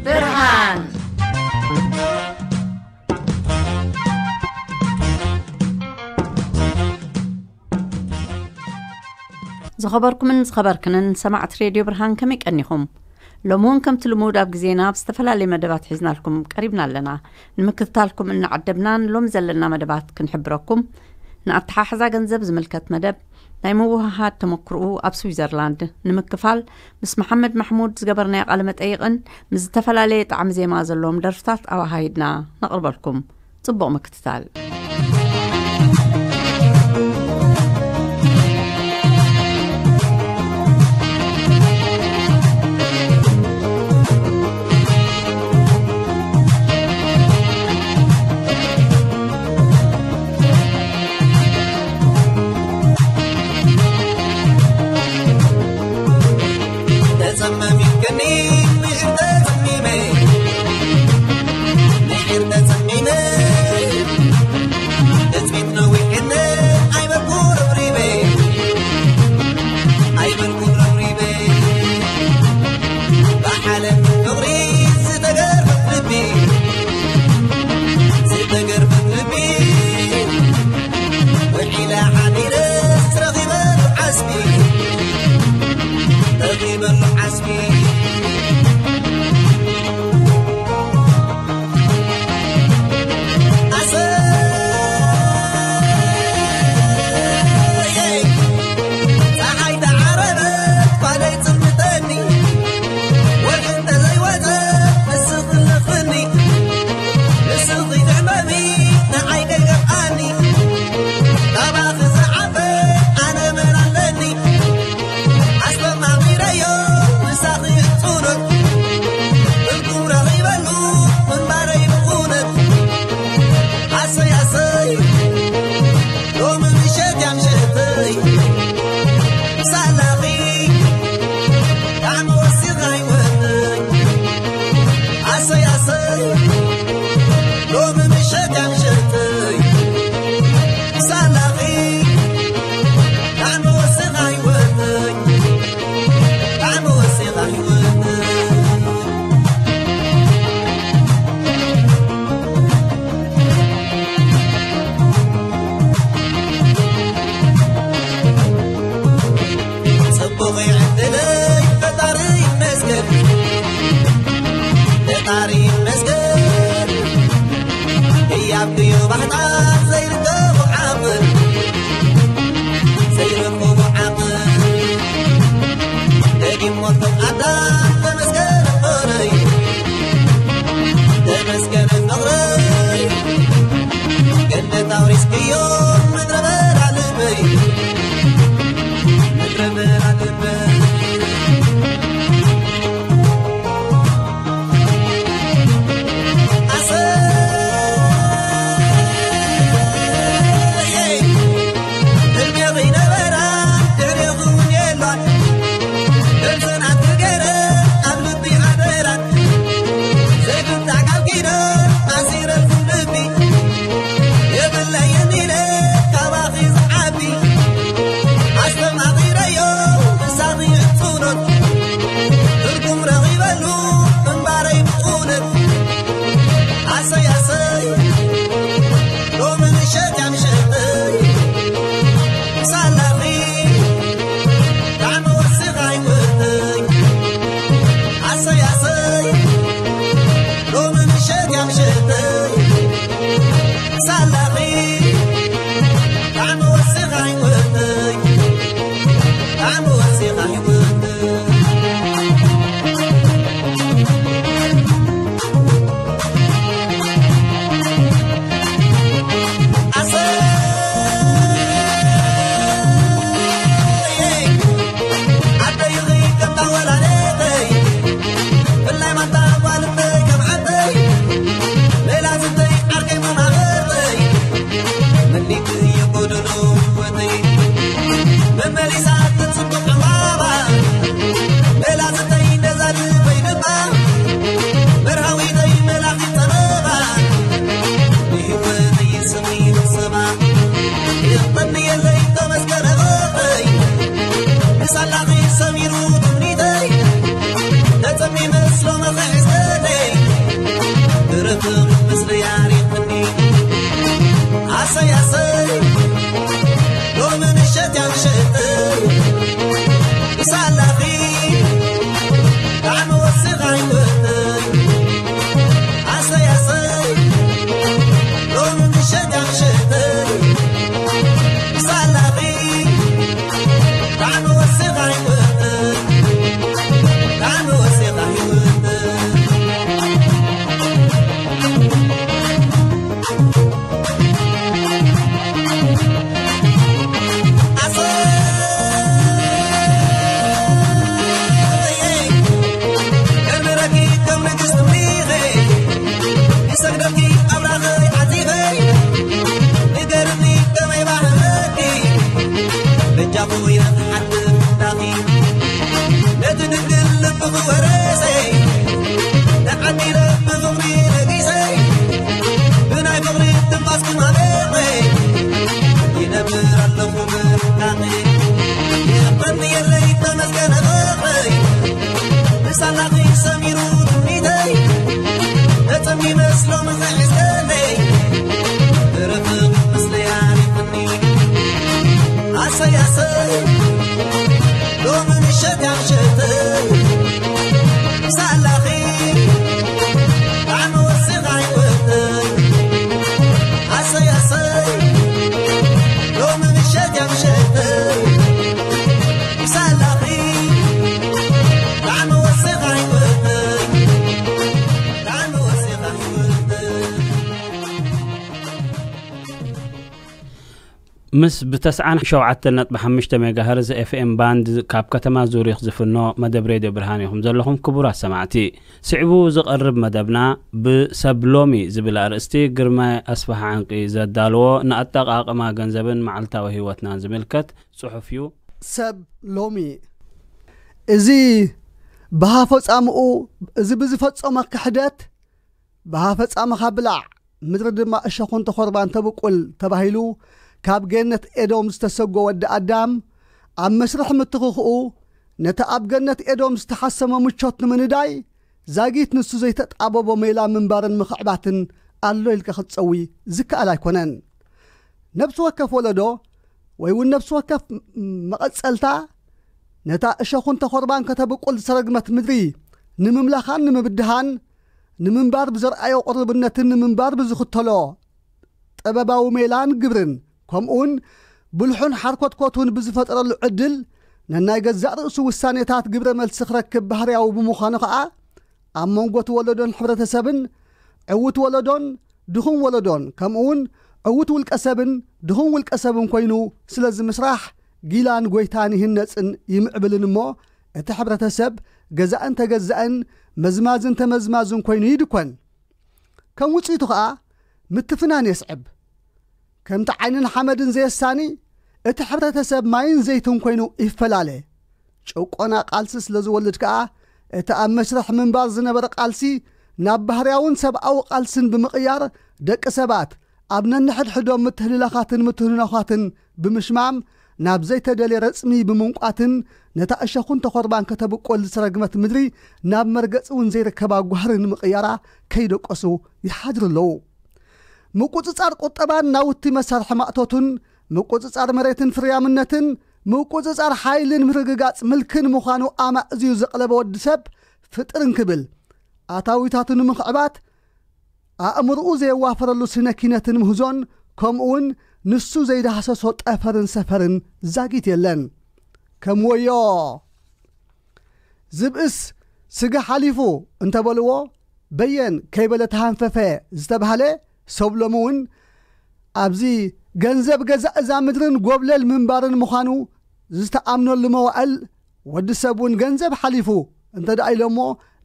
ብርሃን። ዝኸበርኩምን ዝኸበርክንን ሰማዕቲ ሬድዮ ብርሃን፣ ከመይ ቀኒኹም? ሎሚ እውን ከምቲ ልሙድ ኣብ ግዜና ኣብ ዝተፈላለየ መደባት ሒዝናልኩም ቀሪብና ኣለና። ንምክትታልኩም እናዓደብናን ሎም ዘለና መደባት ክንሕብረኩም፣ ንኣተሓሕዛ ገንዘብ ዝምልከት መደብ፣ ናይ ምውህሃድ ተመክርኡ ኣብ ስዊዘርላንድ ንምክፋል ምስ መሓመድ ማሕሙድ ዝገበርናዮ ቃለ መጠይቕን ምስ ዝተፈላለየ ጣዕሚ ዜማ ዘለዎም ደርፍታት ኣወሃሂድና ነቕርበልኩም። ጽቡቕ ምክትታል። ተጸመሚትኒ ምሽር ተጸሚመ፣ ምሽር ተጸሚመ፣ ትጽቢት ነዊሕኒ ኣይበልኩ ረብሪበ፣ ኣይበልኩ ረብሪበ። ብዓለም ፍቕሪ ዝተገርፈት ልቢ፣ ዝተገርፈት ልቢ፣ ውዒለ ሓዲረስ ረኺበሉ ዓስቢ፣ ረኺበሉ ዓስቢ። ኣሰይ! ጸሓይ ተዓረበት ኳለይ ጽምተኒ፣ ወርሒ እንተዘይወጸ ንስኺ ለኽኒ፣ ንስኺ ዘመሚ ንዓይ ከይገፍኣኒ፣ ካባኺ ዝዓበ ኣነ መን ኣለኒ? ኣስተማቒረዮ ምሳኺ እጹነት፣ ትርጉም ረኺበሉ ምንባረይ ብኹነት። ኣሰይ ኣሰይ ሎሚ ምሸት እያ ምሸተይ፣ ሳላኺ ጣዕሚ ወሲኻ ህይወተይ። ኣሰይ ኣሰይ ሎሚ ምሸት እያ ምሸተይ፣ ሳላኺ ጣዕሚ ወሲኻ ህይወተይ፣ ጣዕሚ ወሲኻ ህይወተይ። ጽቡቕ ዕድለይ ፈጣሪ ይመስገን፣ ፈጣሪ ይመስገን። ህያብ ድዩ ባህታን ዘይርከቦ ዓቕል፣ ዘይርከቦ ዓቕል። ደጊም ሞት ኣዳም ተመስገን ፍቕረይ፣ ተመስገን ፍቕረይ። ገነት ኣውሪስክዮ ምድረ በዳ ልበይ፣ ምድረ በዳ ልበይ። ኣሰይ! ህልሜኺ ነበራ ድሕሬኺ እውን የላን። ደምሰናት ገረ ኣብ ልቢ ሓደራ። ዘይፍታሕ ቃል ኪዳን ኣሲረልኩም ልቢ። የብለይን ኢለ ካባኺ ዝዓቢ። ኣስተማቒረዮ ምሳኺ ሕጽኖት። ትርጉም ረኺበሉ ምንባረይ ብእውነት። ኣሰይ ኣሰይ ሎሚ ምሸት እያ ምሸተይ። ሳላኺ ጣዕሚ ወሲኻ ህይወተይ። ኣሰይ ኣሰይ ሎሚ ምሸት እያ ምሸተይ። ሳላኺ ጣዕሚ ወሲኻ ህይወተይ። ጣዕሚ ወሲኻ ህይወተይ። ምስ ብ ተስዓን ሸውዓተን ነጥቢ ሓሙሽተ ሜጋሄርዝ ኤፍኤም ባንድ ካብ ከተማ ዙሪኽ ዝፍኖ መደብ ሬድዮ ብርሃን ኢኹም ዘለኹም ክቡራት ሰማዕቲ። ስዕቡ ዝቐርብ መደብና ብሰብ ሎሚ ዝብል ኣርእስቲ ግርማይ ኣስፍሃ ዕንቂ ዘዳልዎ ንኣጠቓቕማ ገንዘብን መዓልታዊ ህይወትናን ዝምልከት ጽሑፍ እዩ። ሰብ ሎሚ እዚ ብሃፈጻምኡ፣ እዚ ብዝፈጸሞ ክሕደት፣ ብሃፈጻምኻ ብላዕ፣ ምድሪ ድማ እሸኹን ተኾርባን ተብቁል ተባሂሉ ካብ ገነት ኤዶም ዝተሰጎ ወዲ ኣዳም፣ ኣብ መስርሕ ምትኽኽኡ ነቲ ኣብ ገነት ኤዶም ዝተሓሰሞ ምቾት ንምንዳይ ዛጊት ንሱ ዘይተጣበቦ ሜላ ምንባርን ምኽዕባትን ኣሎ ኢልካ ክትጸዊ ዝከኣል ኣይኮነን። ነብሲ ወከፍ ወለዶ ወይ እውን ነብሲ ወከፍ መቐጸልታ ነታ እሸኹን ተኾርባን ከተብቁል ዝተረግመት ምድሪ ንምምላኻን ንምብድሃን፣ ንምንባር ብዘርኣዮ ቁርብነትን ንምንባር ብዝኽተሎ ጥበባዊ ሜላን ግብርን፣ ከምኡውን ብልሑን ሓርኮትኮቱን ብዝፈጠረሉ ዕድል፣ ነናይ ገዛእ ርእሱ ውሳኔታት ግብረ መልሲ ክረክብ ባህርያዊ ብምዃኑ ኸኣ፣ ኣብ መንጎ እቲ ወለዶን ሕብረተሰብን፣ ዕዉት ወለዶን ድኹም ወለዶን፣ ከምኡውን ዕዉት ውልቀ ሰብን ድኹም ውልቀ ሰብን ኮይኑ ስለ ዝምስራሕ፣ ጊላን ጎይታን ይህነጽን ይምዕብልን እሞ፣ እቲ ሕብረተሰብ ገዛእን ተገዛእን መዝማዝን ተመዝማዝን ኮይኑ ይድኮን። ከም ውጽኢቱ ኸኣ ምትፍናን የስዕብ። ከምቲ ዓይንን ሓመድን ዘየሳኒ፣ እቲ ሕብረተሰብ ማይን ዘይትን ኮይኑ ይፈላለ። ጭቆና ቃልሲ ስለ ዝወልድ ከኣ፣ እቲ ኣብ መስርሕ ምንባር ዝነበረ ቃልሲ ናብ ባህርያውን ሰብኣዊ ቃልስን ብምቕያር፣ ደቂ ሰባት ኣብ ነንሕድሕዶም ምትህልላኻትን ምትህንኖኻትን ብምሽማም፣ ናብ ዘይተደልየ ረጽሚ ብምንቋትን፣ ነታ እሸኹን ተኾርባን ከተብቁል ዝተረግመት ምድሪ ናብ መርገጺ እውን ዘይርከባ ጓህሪ ንምቕያራ ከይደቀሱ ይሓድሩ ኣለዉ። ምቁጽጻር ቁጠባን ናውቲ መሳርሒ ማእቶቱን፣ ምቁጽጻር መሬትን ፍርያምነትን፣ ምቁጽጻር ሓይልን ምርግጋጽ ምልክን ምዃኑ ኣማእዝዩ ዘቕለበ ወዲ ሰብ ፍጥር እንክብል፣ ኣታዊታቱ ንምኽዕባት፣ ኣእምርኡ ዘየዋፈረሉ ስነ ኪነትን ምህዞን፣ ከምኡውን ንሱ ዘይዳህሰሶ ጠፈርን ሰፈርን ዛጊት የለን። ከም ወዮ ዝብእስ ስጋ ሓሊፉ እንተበልዎ፣ በየን ከይበለ ተሃንፈፈ ዝተባህለ ሰብ ሎሚ እውን ኣብዚ ገንዘብ ገዛእ እዛ ምድርን ጎብለል ምንባርን ምዃኑ ዝተኣምነሉ መዋእል፣ ወዲ ሰብ እውን ገንዘብ ሓሊፉ እንተ ደኣ ኢሎሞ፣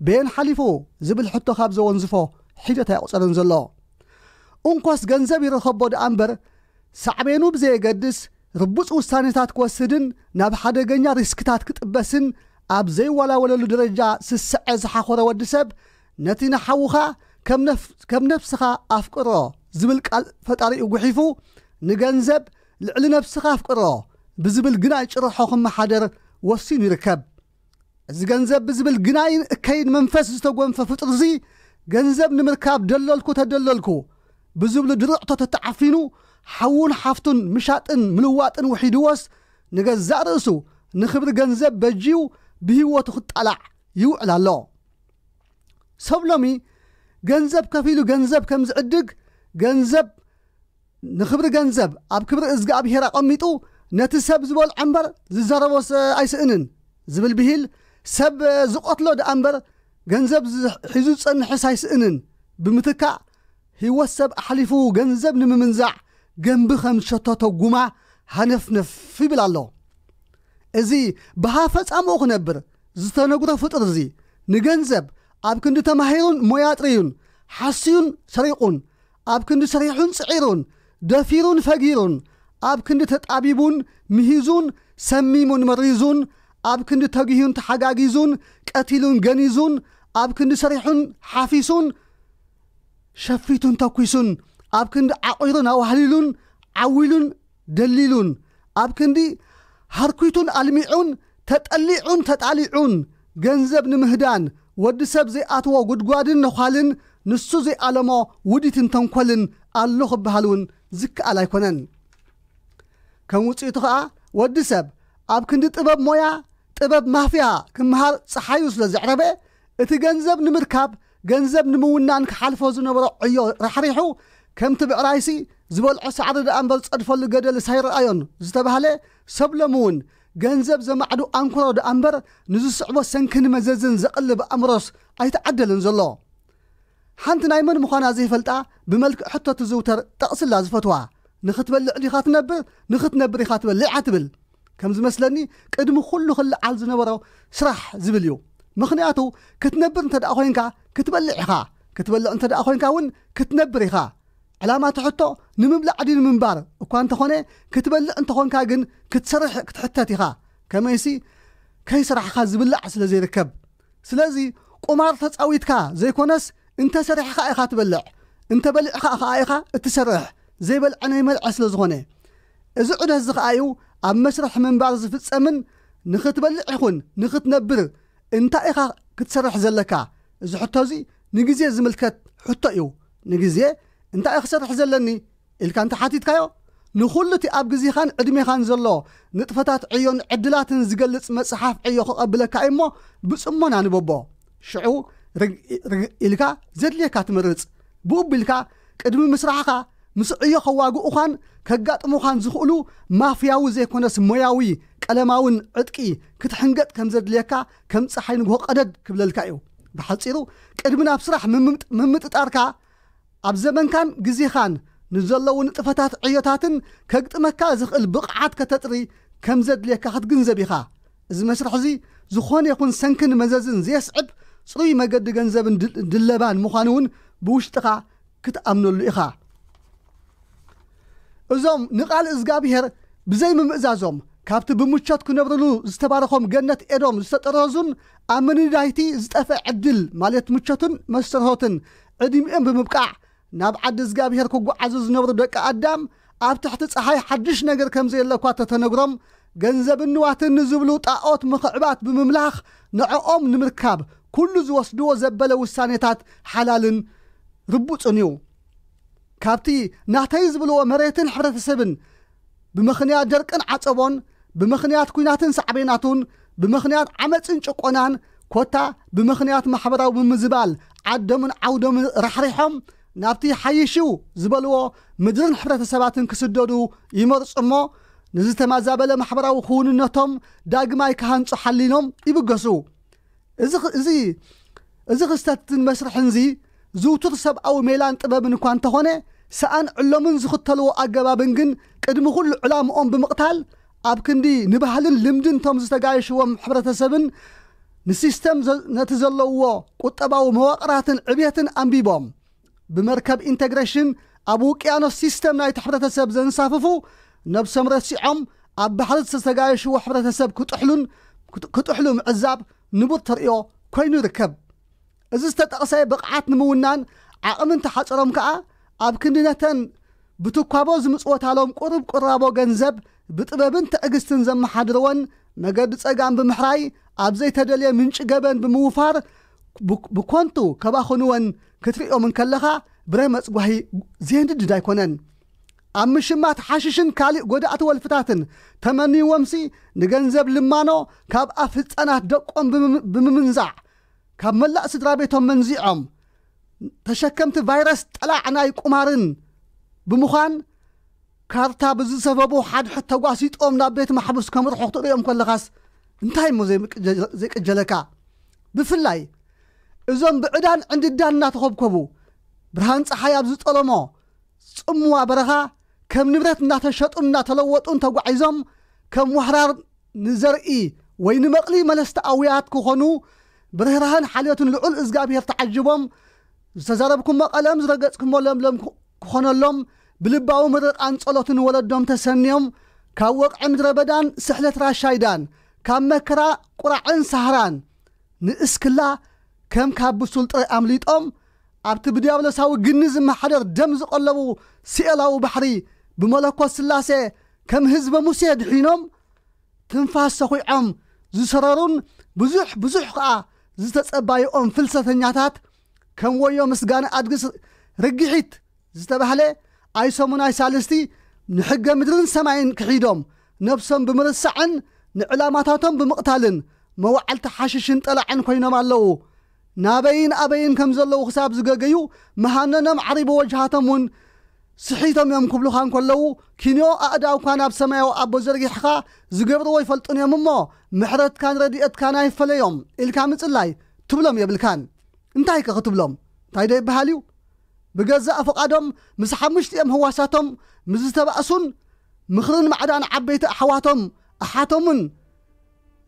በየን ሓሊፉ ዝብል ሕቶ ካብ ዘወንዝፎ ሒደት ኣይቑጸርን ዘሎ። እንኮስ ገንዘብ ይረኸቦ ደኣ እምበር፣ ሳዕቤኑ ብዘየገድስ ርቡጽ ውሳኔታት ክወስድን ናብ ሓደገኛ ሪስክታት ክጥበስን ኣብ ዘይወላወለሉ ደረጃ ስስዐ ዝሓኾረ ወዲ ሰብ፣ ነቲ ንሓውኻ ከም ነፍ-፣ ከም ነፍስኻ ኣፍቅሮ ዝብል ቃል ፈጣሪኡ ጉሒፉ፣ ንገንዘብ ልዕሊ ነፍስኻ ኣፍቅሮ ብዝብል ግናይ ጭርሖ ክመሓደር ወሲኑ ይርከብ። እዚ ገንዘብ ብዝብል ግናይን እከይን መንፈስ ዝተጎንፈ ፍጡርዚ፣ ገንዘብ ንምርካብ ደለልኩ ተደለልኩ ብዝብሉ ድርዕቶ ተተዓፊኑ፣ ሓዉን ሓፍቱን ምሻጥን ምልዋጥን ውሒድዎስ፣ ንገዛእ ርእሱ ንኽብሪ ገንዘብ በጅዩ ብህይወቱ ክጣላዕ ይውዕል ኣሎ። ሰብ ሎሚ ገንዘብ ከፊሉ ገንዘብ ከም ዝዕድግ፣ ገንዘብ ንኽብሪ ገንዘብ ኣብ ክብሪ እዝግኣብሄር ኣቐሚጡ፣ ነቲ ሰብ ዝበልዖ እምበር ዝዛረቦስ ኣይስእንን ዝብል ብሂል፣ ሰብ ዝቐትሎ ደኣ እምበር ገንዘብ ዝ-፣ ሒዙ ዝጸንሕስ ኣይስእንን ብምትካእ፣ ህይወት ሰብ ኣሕሊፉ ገንዘብ ንምምንዛዕ ገንቢ ከም ዝሸተቶ ጉማ ሃነፍነፍ ይብል ኣሎ። እዚ ብሃፈጻምኡ ክነብር ዝተነግሮ ፍጡር እዚ፣ ንገንዘብ ኣብ ክንዲ ተማሂሩን ሞያ ኣጥርዩን፣ ሓስዩን ሰሪቑን፣ ኣብ ክንዲ ሰሪሑን ጽዒሩን፣ ደፊሩን ፈጊሩን፣ ኣብ ክንዲ ተጣቢቡን ምሂዙን፣ ሰሚሙን መሪዙን፣ ኣብ ክንዲ ተጊሁን ተሓጋጊዙን፣ ቀቲሉን ገኒዙን፣ ኣብ ክንዲ ሰሪሑን ሓፊሱን፣ ሸፊቱን ተኲሱን፣ ኣብ ክንዲ ዓቒሩን ኣዋህሊሉን፣ ዓዊሉን ደሊሉን፣ ኣብ ክንዲ ሃርኲቱን ኣልሚዑን፣ ተጠሊዑን ተጣሊዑን፣ ገንዘብ ንምህዳን ወዲ ሰብ ዘይኣትዎ ጉድጓድን ነዃልን፣ ንሱ ዘይኣለሞ ውዲትን ተንኮልን ኣሎ ክበሃል እውን ዝከኣል ኣይኮነን። ከም ውጽኢቱ ኸኣ፣ ወዲ ሰብ ኣብ ክንዲ ጥበብ ሞያ፣ ጥበብ ማፍያ ክመሃር ጸሓዩ ስለ ዘዕረበ፣ እቲ ገንዘብ ንምርካብ፣ ገንዘብ ንምውናን ክሓልፎ ዝነበሮ ዕዮ ራሕሪሑ፣ ከምቲ ብዕራይሲ ዝበልዖ ሳዕሪ ደኣ እምበር ዝጸድፈሉ ገደልስ ኣይረኣዮን ዝተባህለ፣ ሰብ ሎሚ እውን ገንዘብ ዘማዕዱ ኣንኮሮ ደኣ እምበር ንዝስዕቦ ሰንክን መዘዝን ዘቕልብ ኣእምሮስ ኣይተዓደልን ዘሎ። ሓንቲ ናይ መን ምዃና ዘይፈልጣ ብመልክዕ ሕቶ ትዝውተር ጠቕስላ ዝፈትዋ። ንኽትበልዕ ዲኻ ትነብር? ንኽትነብር ኢኻ ትበልዕ እያ ትብል። ከም ዝመስለኒ ቅድሚ ኩሉ ክለዓል ዝነበሮ ስራሕ ዝብል እዩ። ምኽንያቱ ክትነብር እንተ ደኣ ኮይንካ ክትበልዕ ኢኻ። ክትበልዕ እንተ ደኣ ኮይንካ እውን ክትነብር ኢኻ። ዕላማ እቲ ሕቶ ንምብላዕ ድዩ ንምንባር እኳ እንተኾነ፣ ክትበልዕ እንተኾንካ ግን ክትሰርሕ ክትሕተት ኢኻ። ከመይሲ ከይሰራሕኻ ዝብላዕ ስለ ዘይርከብ። ስለዚ ቁማር ተጻዊትካ ዘይኮነስ እንተ ሰሪሕኻ ኢኻ ትበልዕ፣ እንተ በሊዕኻ ኸኣ ኢኻ እትሰርሕ። ዘይበልዐ ናይ መልዐ ስለ ዝኾነ፣ እዚ ዑደት እዚ ኸኣ እዩ ኣብ መስርሕ ምንባር ዝፍጸምን ንኽትበልዕ ይኹን ንኽትነብር እንታይ ኢኻ ክትሰርሕ ዘለካ? እዚ ሕቶ እዚ ንግዜ ዝምልከት ሕቶ እዩ። ንግዜ እንታይ ክሰርሕ ዘለኒ ኢልካ እንተ ሓቲትካዮ፣ ንኹሉ እቲ ኣብ ግዜኻን ዕድሜኻን ዘሎ ንጥፈታት ዕዮን ዕድላትን ዝገልጽ መጽሓፍ ዕዮ ክቐብለካ እዩ እሞ ብጽሞና ንበቦ። ሽዑ ርግ- ርግ- ኢልካ ዘድልየካ ትመርጽ። ብኡ ቢልካ ቅድሚ ምስራሕኻ ምስ ዕዮ ከዋግኡኻን ከጋጥሙኻን ዝኽእሉ ማፍያዊ ዘይኮነስ ሞያዊ ቀለማውን ዕጥቂ ክትሕንገጥ ከም ዘድልየካ ከም ጸሓይ ንግሆ ቀደድ ክብለልካ እዩ። ብሓጺሩ ቅድሚ ናብ ስራሕ ምምጥ- ምምጥጣርካ ኣብ ዘመንካን ግዜኻን ንዘለዉ ንጥፈታት ዕዮታትን ከግጥመካ ዝኽእል ብቕዓት ከተጥሪ ከም ዘድልየካ ክትግንዘብ ኢኻ። እዚ መስርሕ እዚ ዝኾነ ይኹን ሰንክን መዘዝን ዘየስዕብ ጽሩይ መገዲ ገንዘብን ድል- ድለባን ምዃኑ እውን ብውሽጥኻ ክትኣምነሉ ኢኻ። እዞም ንቓል እዝጋብሄር ብዘይምምእዛዞም ካብቲ ብምቾት ክነብርሉ ዝተባረኾም ገነት ኤዶም ዝተጠረዙን ኣብ ምንዳይቲ ዝጠፍአ ዕድል ማለት ምቾትን መስተርሆትን ዕድሚኦም ብምብቃዕ ናብ ዓዲ እዝጋብሄር ክጓዓዙ ዝነብሩ ደቂ ኣዳም ኣብ ትሕቲ ጸሓይ ሓድሽ ነገር ከም ዘየለ እኳ ተተነግሮም፣ ገንዘብን ንዋትን ንዝብሉ ጣኦት ምኽዕባት ብምምላኽ ንዕኦም ንምርካብ ኩሉ ዝወስድዎ ዘበለ ውሳኔታት ሓላልን ርቡጽን እዩ። ካብቲ ናተይ ዝብልዎ መሬትን ሕብረተሰብን ብምኽንያት ደርቅን ዓጸቦን፣ ብምኽንያት ኲናትን ሳዕቤናቱን፣ ብምኽንያት ዓመጽን ጭቆናን፣ ኮታ ብምኽንያት ማሕበራዊ ምምዝባል ዓዶምን ዓውዶምን ራሕሪሖም ናብቲ ሓይሽው ዝበልዎ ምድርን ሕብረተሰባትን ክስደዱ ይመርጹ እሞ፣ ንዝተማዛበለ ማሕበራዊ ክውንነቶም ዳግማይ ክሃንጹ ሓሊኖም ይብገሱ። እዚ ኽ- እዚ እዚ ክስተትን መስርሕን እዚ ዝውቱር ሰብኣዊ ሜላን ጥበብን እኳ እንተኾነ፣ ሰኣን ዕሎምን ዝኽተልዎ ኣገባብን ግን ቅድሚ ኩሉ ዕላምኦም ብምቕታል ኣብ ክንዲ ንባህልን ልምድን እቶም ዝተጋየሽዎም ሕብረተሰብን ንሲስተም ዘ- ነቲ ዘለውዎ ቁጠባዊ መዋቕራትን ዕብየትን ኣንቢቦም ብመርከብ ኢንተግሬሽን ኣብ ውቅያኖስ ሲስተም ናይቲ ሕብረተሰብ ዘንሳፍፉ ነብሶም ረሲዖም ኣብ ባሕሪ ዝተጋየሽዎ ሕብረተሰብ ክጥሕሉን ክጥሕሉ ምዕዛብ ንቡር ተርእዮ ኮይኑ ይርከብ። እዚ ዝተጠቕሰ ብቕዓት ንምውናን ዓቕሚ እንተሓጸሮም ከኣ ኣብ ክንዲ ነተን ብትኳቦ ዝምጽወታሎም ቁሩብ ቁራቦ ገንዘብ ብጥበብን ትዕግስትን ዘመሓድርወን መገዲ ጸጋም ብምሕራይ ኣብ ዘይተደልየ ምንጪ ገበን ብምውፋር ብኮንቱ ከባኽንወን ክትርእዮም እንከለኻ ብረ መጽጓሂ ዘየንድድ ኣይኮነን። ኣብ ምሽማት ሓሽሽን ካልእ ጎዳእቲ ወልፍታትን ተመንይዎምሲ ንገንዘብ ልማኖ ካብ ኣፍ ህጻናት ደቆም ብምምንዛዕ ካብ መላእ ስድራ ቤቶም መንዚዖም ተሸከምቲ ቫይረስ ጠላዕ ናይ ቁማርን ብምዃን ካርታ ብዝሰበቡ ሓድሕድ ተጓሲጦም ናብ ቤት ማሕቡስ ከምርሑ ክትርእዮም ከለኻስ እንታይ እሞ ዘይቅጀለካ? ብፍላይ እዞም ብዕዳን ዕንድዳን እናተኾብኮቡ ብርሃን ፀሓይ ኣብ ዝጠለሞ ጽምዋ በረኻ ከም ንብረት እናተሸጡን እናተለወጡን ተጓዒዞም ከም ዋህራር ንዘርኢ ወይ ንመቕሊ መለስቲ ኣውያት ክኾኑ ብርህራህን ሓልዮትን ልዑል እግዚኣብሔር ተዓጅቦም ዝተዛረብኩሞ ቀለም ዝረገጽኩሞ ለምለም ክኾነሎም ብልባዊ ምርቓን ጸሎትን ወለዶም ተሰንዮም ካብ ወቕዒ ምድረ በዳን ስሕለት ራሻይዳን ካብ መከራ ቁራዕን ሳህራን ንእስክላ ከም ካብ ብሱል ጥረ ኣምሊጦም ኣብቲ ብዲያብሎሳዊ ግኒ ዝመሓደር ደም ዝቐለቡ ሲኤላዊ ባሕሪ ብመለኮት ስላሴ ከም ህዝበ ሙሴ ድሒኖም ትንፋስ ሰኹዖም ዝሰረሩን ብዙሕ ብዙሕ ከኣ ዝተጸባይኦም ፍልሰተኛታት ከም ወዮ ምስጋና ኣድግስ ርግሒት ዝተባህለ ኣይሰሙን ኣይሳልስቲ ንሕገ ምድርን ሰማይን ክሒዶም ነብሶም ብምርሳዕን ንዕላማታቶም ብምቕታልን መዋዕልቲ ሓሽሽን ጠላዕን ኮይኖም ኣለዉ። ናበይን ኣበይን ከም ዘለዉ ክሳብ ዝገገዩ መሃነኖም ዓሪቡ ወጅሃቶም እውን ስሒቶም እዮም ክብሉኻ እንከለዉ ኪንዮ ኣእዳውካ ናብ ሰማያዊ ኣቦ ዘርጊሕኻ ዝገብርዎ ይፈልጡን እዮም እሞ ምሕረትካን ረድኤትካን ኣይፈለዮም ኢልካ ምጽላይ ትብሎም የብልካን። እንታይ ከ ክትብሎም እንታይ ዶ ይበሃል እዩ? ብገዛእ ፍቓዶም ምስ ሓሙሽቲኦም ህዋሳቶም ምስ ዝተባእሱን ምኽርን ማዕዳን ዓበይቲ ኣሕዋቶም ኣሓቶምን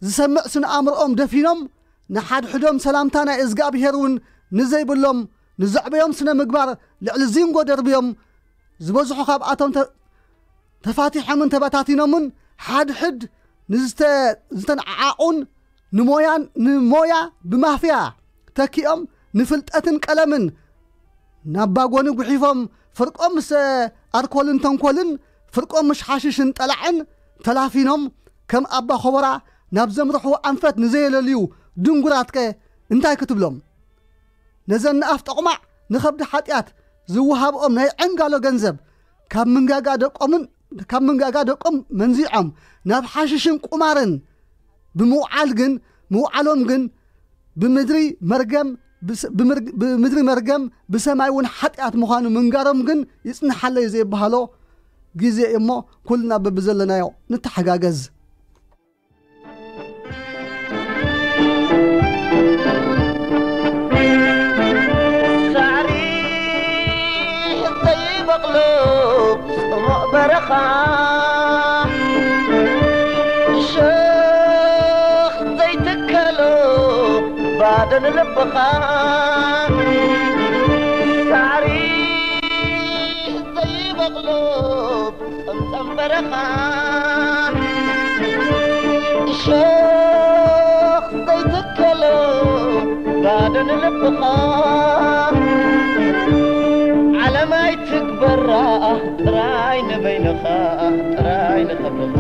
ዝሰምዕ ስነ ኣእምሮኦም ደፊኖም፣ ንሓድሕዶም ሰላምታ ናይ እዝጋብሄር እውን ንዘይብሎም፣ ንዘዕበዮም ስነ ምግባር ልዕሊ ዚንጎ ደርብዮም፣ ዝበዝሑ ካብኣቶም ተ-፣ ተፋቲሖምን ተበታቲኖምን ሓድሕድ ንዝተ-፣ ዝተንዓዓቑን ንሞያን፣ ንሞያ ብማፍያ ተኪኦም ንፍልጠትን ቀለምን ናብ ባጎኒ ጉሒፎም ፍርቆም ምስ ኣርኮልን ተንኮልን ፍርቆም ምስ ሓሽሽን ጠላዕን ተላፊኖም ከም ኣባ ኾቦራ ናብ ዘምርሕዎ ኣንፈት ንዘየለልዩ ድንጉራትከ እንታይ ክትብሎም? ነዘን ንኣፍ ጠቑማዕ ንኸብዲ ሓጢኣት ዝወሃብኦም ናይ ዕንጋሎ ገንዘብ ካብ ምንጋጋ ደቆምን፣ ካብ ምንጋጋ ደቆም መንዚዖም ናብ ሓሽሽን ቁማርን ብምውዓል ግን፣ ምውዓሎም ግን ብምድሪ መርገም፣ ብስ-፣ ብምር-፣ ብምድሪ መርገም፣ ብሰማይ እውን ሓጢኣት ምዃኑ ምንጋሮም ግን ይጽንሓለይ ዘይበሃሎ ግዜ እዩ እሞ፣ ኩልና በብዘለናዮ ንተሓጋገዝ። ሳዕሪ ዘይበቕሎ ጽሙቕ በረኻ፣ እሾኽ ዘይትከሎ ባዶ ንልብኻ። ሳዕሪ ዘይበቕሎ ጸምጸም በረኻ፣ እሾኽ ዘይትከሎ ባዶ ንልብኻ። ዓለም ኣይትግበራ ጥራይ ንበይንኻ፣ ጥራይ ንኸብኻ።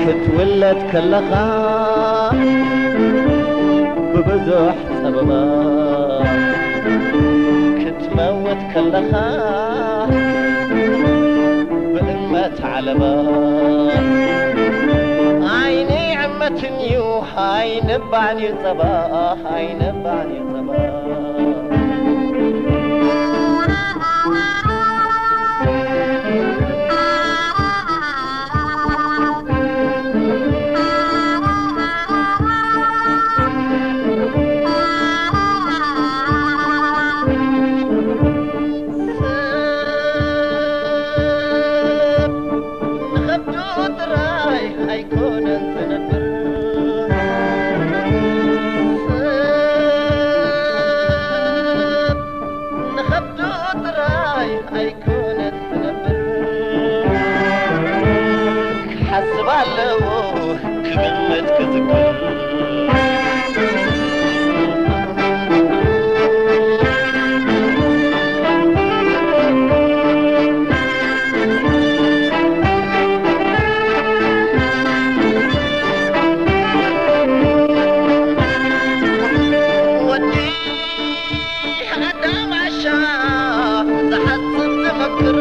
ክትውለድ ከለኻ ብብዙሕ ጸበባ፣ ክትመውት ከለኻ ብእመት ዓለባ። ዓይኒ ዕመትን እዩ፣ ኣይንባዕን እዩ ጸባ፣ ኣይንባዕን እዩ ጸባ። ንኸብዱ ጥራይ ኣይኮነን ዝነብር፣ ሰብ ንኸብዱ ጥራይ ኣይኮነን ዝነብር። ክሓስብ ኣለዎ ክግመት ክዝክር። ወዲ ኣዳም ዓሻ ዝሓስብ ዝመክር፣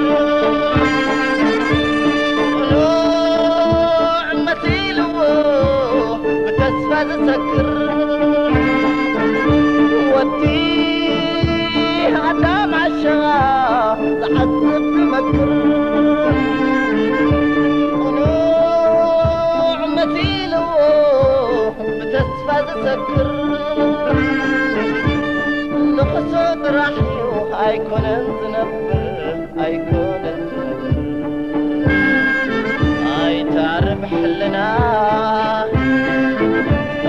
ቅኑዕ መሲልዎ ብተስፋ ዝሰክር። ወዲ ኣዳም ዓሻ ዝሓስብ ዝመክር፣ ቅኑዕ መሲልዎ ብተስፋ ዝሰክር። ንኽሱ ጥራሕ እዩ ኣይኮነን ዝነብር፣ ኣይኮነን ዝነብር። ኣይትዓርብ ሕልና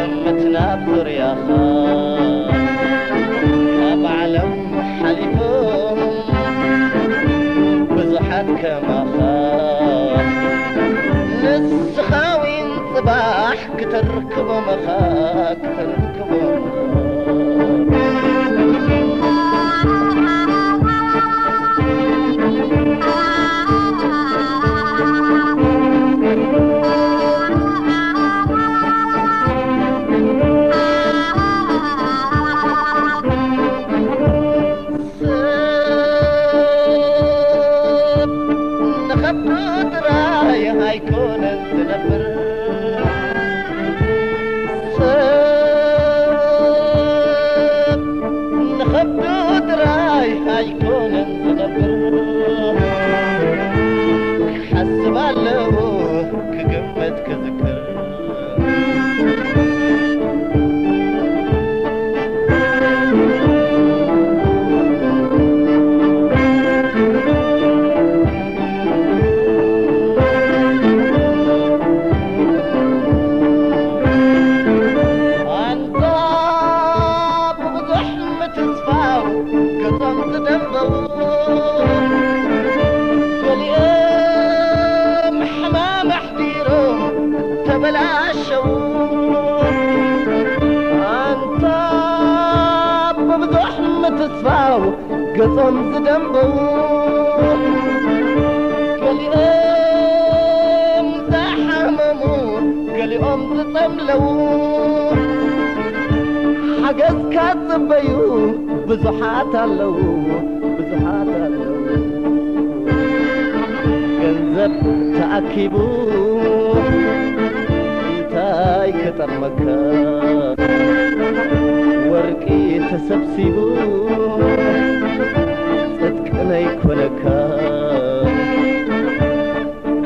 እምትና ኣብ ዙርያኻ፣ ካብ ዓለም ሓሊፎም ብዙሓት ከማኻ። ንስኻ ዊን ጽባሕ ክተርክቦም ኢኻ፣ ክተርክቦም ኢኻ። ሰብ ንኸብዱ ጥራይ ኣይኮነን ዝነብር። ሰብ ንኸብዱ ጥራይ ኣይኮነን ዝነብር። ክሓስብ ኣለዎ ክግመት ክዝክር። በላሸዉ ኣንታ ብብዙሕ ምትስፋው ገጾም ዝደንበዉ ገሊኦም ዝሓመሙ ገሊኦም ዝጸምለዉ ሓገዝካ ጽበዩ ብዙሓት ኣለዉ ብዙሓት ኣለዉ ገንዘብ ተኣኪቡ እንታይ ክጠቕመካ ወርቂ ተሰብሲቡ ጽድቂ ነይኮነካ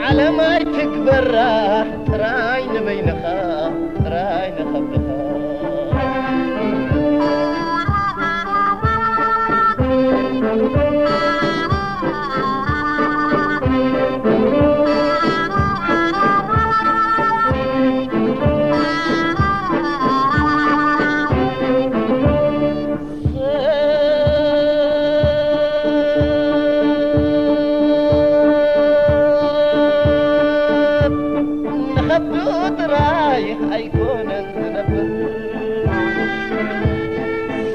ዓለም ኣይትግበራ ጥራይ ንበይንኻ ጥራይ ንኸብድኻ ንኸብዱ ጥራይ ኣይኮነን ዝነብር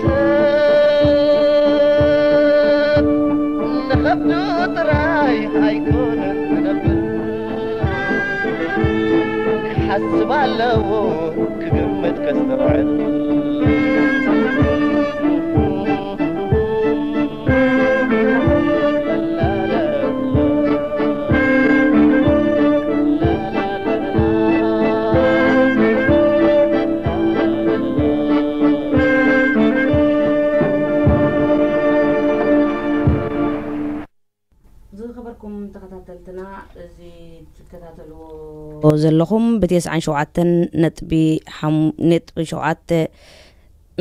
ሰብ ንኸብዱ ጥራይ ኣይኮነን ዝነብር ክሓስብ ኣለዎ ክግምት ከስተውዕል ዝኸበርኩም ተኸታተልትና እዚ ትከታተልዎ ዘለኹም ብ ተስዓን ሸውዓተን ነጥቢ ሓም- ነጥቢ ሸውዓተ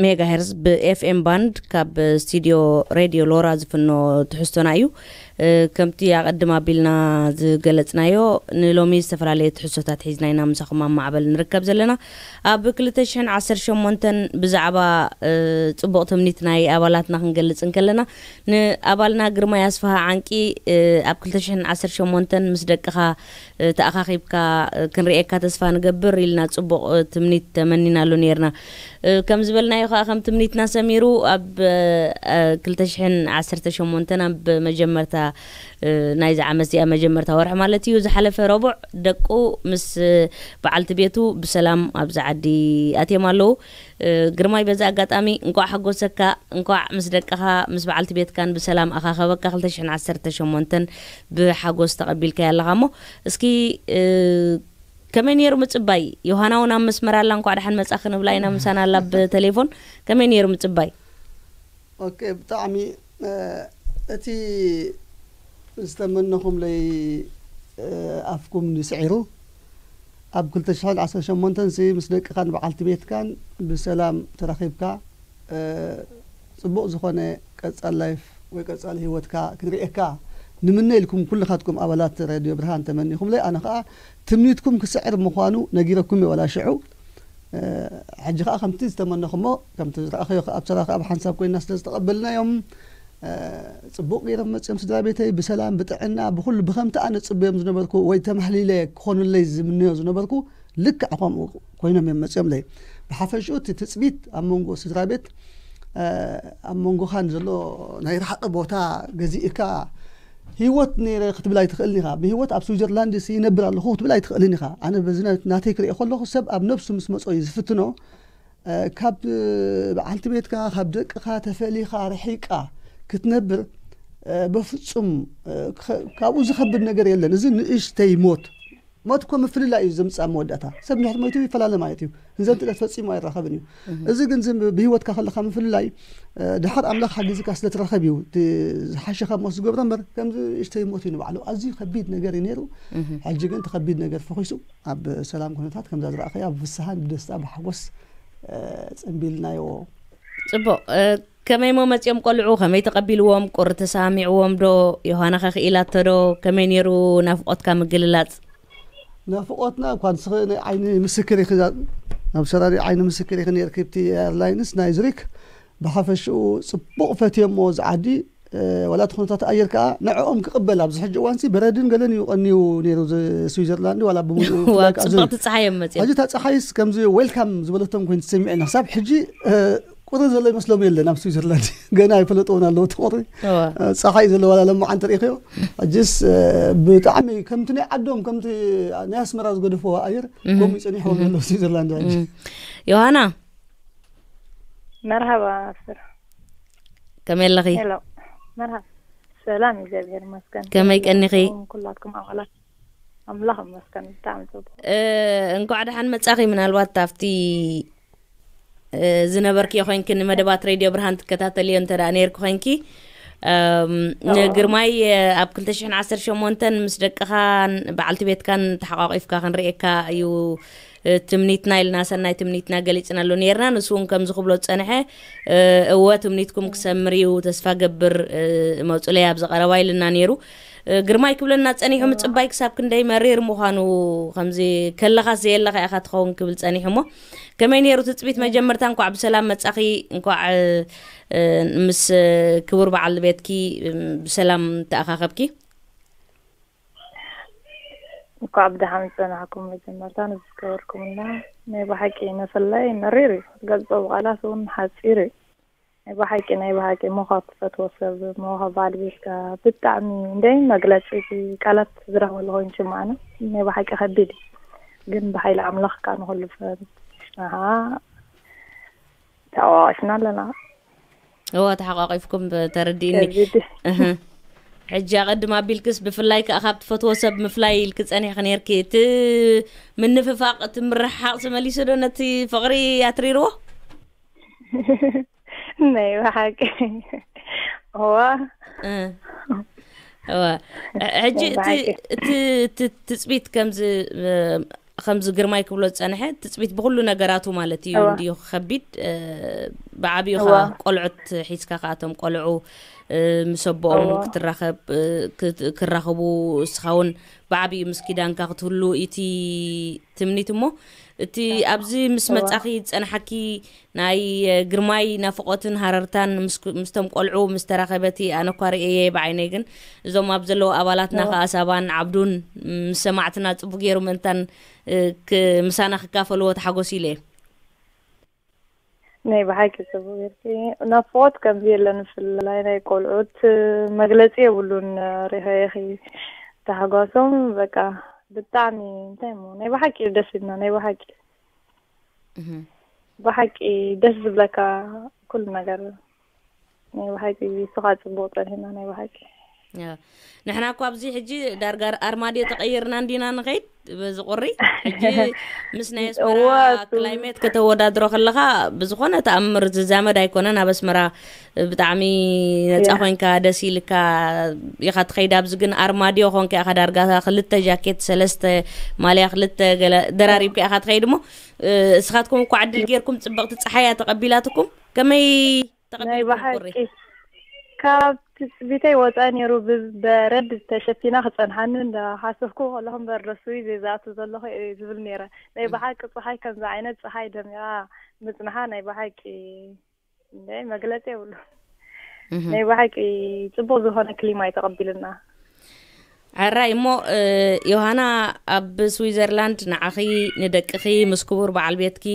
ሜጋሄርዝ ብኤፍኤም ባንድ ካብ ስቱዲዮ ሬድዮ ሎራ ዝፍኖ ትሕዝቶና እዩ። ከምቲ ኣቐድም ኣቢልና ዝገለጽናዮ ንሎሚ ዝተፈላለየ ትሕዝቶታት ሒዝና ኢና ምሳኹም ኣብ ማዕበል ንርከብ ዘለና። ኣብ ክልተ ሽሕን ዓሰርተ ሸሞንተን ብዛዕባ ጽቡቕ ትምኒት ናይ ኣባላትና ክንገልጽ እንከለና ንኣባልና ግርማይ ኣስፍሃ ዓንቂ ኣብ ክልተ ሽሕን ዓሰርተ ሸሞንተን ምስ ደቅኻ ተኣኻኺብካ ክንርእየካ ተስፋ ንገብር ኢልና ጽቡቕ ትምኒት ተመኒናሉ ነርና። ከም ዝበልናዮ ከዓ ከም ትምኒትና ሰሚሩ ኣብ ክልተ ሽሕን ዓሰርተ ሸሞንተን ኣብ መጀመርታ ናይዚ ዓመት እዚኣ መጀመርታ ወርሒ ማለት እዩ ዝሓለፈ ረቡዕ ደቁ ምስ በዓልቲ ቤቱ ብሰላም ኣብዚ ዓዲ ኣትዮም ኣለዉ። ግርማይ በዚ ኣጋጣሚ እንኳዕ ሓጎሰካ፣ እንኳዕ ምስ ደቅኻ ምስ በዓልቲ ቤትካን ብሰላም ኣኻኸበካ። ክልተ ሽሕን ዓሰርተ ሸሞንተን ብሓጎስ ተቐቢልካዮ ኣለኻ እሞ እስኪ ከመይ ነይሩ ምጽባይ? ዮሃና እውን ኣብ መስመር ኣላ፣ እንኳዕ ደሓን መጻኺ ንብላ ኢና፣ ምሳና ኣላ ብቴሌፎን። ከመይ ነይሩ ምጽባይ? ኦኬ፣ ብጣዕሚ እቲ ዝተመነኹምለይ ኣፍኩም ንስዒሩ ኣብ ክልተ ሽሕን ዓሰርተ ሸሞንተን ሲ ምስ ደቅኻን በዓልቲ ቤትካን ብሰላም ተራኺብካ ጽቡቕ ዝኾነ ቀጻል ላይፍ ወይ ቀጻል ህይወትካ ክንርእየካ ንምነ ኢልኩም ኩልኻትኩም ኣባላት ሬድዮ ብርሃን ተመኒኹምለይ። ኣነ ኸኣ ትምኒትኩም ክስዕር ምዃኑ ነጊረኩም እየ ወላ ሽዑ። ሕጂ ኸኣ ከምቲ ዝተመነኹሞ ከምቲ ዝረኣኸዮ ኣብ ሰራኺ ኣብ ሓንሳብ ኮይና ስለ ዝተቐበልናዮም ጽቡቕ ገይሮም መጽዮም ስድራ ቤተይ ብሰላም ብጥዕና ብኹሉ ብኸምቲ ኣነ ጽበዮም ዝነበርኩ ወይ ተማህሊለ ክኾኑለይ ዝምነዮ ዝነበርኩ ልክዕ ከምኡ ኮይኖም እዮም መጽዮምለይ። ብሓፈሽኡ እቲ ትጽቢት ኣብ መንጎ ስድራ ቤት ኣብ መንጎኻን ዘሎ ናይ ርሓቐ ቦታ ገዚእካ ህይወት ነይረ ክትብል ኣይትኽእልን ኢኻ። ብህይወት ኣብ ስዊዘርላንድ ሲ ይነብር ኣለኹ ክትብል ኣይትኽእልን ኢኻ። ኣነ በዚ ናተይ ክሪኦ ከለኹ ሰብ ኣብ ነብሱ ምስ መጾ እዩ ዝፍትኖ። ካብ በዓልቲ ቤትካ ካብ ደቅኻ ተፈሊኻ ርሒቃ ክትነብር በፍጹም ካብኡ ዝኸብድ ነገር የለን። እዚ ንእሽተይ ሞት ሞት እኮ ምፍልላይ እዩ ዘምፅኣ መወዳእታ። ሰብ እንድሕር ሞይቱ ይፈላለ ማለት እዩ። ህንዘምቲ ዕለት ፈፂሙ ኣይራኸብን እዩ። እዚ ግን ዝም ብህይወትካ ከለካ ምፍልላይ ድሓር ኣምላኽ ሓጊዝካ ስለ ትረኸብ እዩ። ዝሓሸኻ ሞት ዝገብሮ እምበር ከምዚ እሽተይ ሞት እዩ ንባዕሉ ኣዝዩ ከቢድ ነገር እዩ ነይሩ። ሕጂ ግን እቲ ከቢድ ነገር ፈኺሱ ኣብ ሰላም ኩነታት ከምዛ ዝረኣኸያ ብፍስሃን ብደስታ ብሓጎስ ፅምቢልናዮ። ፅቡቕ። ከመይ ሞ መፅኦም ቆልዑ ከመይ ተቐቢልዎም? ቁሪ ተሰማሚዕዎም ዶ? ዮሃና ከ ክኢላቶ ዶ? ከመይ ነይሩ ናፍቖትካ ምግልላፅ? ናፍቖትና እኳ ንስኺ ናይ ዓይኒ ምስክር ኢኺ፣ ኣብ ሰራሪ ዓይኒ ምስክር ኢኺ ነይርኪ። ኣብቲ ኤርላይንስ ናይ ዝሪክ ብሓፈሽኡ ፅቡቕ ፈትዮሞ እዚ ዓዲ። ዋላ እቲ ኩነታት ኣየር ከዓ ንዕኦም ክቕበል ኣብዚ ሕጂ እዋንሲ በረድን ገለን እዩ ቀንዩ ነይሩ። ስዊዘርላንድ ዋላ ብምሉኡ ጽብቕቲ ፀሓይ እዮም መፅኦም። ሕጂ እታ ፀሓይስ ከምዚ ዌልካም ዝበለቶም ኮይኑ ትሰሚዕና ክሳብ ሕጂ ቁሪ ዘሎ ይመስሎም የለን ኣብ ስዊዘርላንድ ገና ይፈለጥዎን ኣለዉ እቲ ቁሪ። ፀሓይ ዘሎ ዋላ ለማዓንቲ ርኢኽዮ። ሕጅስ ብጣዕሚ ከምቲ ናይ ዓዶም ከምቲ ናይ ኣስመራ ዝገደፍዎ ኣየር ከምኡ ይፀኒሕዎም ዘሎ ስዊዘርላንድ ሕጂ። ዮሃና መርሃባ ኣስር ከመይ ኣለኺ? ሄሎ መርሃባ ሰላም እግዚኣብሔር ይመስገን። ከመይ ቀኒኺ? ኩላትኩም ኣባላት ኣምላኽ ይመስገን ብጣዕሚ ጽቡቅ። እንኳዕ ደሓን መጻኺ። ምናልባት ኣብቲ ዝነበርክዮ ኮይንኪ ንመደባት ሬድዮ ብርሃን ትከታተልዮ እንተ ደኣ ነይርኪ ኮይንኪ ንግርማይ ኣብ ክልተ ሽሕን ዓሰርተ ሸሞንተን ምስ ደቅኻን በዓልቲ ቤትካን ተሓቋቒፍካ ክንርእየካ እዩ ትምኒትና ኢልና ሰናይ ትምኒትና ገሊጽናሉ ነይርና። ንሱ እውን ከምዚ ክብሎ ዝጸንሐ እወ ትምኒትኩም ክሰምር እዩ ተስፋ ገብር መውፅለይ ኣብዚ ቀረባ ኢልና ነይሩ። ግርማይ ክብለና ጸኒሑ ምጽባይ ክሳብ ክንደይ መሪር ምዃኑ ከምዚ ከለኻስ ዘየለኻ ኢኻ ትኸውን ክብል ጸኒሑ እሞ ከመይ ነይሩ ትጽቢት መጀመርታ? እንኳዕ ብሰላም መጻኺ፣ እንኳዕ ምስ ክቡር በዓል ቤትኪ ብሰላም ተኣኻኸብኪ። እንኳዕ ብደሓን ዝጸናሕኩም መጀመርታ ንዝገበርኩምና ናይ ብሓቂ መፈላይ መሪር እዩ። ክትገልጾ ብቓላት እውን ሓጺር እዩ። ናይ ብሓቂ ናይ ብሓቂ ሞኻ ትፈትዎ ሰብ ሞኻ በዓል ቤትካ ብጣዕሚ እንደይ መግለጺ እቲ ቃላት ዝረኽበሉ ኮይኑ ሽማዕና ናይ ብሓቂ ከቢድ እዩ። ግን ብሓይሊ ኣምላኽ ከዓ ንኹሉ ፈትናኻ ተዓዋቒፍና ኣለና። እዋ ተሓቋቂፍኩም ተረዲእኒ። ከቢድ እዩ። እህ። ሕጂ ኣቐድም ኣቢልክስ ብፍላይ ከዓ ካብ ትፈትዎ ሰብ ምፍላይ ኢልክ ጸኒሕክ ነይርኪ። እቲ ምንፍፋቕ እቲ ምርሕሓቕ መሊሱ ዶ ነቲ ፍቕሪ ኣትሪርዎ? ናይ ብሓቂ እዋ እ። እዋ። ሕጂ እቲ ብሓቂ። እቲ እቲ ትጽቢት ከምዚ እ፣ ከምዚ ግርማይ ክብሎ ዝጸንሐ ትጽቢት ብኩሉ ነገራቱ ማለት እዩ እዋ። እንድዩ ከቢድ እ፣ ብዓቢኡ እዋ። ከኣ ቆልዑት ሒዝካ ከኣቶም ቆልዑ እ፣ ምስ ኣቦኦም እዋ። ክትራኸብ እ፣ ክት- ክራኸቡ እስኻ እውን ብዓቢኡ ምስ ኪዳንካ ክትህሉ እቲ ትምኒት እሞ እቲ ኣብዚ ምስ እዋ። መጻኺ ዝጸንሓኪ ናይ ግርማይ ናፍቖትን ሃረርታን ምስቶም ቆልዑ ምስ ተራኸበቲ ኣነ እኳ ርእየየ ብዓይነይ ግን እዞም ኣብ ዘለዉ ኣባላትና ከኣ ሳባን ዓብዱን ምስ ሰማዕትና ጽቡቅ ገይሩ ምእንታን ምሳና ክካፈልዎ ተሓጎስ ኢለ እየ። ናይ ብሓቂ ጽቡቅ ጌርኪ። ናፍቆት ከምዚ የለን ብፍላይ ናይ ቆልዑት መግለጺ የብሉን። ሪኸ ኢኺ ታሕጓሶም በቃ ብጣዕሚ እንታይ እሞ ናይ ብሓቂ እዩ ደስ ኢልና ናይ ብሓቂ ብሓቂ ደስ ዝብለካ ኩሉ ነገር ናይ ብሓቂ እሱ ከዓ ፅቡቅ ፀኒሕና ናይ ብሓቂ ንሕና እኳ ኣብዚ ሕጂ ዳርጋ ኣርማድዮ ተቀይርና እንዲና ንኸይድ በዚ ቁሪ ሕጂ ምስ ናይ ኣስመራ ክላይሜት ከተወዳድሮ ከለካ ብዝኮነ ተኣምር ዝዛመድ ኣይኮነን ኣብ ኣስመራ ብጣዕሚ ነፃ ኮይንካ ደስ ኢልካ ኢኻ ትኸይድ ኣብዚ ግን ኣርማድዮ ኮንካ ኢኻ ዳርጋ ክልተ ጃኬት ሰለስተ ማልያ ክልተ ገለ ደራሪብካ ኢኻ ትኸይድ እሞ እስኻትኩም እኳ ዕድል ጌርኩም ፅብቕቲ ፀሓያ ተቐቢላትኩም ከመይ ናይ ተቐቢልኩም ቁሪ ብሓቂ ካብ ትፅቢተይ ወፃኢ ነይሩ ብበረድ ተሸፊና ክፀንሓኒ እንዳሓሰብኩ ከለኹ እምበር ደስ ዝብል ዘይዝኣቱ ዘለኹ እየ ዝብል ነይረ ናይ ብሓቂ ፀሓይ ከምዚ ዓይነት ፀሓይ ደሚቓ ምፅንሓ ናይ ብሓቂ እንደ መግለፂ የብሉ ናይ ብሓቂ ፅቡቅ ዝኾነ ክሊማ እዩ ተቐቢልና ሕራይ እሞ ዮሃና ኣብ ስዊዘርላንድ ንዓኺ ንደቅኺ ምስ ክቡር በዓል ቤትኪ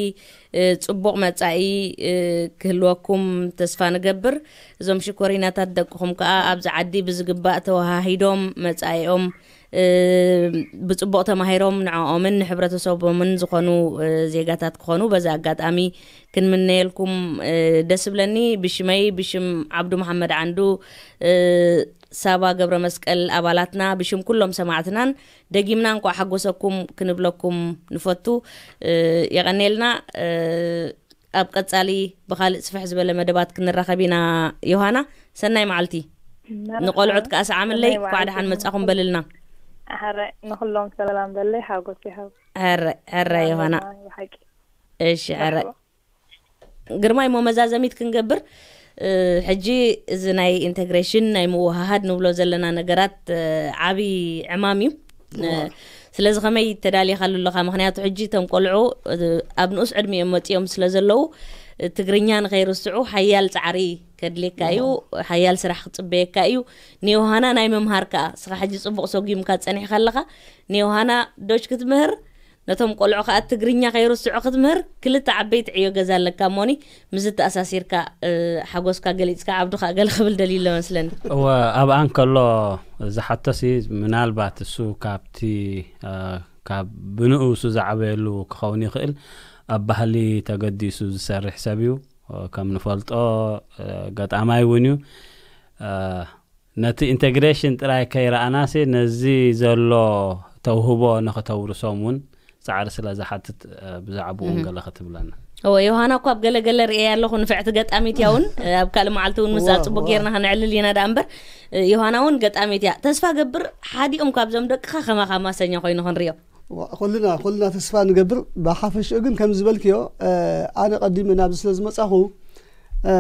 ፅቡቕ መፃኢ ክህልወኩም ተስፋ ንገብር። እዞም ሽኮሪናታት ደቅኹም ከዓ ኣብዚ ዓዲ ብዝግባእ ተወሃሂዶም መፃኢኦም ብፅቡቕ ተማሂሮም ንዕኦምን ንሕብረተሰቦምን ዝኾኑ ዜጋታት ክኾኑ በዚ ኣጋጣሚ ክንምነየልኩም ደስ ብለኒ። ብሽመይ ብሽም ዓብዱ መሓመድ ዓንዱ ሳባ ገብረ መስቀል ኣባላትና ብሽም ኩሎም ሰማዕትናን ደጊምና እንኳዕ ሓጎሰኩም ክንብለኩም ንፈቱ። የቐኔልና። ኣብ ቀጻሊ ብኻልእ ስፍሕ ዝበለ መደባት ክንራኸብ ኢና። ዮሃና ሰናይ መዓልቲ። ንቆልዑት ከኣ ሰዓምለይ እንኳዕ ደሓን መጻኹም በልልና። ሕረ ንኩሎም ሰላም በለይ ሓጎስ ይሃብ። ሕረ ሕረ ዮሃና። ብሓቂ እሺ ሕረ ግርማይ እሞ መዛዘሚት ክንገብር ሕጂ እዚ ናይ ኢንቴግሬሽን ናይ ምውሃሃድ ንብሎ ዘለና ነገራት ዓብዪ ዕማም እዩ። ስለዚ ከመይ ተዳሊኻሉ ኣለኻ? ምክንያቱ ሕጂ እቶም ቆልዑ ኣብ ንኡስ ዕድሚኦም መፂኦም ስለ ዘለዉ ትግርኛ ንኸይርስዑ ሓያል ፃዕሪ ከድልየካ እዩ። ሓያል ስራሕ ክጽበየካ እዩ። ንዮሃና ናይ ምምሃር ከኣ፣ እስኻ ሕጂ ጽቡቕ ሰጒምካ ጸኒሕካ ኣለኻ። ንዮሃና ዶች ክትምህር፣ ነቶም ቆልዑ ከኣ ትግርኛ ከይርስዑ ክትምህር፣ ክልተ ዓበይቲ ዕዮ ገዛ ኣለካ እሞኒ፣ ምስ ዝተኣሳሲርካ፣ እ፣ ሓጎስካ ገሊጽካ፣ ዓብዱ ከኣ ገለ ክብል ደልዩ ኣሎ መስለኒ። እወ፣ ኣብኣ እንከሎ ዝሓተሲ፣ ምናልባት እሱ ካብቲ፣ እ፣ ካብ ብንኡ እሱ ዝዓበየሉ ክኸውን ይኽእል። ኣብ ባህሊ ተገዲሱ ዝሰርሕ ሰብ እዩ። ከም ንፈልጦ፣ እ፣ ገጣማይ እውን እዩ። እ፣ ነቲ ኢንቴግሬሽን ጥራይ ከይረኣናሲ፣ ነዚ ዘሎ ተውህቦ ንኽተውርሶም እውን ጻዕሪ ስለ ዝሓትት፣ እ፣ ብዛዕባኡ እውን እህ። ገለ ክትብለና። እወ፣ ዮሃና እኳ ኣብ ገለገለ ርእየ ኣለኹ፣ ንፍዕቲ ገጣሚት እያ እውን። እ፣ ኣብ ካልእ መዓልቲ እውን ምስኣ እወ፣ ጽቡቅ እወ። ጌርና ከነዕልል ኢና ደኣ እምበር፣ እ፣ ዮሃና እውን ገጣሚት እያ። ተስፋ ገብር፣ ሓዲኦም ካብዞም ደቅኻ ከማኻ ማሰኛ ኮይኑ ክንሪኦ። ዋ፣ ኩልና፣ ኩልና ተስፋ ንገብር። ብሓፈሽኡ ግን ከም ዝበልክዮ፣ እ፣ ኣነ ቀዲመ ናብዚ ስለ ዝመጻኹ፣ እ፣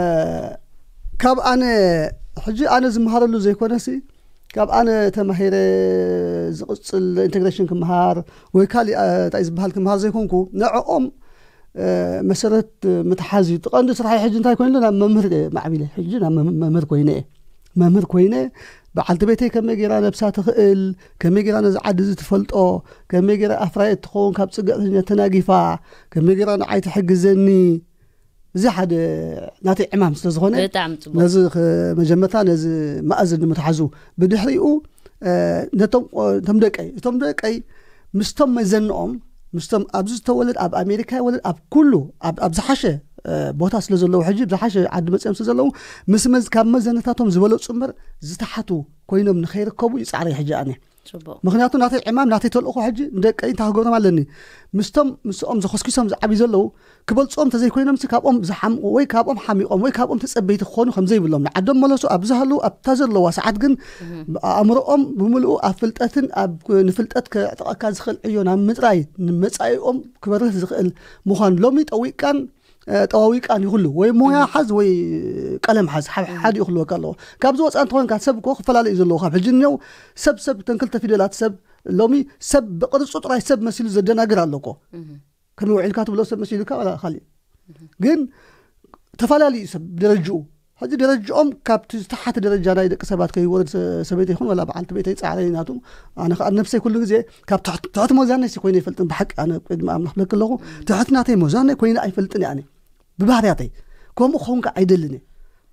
ካብ ኣነ፣ ሕጂ ኣነ ዝመሃረሉ ዘይኮነሲ፣ ካብ ኣነ ተማሂረ ዝቕጽል ኢንተግሬሽን ክመሃር ወይ ካሊእ፣ እ፣ እንታይ ዝበሃል ክመሃር ዘይኮንኩ፣ ንዕኦም፣ እ፣ መሰረት ምትሓዝ እዩ። እቲ ቀንዲ ስራሐይ ሕጂ እንታይ ኮይኑ ኣሎ? ናብ መምህር እየ ማዕቢለ። ሕጂ ናብ መም-፣ መምህር ኮይነ እየ። መምህር ኮይነ፣ በዓልቲ ቤተይ ከመይ ገይራ ነብሳ ትኽእል፣ ከመይ ገይራ ነዚ ዓዲ እዚ ትፈልጦ፣ ከመይ ገይራ ኣፍራየት ትኸውን፣ ካብ ጽግዕተኛ ተናጊፋ፣ ከመይ ገይራ ንዓይ ትሕግዘኒ፣ እዚ ሓደ ናተይ ዕማም ስለ ዝኾነ፣ ብጣዕሚ ጽቡቕ። ነዚ ኸ-፣ መጀመርታ ነዚ መኣዝን ንምትሓዙ፣ ብድሕሪኡ፣ እ፣ ነቶም፣ እ፣ እቶም ደቀይ፣ እቶም ደቀይ ምስቶም መዘንኦም፣ ምስቶም ኣብዚ ዝተወለድ፣ ኣብ ኣሜሪካ ይወለድ፣ ኣብ ኩሉ፣ ኣብ፣ ኣብ ዝሓሸ፣ እ፣ ቦታ ስለ ዘለዉ፣ ሕጂ ኣብ ዝሓሸ ዓዲ መጺኦም ስለ ዘለዉ፣ ምስ መዝ-፣ ካብ መዘነታቶም ዝበለጹ እምበር ዝተሓቱ ኮይኖም ንኸይርከቡ እዩ ጻዕረይ ሕጂ ኣነ። ጽቡቕ። ምኽንያቱ ናተይ ዕማም፣ ናተይ ተልእኾ ሕጂ ንደቀይ እንታይ ክገብሮም ኣለኒ? ምስቶም፣ ምስኦም ዘኾስኪሶም ዝዓብዩ ዘለዉ ክበልጽኦም እንተዘይኮይኖምሲ፣ ካብኦም ዝሓምቑ ወይ ካብኦም ሓሚቖም ወይ ካብኦም ተጸበይቲ ክኾኑ ከም ዘይብሎም፣ ንዓዶም መለሱ ኣብ ዝሃለዉ ኣብታ ዘለዋ ሰዓት ግን እህ። ኣእምሮኦም ብምልኡ ኣብ ፍልጠትን ኣብ ንፍልጠት ከዕጥቐካ ዝኽእል ዕዮ ናብ ምጥራይ ንመጻኢኦም ክበርህ ዝኽእል ምዃኑ ሎሚ ጠዊቃን፣ እ፣ ጠዋዊቃን ይኹሉ ወይ ሞያ እህ። ሓዝ ወይ ቀለም ሓዝ ሓ-፣ እህ። ሓደ ይኹልወካ ኣለዎ። ካብዚ ወጻኢ እንተኾንካ ሰብ እኮ ክፈላለ እዩ ዘለዎ። ካብ ሕጂ እኒው ሰብ ሰብ ተን ክልተ ፊደላት ሰብ ሎሚ ሰብ ብቕርጹ ጥራይ ሰብ መሲሉ ዘደናግር ኣሎ እኮ። እህ። ከመይ ውዒልካ ትብሎ ሰብ መሲሉካ ዋላ ካሊእ። ግን ተፈላለዩ እዩ ሰብ ብደረጅኡ። ሕጂ ደረጅኦም ካብቲ ዝተሓተ ደረጃ ናይ ደቂ ሰባት ከይወርድ ሰ-፣ ሰበይቲ ይኹን ዋላ በዓልቲ ቤተይ ጻዕረይ ናቱ። ኣነ ከኣ ነብሰይ ኩሉ ግዜ ካብ ትሕት-፣ ትሕቲ ሞዛነይ ሲ ኮይነ ይፈልጥን ብሓቂ ኣነ ቅድሚ ኣምላኽ ብለክ ኣለኹ። ትሕቲ ናተይ ሞዛነይ ኮይነ ኣይፈልጥን እየ ኣነ ብባህርያተይ። ከምኡ ክኸውን ከኣ ኣይደልን እየ።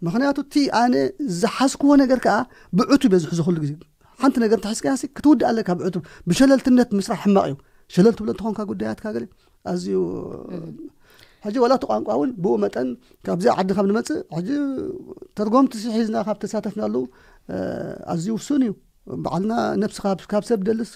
ምኽንያቱ እቲ ኣነ ዝሓዝክዎ ነገር ከኣ ብዕቱብ እየ ዝሕዞ ኩሉ ግዜ። ሓንቲ ነገር እንተሒዝካያ ሲ ክትውድእ ኣለካ ብዕቱብ። ብሸለልትነት ምስራሕ ሕማቕ እዩ። ሸለል ትብሎ እንተኾንካ ጉዳያትካ ገለ ኣዝዩ እም። ሕጂ ዋላ እቲ ቋንቋ እውን ብኡ መጠን ካብዚ ዓዲ ካብ ንመጽእ ሕጂ ተርጎምቲ ሲ ሒዝና ካብ ተሳተፍናሉ፣ እ፣ ኣዝዩ ውሱን እዩ። ባዕልና ነብስኻ ካብ፣ ካብ ሰብ ደልስ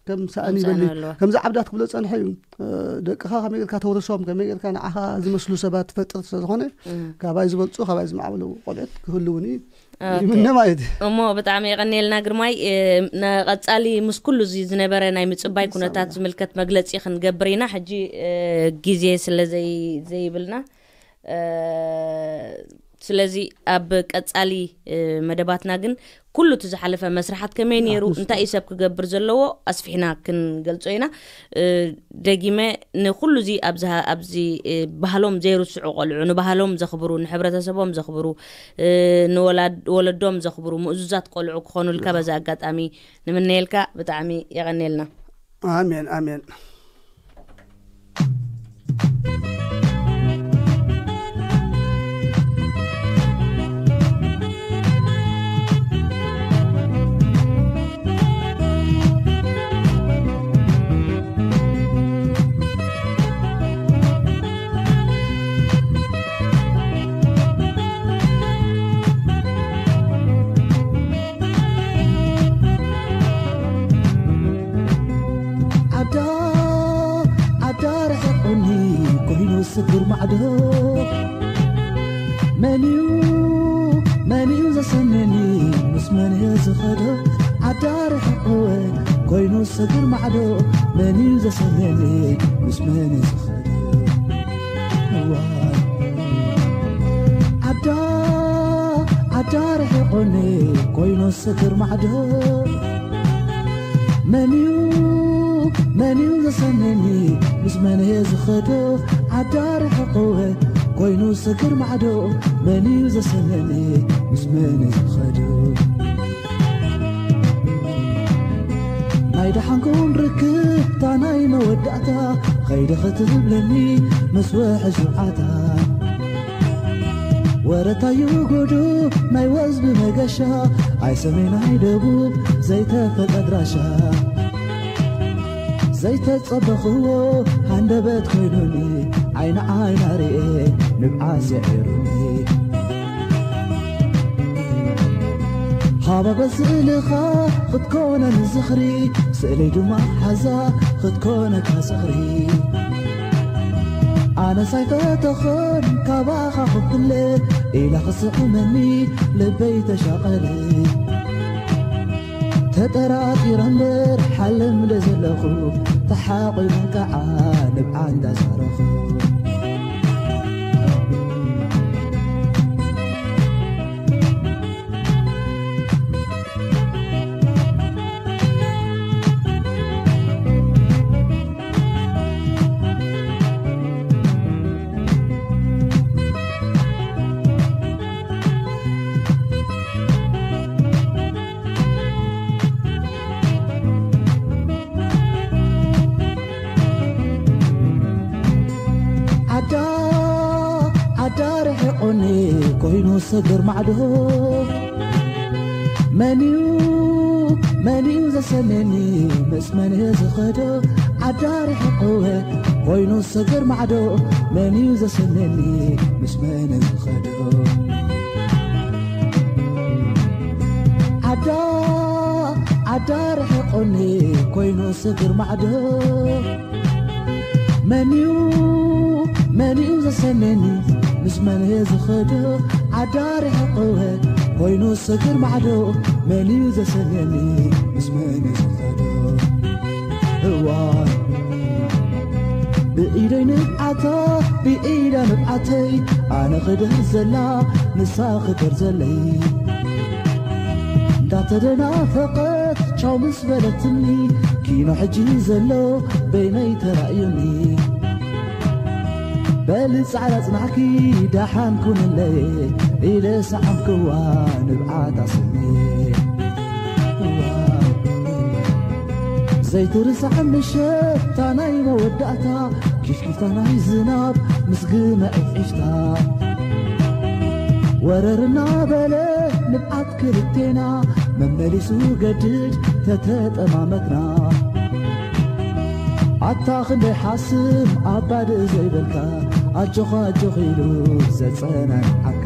ከም ሰኣኒ ከምዚ በሊ ኣነ ኣለዋ። ከምዚ ዓብዳት ክብሎ ጸንሐ እዩ። እ፣ ደቅኻ ከመይ ጌርካ ተውርሶም፣ ከመይ ጌርካ ንዓኻ ዝመስሉ ሰባት ትፈጥር ስለ ዝኾነ እም። ካባይ ዝበልጹ፣ ካባይ ዝማዕበሉ ቆልዑት ክህልውኒ ኦኬ። ይምነ ማለት እዩ። እሞ ብጣዕሚ የቐንየልና ግርማይ። እ፣ ንቐጻሊ ምስ ኩሉ እዚ ዝነበረ ናይ ምጽባይ ኩነታት ዝምልከት መግለጺ ክንገብር ኢና። ሕጂ፣ እ፣ ግዜ ስለ ዘይ-፣ ዘይብልና፣ እ፣ ስለዚ ኣብ ቀጻሊ፣ እ፣ መደባትና ግን ኩሉ እቲ ዝሓለፈ መስርሓት ከመይ ነይሩ፣ ኣክንስቶ። እንታይ እዩ ሰብ ክገብር ዘለዎ ኣስፊሕና ክንገልጾ ኢና። እ፣ ደጊመ ንኹሉ እዚ ኣብዚ፣ ኣብዚ፣ እ፣ ባህሎም ዘይርስዑ ቆልዑ፣ ንባህሎም ዘኽብሩ፣ ንሕብረተሰቦም ዘኽብሩ፣ እ፣ ንወላድ-፣ ወለዶም ዘኽብሩ፣ ምእዙዛት ቆልዑ ክኾኑልካ በዚ ኣጋጣሚ ንምነየልካ። ብጣዕሚ የቐንየልና። ኣሜን፣ ኣሜን። ዓዳ ዓዳ ርሒቑኒ ኮይኑ ስጉር ማዕዶ። መን እዩ መን እዩ ዘሰነኒ ምስ መን እየ ዝኸዶ? ዓዳ ርሒቑወ ኮይኑ ስጉር ማዕዶ። መን እዩ ዘሰነኒ ምስ መን እየ ዝኸዶ? እዋ ዓዳ ዓዳ ርሒቑኒ ኮይኑ ስግር ማዕዶ። መን እዩ መን እዩ ዘሰነኒ ምስ መን እየ ዝኸዶ? ዓዳ ርሒቑወ ኮይኑ ስግር ማዕዶ። መን እዩ ዘሰነኒ ምስ መን እዩ ዝኸዱ? ናይ ደሓንኩም ርክብታ ናይ መወዳእታ ኸይደ ኽትብለኒ ምስ ውሕጅ ንብዓታ። ወረታዩ ጉዱ ናይ ወዝቢ መገሻ ኣይ ሰሜን ኣይ ደቡብ ዘይተፈልጠ ኣድራሻ። ዘይተጸበኽዎ ሃንደበት ኮይኑኒ ዓይኒ ዓይና ርኤ ንብዓት ስዒሩኒ። ሃባበ ስእልኻ ክትኮነኒ ዝኽሪ ስእለይ ድማ ሓዛ ክትኮነካ ዝኽሪ። ኣነስ ኣይፈተኽን ካባኻ ክፍለ ኢላ ክስዕመኒ ልበይ ተሻቐለ። ተጠራጢረ እምበር ሓልምለ ዘለኹ ተሓቒበን ከዓ ንብዓት እንዳዛረኹ። ዓዳ ዓዳ ርሒቑኒ ኮይኑ ሰግር ማዕዶ። መን እዩ መን እዩ ዘሰነኒ ምስ መን እየ ዝኸዶ? ዓዳ ርሒቑወ ኮይኑ ሰግር ማዕዶ። መን እዩ ዘሰነኒ ምስ መን እየ ዝኸዶ? ዓዳ ዓዳ ርሒቑኒ ኮይኑ ሰግር ማዕዶ። መን እዩ መን እዩ ዘሰነኒ ምስ መን እየ ዝኸዶ? ዓዳ ርሒቑወ ኮይኑ ሰግር ማዕዶ። መን እዩ ዘሰነኒ ምስ መን እየ ዝኸዶ? እዋይ ብኢደይ ንብዓታ ብኢዳ ንብዓተይ ኣነ ክደር ዘላ ንሳ ክደር ዘለይ እንዳተደናፈቐት ቻው ምስ በለትኒ ኪኖ ሕጂ ዘሎ በይነይ ተራእዩኒ። በሊ ጻዕዳ ጽናሕኪ ደሓን ኩንለይ ኢለ ሰዓምክዋ ንብዓት ኣስኒ። ዘይትርሳዕ ምሸታ ናይ መወዳእታ ኪፍኪፍታ ናይ ዝናብ ምስ ግመ ዒፍዒፍታ ወረር እናበለ ንብዓት ክልቴና መመሊሱ ገድድ ተተጠማመትና። ኣታ ክንደይ ሓስም ኣባድእ ዘይበልካ ኣጆኻ ኣጆኺ ኢሉ ዘጸናንዓካ።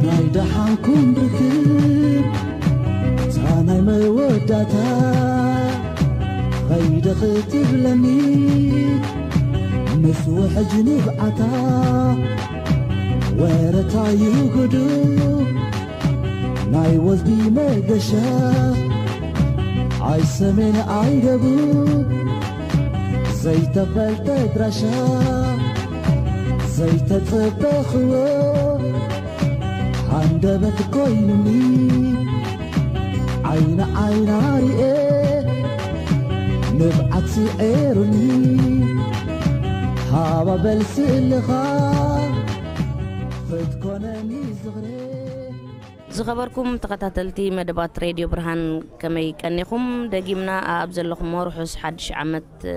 ናይ ደሓንኩም ርክብ እታ ናይ መወዳእታ ኸይደ ኽትብለኒ ምስ ውሕጅ ንብዓታ ወረታ ይጉዱ ናይ ወዝቢ መገሻ ኣይ ሰሜን ኣይ ደቡብ ዘይተፈልጠ ኣድራሻ ዘይተጸበኽዎ ሃንደበት ኮይኑኒ ዓይኒ ዓይና ርኤ ንብዓት ስዔሩኒ ሃባበል ስእልኻ ክትኮነኒ ዝኽሬ። ዝኸበርኩም ተኸታተልቲ መደባት ሬድዮ ብርሃን፣ ከመይ ቀኒኹም? ደጊምና ኣብ ዘለኹሞ ርሑስ ሓድሽ ዓመት፣ እ፣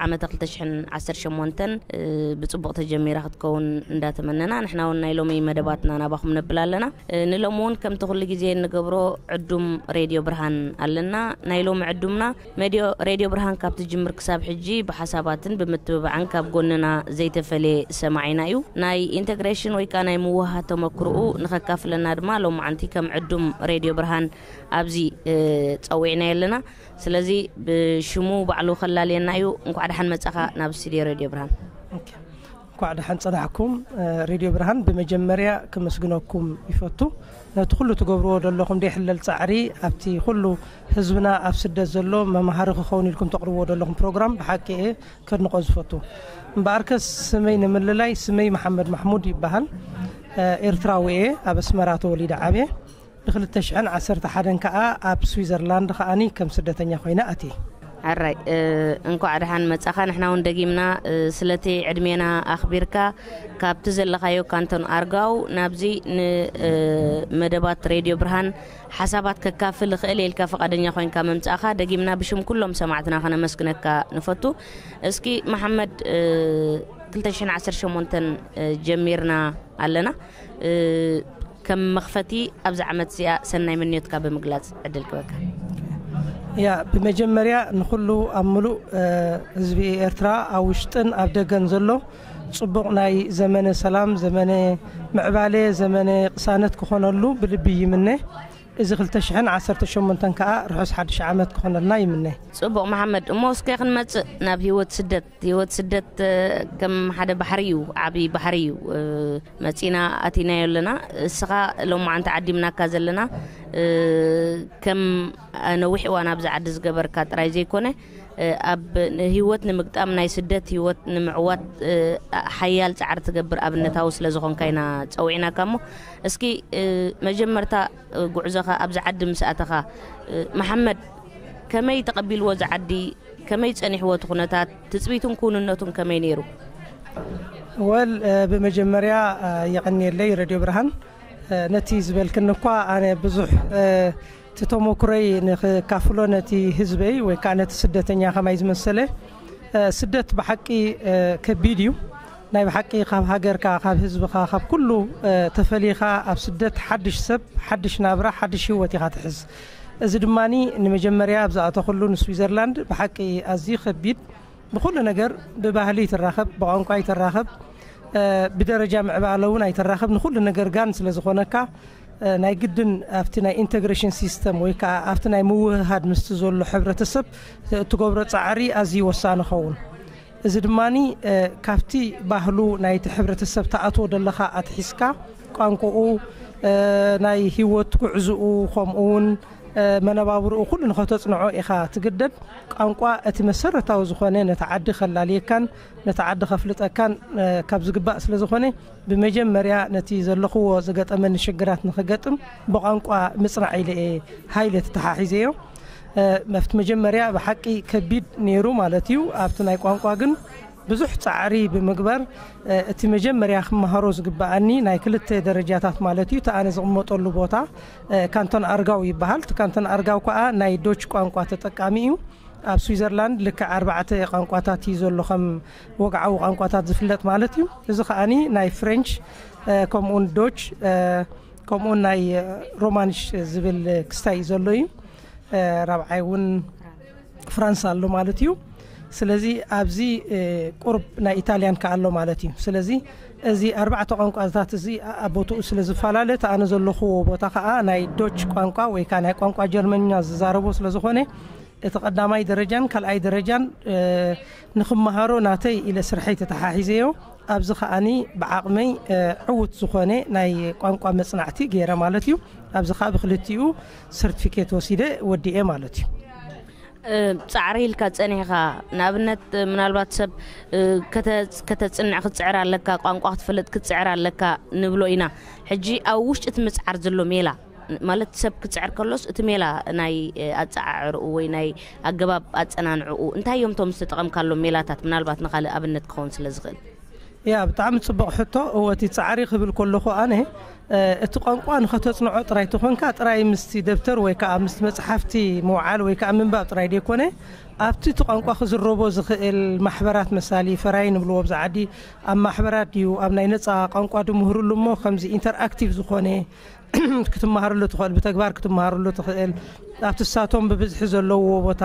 ዓመተ ክልተ ሽሕን ዓሰርተ ሸሞንተን፣ እ፣ ብጽቡቕ ተጀሚራ ክትከውን እንዳተመነና፣ ንሕና እውን ናይ ሎሚ መደባትና ናባኹም ነብል ኣለና። እ፣ ንሎሚ እውን ከምቲ ኩሉ ግዜ እንገብሮ ዕዱም ሬድዮ ብርሃን ኣለና። ናይ ሎሚ ዕዱምና መድዮ-፣ ሬድዮ ብርሃን ካብ ትጅምር ክሳብ ሕጂ ብሓሳባትን ብምትብባዕን ካብ ጎንና ዘይተፈልየ ሰማዒና እዩ። ናይ ኢንተግሬሽን ወይ ከኣ ናይ ምውህሃድ ተመክሮኡ ንኸካፍለና ድማ ሎማዓንቲ ከም ዕዱም ሬድዮ ብርሃን ኣብዚ፣ እ፣ ጸዊዕናዮ ኣለና። ስለዚ ብሽሙ ባዕሉ ከላልየና እዩ። እንኳዕ ደሓን መጻኻ ናብ ስቱድዮ ሬድዮ ብርሃን። ኦኬ። እንኳዕ ደሓን ጸናሕኩም። እ፣ ሬድዮ ብርሃን ብመጀመርያ ክመስግነኩም ይፈቱ። ነቲ ኩሉ ትገብርዎ ዘለኹም ደይሕለል ጻዕሪ ኣብቲ ኩሉ ህዝብና ኣብ ስደት ዘሎ መምሃሪ ክኸውን ኢልኩም ተቕርብዎ ዘለኹም ፕሮግራም ብሓቂ እየ ከድንቆ ዝፈቱ። እምበኣርከስ ስመይ ንምልላይ ስመይ መሓመድ ማሕሙድ ይበሃል። እ፣ ኤርትራዊ እየ፣ ኣብ ኣስመራ ተወሊደ ዓብየ። ብ ክልተ ሽሕን ዓሰርተ ሓደን ከኣ ኣብ ስዊዘርላንድ ከኣኒ ከም ስደተኛ ኮይነ ኣትየ። ኣራይ፣ እ፣ እንኳዕ ደሓን መጻኻ። ንሕና እውን ደጊምና፣ እ፣ ስለቲ ዕድሜና ኣኽቢርካ ካብቲ ዘለኻዮ ካንቶን ኣርጋው ናብዚ ን፣ እ፣ መደባት ሬድዮ ብርሃን ሓሳባት ከካፍል እኽእል ኢልካ ፈቓደኛ ኮይንካ ምምጻእኻ ደጊምና ብሽም ኩሎም ሰማዕትና ከነመስግነካ ንፈቱ። እስኪ መሓመድ፣ እ፣ ክልተ ሽሕን ዓሰርተ ሸሞንተን፣ እ፣ ጀሚርና ኣለና። እ፣ ከም መኽፈቲ ኣብዚ ዓመት እዚኣ ሰናይ ምንዮትካ ብምግላጽ ዕድል ክበካ። ያ፣ ብመጀመርያ ንኹሉ ኣብ ምሉእ፣ እ፣ ህዝቢ ኤርትራ ኣብ ውሽጥን ኣብ ደገን ዘሎ ጽቡቕ ናይ ዘመነ ሰላም፣ ዘመነ ምዕባለ፣ ዘመነ ቅሳነት ክኾነሉ ብልቢ ይምነ። እዚ ክልተ ሽሕን ዓሰርተ ሸሞንተን ከኣ ርሑስ ሓድሽ ዓመት ክኾነልና ይምነ። ጽቡቕ መሓመድ፣ እሞ እስከ ክንመጽእ ናብ ህይወት ስደት። ህይወት ስደት፣ እ፣ ከም ሓደ ባሕሪ እዩ፣ ዓቢ ባሕሪ እዩ። እ፣ መጺና ኣቲናዮ ኣለና። እስኻ ሎማዓንቲ ዓዲምናካ ዘለና፣ እ፣ ከም ነዊሕ እዋን ኣብዚ ዓዲ ዝገበርካ ጥራይ ዘይኮነ፣ እ፣ ኣብ ህይወት ንምግጣም፣ ናይ ስደት ህይወት ንምዕዋት፣ እ፣ ሓያል ጻዕሪ ትገብር ኣብነታዊ ስለ ዝኾንካ ኢና ጸዊዕናካ። እሞ እስኪ፣ እ፣ መጀመርታ፣ እ፣ ጉዕዞኻ ኣብዚ ዓዲ ምስ ኣተኻ፣ እ፣ መሓመድ ከመይ ተቐቢልዎ እዚ ዓዲ? ከመይ ጸኒሕዎ እቲ ኩነታት? ትጽቢቱን ክውንነቱን ከመይ ነይሩ? ወል፣ እ፣ ብመጀመርያ፣ እ፣ የቐንየለይ ሬድዮ ብርሃን፣ እ፣ ነቲ ዝበልክኒ እኳ ኣነ ብዙሕ፣ እ፣ እቲ ተመኩረይ ንኽካፍሎ ነቲ ህዝበይ ወይ ከዓ ነቲ ስደተኛ ከማይ ዝመሰለ፣ እ፣ ስደት ብሓቂ፣ እ፣ ከቢድ እዩ። ናይ ብሓቂ ካብ ሃገርካ፣ ካብ ህዝብኻ፣ ካብ ኩሉ፣ እ፣ ተፈሊኻ ኣብ ስደት ሓድሽ ሰብ፣ ሓድሽ ናብራ፣ ሓድሽ ህይወት ኢኻ ትሕዝ። እዚ ድማኒ ንመጀመርያ ኣብ ዝኣተኹሉ ንስዊዘርላንድ ብሓቂ ኣዝዩ ከቢድ። ብኹሉ ነገር ብባህሊ ይትራኸብ፣ ብቋንቋ ይትራኸብ፣ እ፣ ብደረጃ ምዕባለ እውን ኣይትራኸብ። ንኹሉ ነገር ጋን ስለ ዝኾነካ፣ እ፣ ናይ ግድን ኣብቲ ናይ ኢንተግሬሽን ሲስተም ወይ ከዓ ኣብቲ ናይ ምውህሃድ ምስቲ ዘሎ ሕብረተሰብ ትገብሮ ጻዕሪ ኣዝዩ ወሳኒ ኸውን። እዚ ድማኒ፣ እ፣ ካብቲ ባህሉ ናይቲ ሕብረተሰብ ትኣትዎ ዘለኻ ኣትሒዝካ ቋንቋኡ፣ እ፣ ናይ ህይወት ጉዕዝኡ፣ ከምኡ እውን፣ እ፣ መነባብርኡ ኩሉ ንኸተጽንዖ ኢኻ ትግደድ። ቋንቋ እቲ መሰረታዊ ዝኾነ ነቲ ዓዲ ከላልየካን ነቲ ዓዲ ከፍልጠካን፣ እ፣ ካብ ዝግባእ ስለ ዝኾነ፣ ብመጀመርያ ነቲ ዘለኽዎ ዝገጠመኒ ሽግራት ንኽገጥም ብቋንቋ ምጽናዕ ኢለ እየ ሃይለ ተተሓሒዘዮ። እ፣ ኣብቲ መጀመርያ ብሓቂ ከቢድ ነይሩ ማለት እዩ። ኣብቲ ናይ ቋንቋ ግን ብዙሕ ጻዕሪ ብምግባር፣ እ፣ እቲ መጀመርያ ክመሃሮ ዝግበኣኒ ናይ ክልተ ደረጃታት ማለት እዩ። እቲ ኣነ ዝቕመጠሉ ቦታ፣ እ፣ ካንቶን ኣርጋው ይበሃል። እቲ ካንቶን ኣርጋው ከኣ ናይ ዶች ቋንቋ ተጠቃሚ እዩ። ኣብ ስዊዘርላንድ ልክዕ ኣርባዕተ ቋንቋታት እዩ ዘሎ፣ ከም ወግዓዊ ቋንቋታት ዝፍለጥ ማለት እዩ። እዚ ከኣኒ ናይ ፍሬንች፣ እ፣ ከምኡውን ዶች፣ እ፣ ከምኡውን ናይ፣ እ፣ ሮማንሽ ዝብል ክስታይ እዩ ዘሎ እዩ። እ፣ ራብዓይ እውን ፍራንስ ኣሎ ማለት እዩ። ስለዚ ኣብዚ፣ እ፣ ቁርብ ናይ ኢታልያን ከኣ ኣሎ ማለት እዩ። ስለዚ እዚ ኣርባዕተ ቋንቋታት እዚ ኣብ ቦትኡ ስለ ዝፈላለ፣ እቲ ኣነ ዘለኹዎ ቦታ ከኣ ናይ ዶች ቋንቋ ወይ ከኣ ናይ ቋንቋ ጀርመንኛ ዝዛረቦ ስለ ዝኾነ፣ እቲ ቀዳማይ ደረጃን ካልኣይ ደረጃን፣ እ፣ ንኽመሃሮ ናተይ ኢለ ስርሐይ ተተሓሒዘዮ። ኣብዚ ከኣኒ ብዓቕመይ፣ እ፣ ዕዉት ዝኾነ ናይ ቋንቋ መጽናዕቲ ገይረ ማለት እዩ። ኣብዚ ከኣ ብክልቲኡ ሰርቲፊኬት ወሲደ ወዲኤ ማለት እዩ። እ፣ ጻዕሪ ኢልካ ጸኒሕኻ፣ ንኣብነት፣ እ፣ ምናልባት ሰብ፣ እ፣ ከተ-፣ ከተጽንዕ ክትጽዕር ኣለካ፣ ቋንቋ ክትፈልጥ ክትጽዕር ኣለካ ንብሎ ኢና። ሕጂ ኣብ ውሽጢ እቲ ምጽዓር ዘሎ ሜላ፣ ማለት ሰብ ክጽዕር ከሎስ እቲ ሜላ ናይ፣ እ፣ ኣጸዓዕርኡ ወይ ናይ ኣገባብ ኣጸናንዕኡ እንታይ እዮም እቶም ዝተጠቐምካሎም ሜላታት? ምናልባት ንኻልእ ኣብነት ክኸውን ስለ ዝኽእል። ያ፣ ብጣዕሚ ጽቡቕ ሕቶ። እወ፣ እቲ ጻዕሪ ክብል ከለኹ ኣነ፣ እ፣ እቲ ቋንቋ ንኸተጽንዖ ጥራይ ተኾንካ ጥራይ ምስቲ ደብተር ወይ ከኣ ምስቲ መጽሓፍቲ ምውዓል ወይ ከኣ ምንባብ ጥራይ ደይኮነ፣ ኣብቲ እቲ ቋንቋ ክዝረቦ ዝኽእል ማሕበራት መሳሊ ፈራይ ንብልዎ ኣብዚ ዓዲ፣ ኣብ ማሕበራት ድዩ፣ ኣብ ናይ ነጻ ቋንቋ ድምህርሉ እሞ ከምዚ ኢንተርኣክቲቭ ዝኾነ ክትመሃረሉ ትኽእል፣ ብተግባር ክትመሃረሉ ትኽእል። ኣብቲ እሳቶም ብብዝሒ ዘለዎ ቦታ፣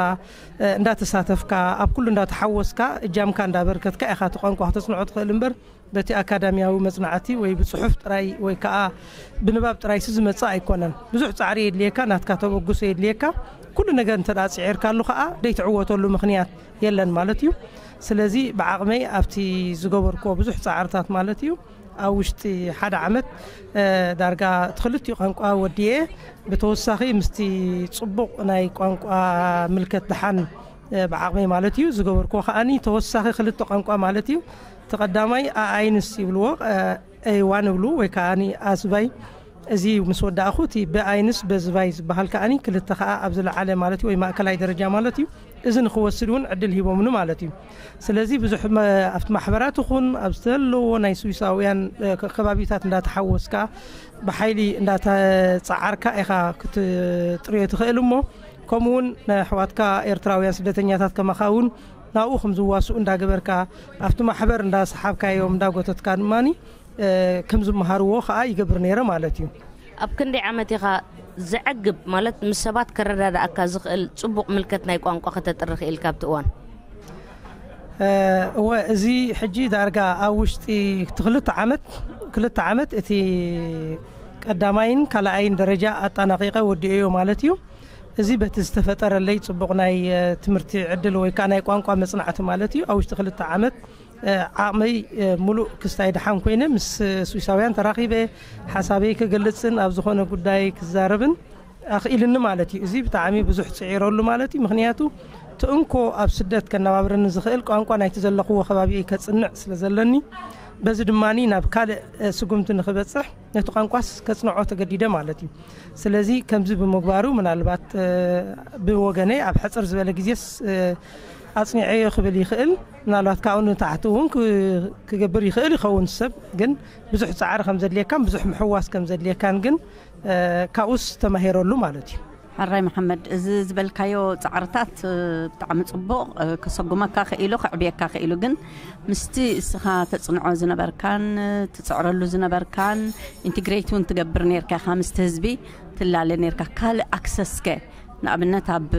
እ፣ እንዳተሳተፍካ፣ ኣብ ኩሉ እንዳተሓወስካ፣ እጃምካ እንዳበርከትካ ኢኻ እቲ ቋንቋ ክተጽንዖ ትኽእል እምበር፣ በቲ ኣካዳሚያዊ መጽናዕቲ ወይ ብጽሑፍ ጥራይ ወይ ከኣ ብንባብ ጥራይሲ ዝመጽእ ኣይኮነን። ብዙሕ ጻዕሪ የድልየካ፣ ናትካ ተበግሶ የድልየካ። ኩሉ ነገር እንተ ደኣ ጽዒርካሉ ከኣ ደይትዕወተሉ ምኽንያት የለን ማለት እዩ። ስለዚ ብዓቕመይ ኣብቲ ዝገበርክዎ ብዙሕ ጻዕርታት ማለት እዩ፣ ኣብ ውሽጢ ሓደ ዓመት እ፣ ዳርጋ እቲ ክልቲኡ ቋንቋ ወዲኤ፣ ብተወሳኺ ምስቲ ጽቡቕ ናይ ቋንቋ ምልከት ደሓን እ፣ ብዓቕመይ ማለት እዩ ዝገበርክዎ ከኣኒ ተወሳኺ ክልተ ቋንቋ ማለት እዩ። እቲ ቀዳማይ ኣኣይንስ ይብልዎ፣ እ፣ ኤዋን ይብሉ ወይ ከኣኒ ኣዝባይ። እዚ ምስ ወዳእኹ እቲ ብኣይንስ በዝባይ ዝበሃል ከኣኒ ክልተ ከኣ ኣብ ዝለዓለ ማለት እዩ ወይ ማእከላይ ደረጃ ማለት እዩ። እዚ ንኽወስድ እውን ዕድል ሂቦምኒ ማለት እዩ። ስለዚ ብዙሕ መ-፣ ኣብቲ ማሕበራት ይኹን ኣብ ዘለዎ ናይ ስዊሳውያን እ፣ ከ-፣ ከባቢታት እንዳተሓወስካ ብሓይሊ እንዳተጻዓርካ ኢኻ ክትጥርዮ ትኽእል እሞ ከምኡ እውን ንኣሕዋትካ ኤርትራውያን ስደተኛታት ከማኻ እውን ናብኡ ከም ዝዋስኡ እንዳገበርካ ኣብቲ ማሕበር እንዳሰሓብካዮም እንዳጎተትካ ድማኒ እ፣ ከም ዝመሃርዎ ከዓ ይገብር ነይረ ማለት እዩ። ኣብ ክንደይ ዓመት ኢኻ ዘዕግብ ማለት ምስ ሰባት ከረዳድኣካ ዝኽእል ጽቡቕ ምልከት ናይ ቋንቋ ከተጥሪ ክኢልካ ኣብቲ እዋን? እ፣ እወ፣ እዚ ሕጂ ዳርጋ ኣብ ውሽጢ እቲ ክልተ ዓመት፣ ክልተ ዓመት እቲ ቀዳማይን ካልኣይን ደረጃ ኣጠናቒቐ ወዲኤዮ ማለት እዩ። እዚ በቲ ዝተፈጠረለይ ጽቡቕ ናይ እ፣ ትምህርቲ ዕድል ወይ ከዓ ናይ ቋንቋ መጽናዕቲ ማለት እዩ። ኣብ ውሽጢ ክልተ ዓመት እ፣ ዓቕመይ እ፣ ሙሉእ ክስታይ ደሓን ኮይነ ምስ እ፣ ስዊሳውያን ተራኺበ ሓሳበይ ክገልጽን ኣብ ዝኾነ ጉዳይ ክዛረብን ኣኽኢልኒ ማለት እዩ። እዚ ብጣዕሚ ብዙሕ ጽዒረሉ ማለት እዩ። ምኽንያቱ እቲ እንኮ ኣብ ስደት ከነባብረኒ ዝኽእል ቋንቋ ናይቲ ዘለኽዎ ከባቢ ከጽንዕ ስለ ዘለኒ፣ በዚ ድማኒ ናብ ካልእ እ፣ ስጉምቲ ንኽበጽሕ ነቲ ቋንቋስ ከጽንዖ ተገዲደ ማለት እዩ። ስለዚ ከምዚ ብምግባሩ ምናልባት እ፣ ብወገነይ ኣብ ሕጽር ዝበለ ግዜስ እ፣ ኣጽኒዐዮ ክብል ይኽእል። ምናልባት ካብኡ ንታሕቲ እውን ክ-፣ ክገብር ይኽእል ይኸውን ሰብ፣ ግን ብዙሕ ጻዕሪ ከም ዘድልየካን ብዙሕ ምሕዋስ ከም ዘድልየካን ግን እ፣ ካብኡስ ተማሂረሉ ማለት እዩ። ሕራይ መሓመድ፣ እዚ ዝበልካዮ ጻዕርታት እ፣ ብጣዕሚ ጽቡቕ እ፣ ከሰጉመካ ክኢሉ ከዕብየካ ክኢሉ፣ ግን ምስቲ እስኻ ተጽንዖ ዝነበርካን ትጽዕረሉ ዝነበርካን ኢንቲግሬት እውን ትገብር ነርካ ኢኻ ምስቲ ህዝቢ ትላለ ነርካ። ካልእ ኣክሰስከ ንኣብነት ኣብ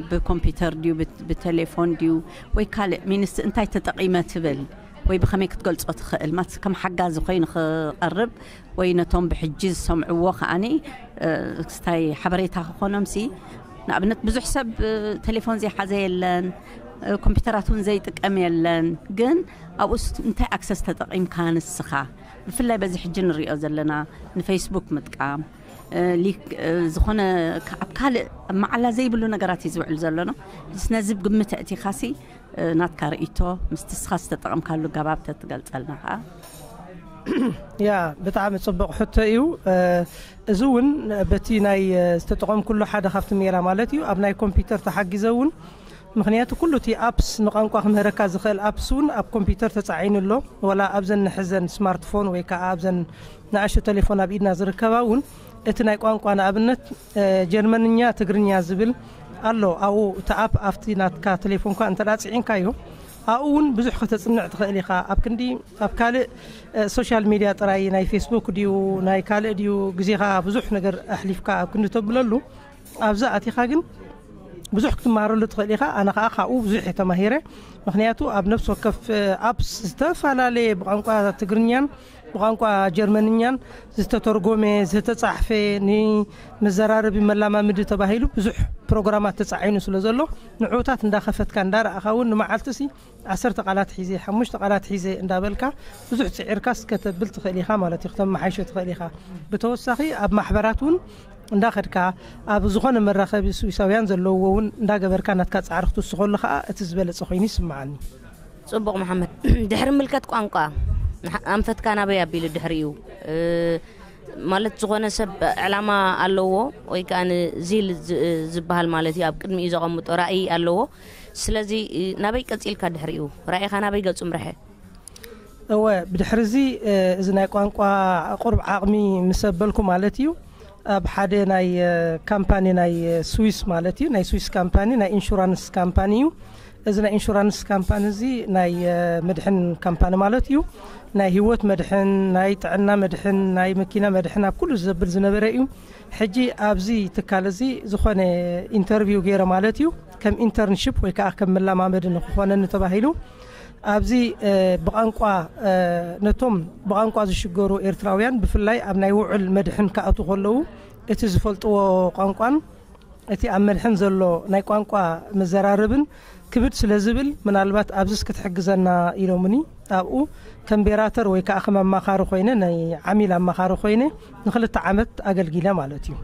ብኮምፒውተር ድዩ ብት-፣ ብቴሌፎን ድዩ ወይ ካልእ ሚንስ እንታይ ተጠቒመ ትብል ወይ ብኸመይ ክትገልጾ ትኽእል? ማት ከም ሓጋዚ ኮይኑ ክቐርብ ወይ ነቶም ብሕጂ ዝሰምዕዎ ከኣኒ እ፣ ክስታይ ሓበሬታ ክኾኖምሲ ንኣብነት ብዙሕ ሰብ እ፣ ቴሌፎን ዘይሓዘ የለን እ፣ ኮምፒውተራት እውን ዘይጥቀም የለን። ግን ኣብኡስ እንታይ ኣክሰስ ተጠቒምካ ንስኻ? ብፍላይ በዚ ሕጂ ንሪኦ ዘለና ንፌስቡክ ምጥቃም እ፣ ሊክ እ፣ ዝኾነ ካ-፣ ኣብ ካልእ ኣብ መዓላ ዘይብሉ ነገራት እዩ ዝውዕል ዘሎ ነው። ነዚ ግምት ኣእቲኻሲ እ፣ ናትካ ርእይቶ ምስቲ እስኻ ዝተጠቐምካሉ ገባብ ተትገልጸልና ኸዓ? ያ፣ ብጣዕሚ ጽቡቕ ሕቶ እዩ። እ፣ እዚ እውን በቲ ናይ እ፣ ዝተጠቐምኩሉ ሓደ ካብቲ ሜላ ማለት እዩ ኣብ ናይ ኮምፒውተር ተሓጊዘ እውን፣ ምኽንያቱ ኩሉ እቲ ኣፕስ ንቋንቋ ክምህረካ ዝኽእል ኣፕስ እውን ኣብ ኮምፒውተር ተጻዒኑ ኣሎ። ወላ ኣብዘን ንሕዘን ስማርትፎን ወይ ከዓ ኣብዘን ንኣሽቱ ቴሌፎን ኣብ ኢድና ዝርከባ እውን እቲ ናይ ቋንቋ ንኣብነት እ፣ ጀርመንኛ ትግርኛ ዝብል ኣሎ። ኣብኡ እቲ ኣፕ ኣብቲ ናትካ ቴሌፎንካ እንተ ደኣ ጽዒንካዮ ኣብኡ እውን ብዙሕ ከተጽንዕ ትኽእል ኢኻ። ኣብ ክንዲ ኣብ ካልእ እ፣ ሶሻል ሚድያ ጥራይ ናይ ፌስቡክ ድዩ ናይ ካልእ ድዩ ግዜኻ ብዙሕ ነገር ኣሕሊፍካ ኣብ ክንዲ ተብለሉ ኣብዚ ኣቲኻ ግን ብዙሕ ክትመሃረሉ ትኽእል ኢኻ። ኣነ ኸዓ ካብኡ ብዙሕ እየ ተማሂረ። ምኽንያቱ ኣብ ነፍሲ ወከፍ እ፣ ኣፕስ ዝተፈላለየ ብቋንቋ ትግርኛን ብቋንቋ ጀርመንኛን ዝተተርጎመ ዝተጻሕፈ ንመዘራረቢ መላማምዲ ተባሂሉ ብዙሕ ፕሮግራማት ተጻዒኑ ስለ ዘሎ ንዕኡታት እንዳኸፈትካ እንዳረኣኻ እውን ንመዓልትሲ ዓሰርተ ቃላት ሒዘ ሓሙሽተ ቃላት ሒዘ እንዳበልካ ብዙሕ ጽዒርካስ ከተብል ትኽእል ኢኻ ማለት እዩ፣ ክተመሓይሾ ትኽእል ኢኻ። ብተወሳኺ ኣብ ማሕበራት እውን እንዳኸድካ ኣብ ዝኾነ መራኸቢ ስዊሳውያን ዘለዎ እውን እንዳገበርካ ናትካ ጻዕሪ ክትውስኸሉ ከዓ እቲ ዝበለጸ ኮይኑ ይስምዓኒ። ጽቡቕ መሓመድ፣ ድሕሪ ምልከት ቋንቋ ንሓ-፣ ኣንፈትካ ናበይ ኣቢሉ ድሕሪኡ? እ፣ ማለት ዝኾነ ሰብ ዕላማ ኣለዎ ወይ ከኣ ን-፣ ዚል ዝ-፣ ዝበሃል ማለት እዩ፣ ኣብ ቅድሚኡ ዘቐምጦ ራእይ ኣለዎ። ስለዚ እ፣ ናበይ ቀጺልካ ድሕሪኡ? ራእይኻ ናበይ ገጹ ምርሐ? እወ፣ ብድሕሪ እዚ እ፣ እዚ ናይ ቋንቋ ቁሩብ ዓቕሚ ምስ ኣበልኩ ማለት እዩ ኣብ ሓደ ናይ እ፣ ካምፓኒ ናይ እ፣ ስዊስ ማለት እዩ ናይ ስዊስ ካምፓኒ ናይ ኢንሹራንስ ካምፓኒ እዩ። እዚ ናይ ኢንሹራንስ ካምፓኒ እዚ ናይ እ፣ መድሕን ካምፓኒ ማለት እዩ። ናይ ህይወት መድሕን፣ ናይ ጥዕና መድሕን፣ ናይ መኪና መድሕን ኣብ ኩሉ ዘብል ዝነበረ እዩ። ሕጂ ኣብዚ ትካል እዚ ዝኾነ ኢንተርቪው ገይረ ማለት እዩ ከም ኢንተርንሽፕ ወይ ከዓ ከም መላማመዲ ንክኾነኒ ተባሂሉ ኣብዚ እ፣ ብቋንቋ እ፣ ነቶም ብቋንቋ ዝሽገሩ ኤርትራውያን ብፍላይ ኣብ ናይ ውዕል መድሕን ክኣትዉ ከለዉ እቲ ዝፈልጥዎ ቋንቋን እቲ ኣብ መድሕን ዘሎ ናይ ቋንቋ መዘራረብን ክብድ ስለ ዝብል፣ ምናልባት ኣብዚስ ክትሕግዘና ኢሎምኒ። ኣብኡ ከም ቤራተር ወይ ከዓ ከም ኣማኻሪ ኮይነ፣ ናይ ዓሚል ኣማኻሪ ኮይነ ንክልተ ዓመት ኣገልጊለ ማለት እዩ።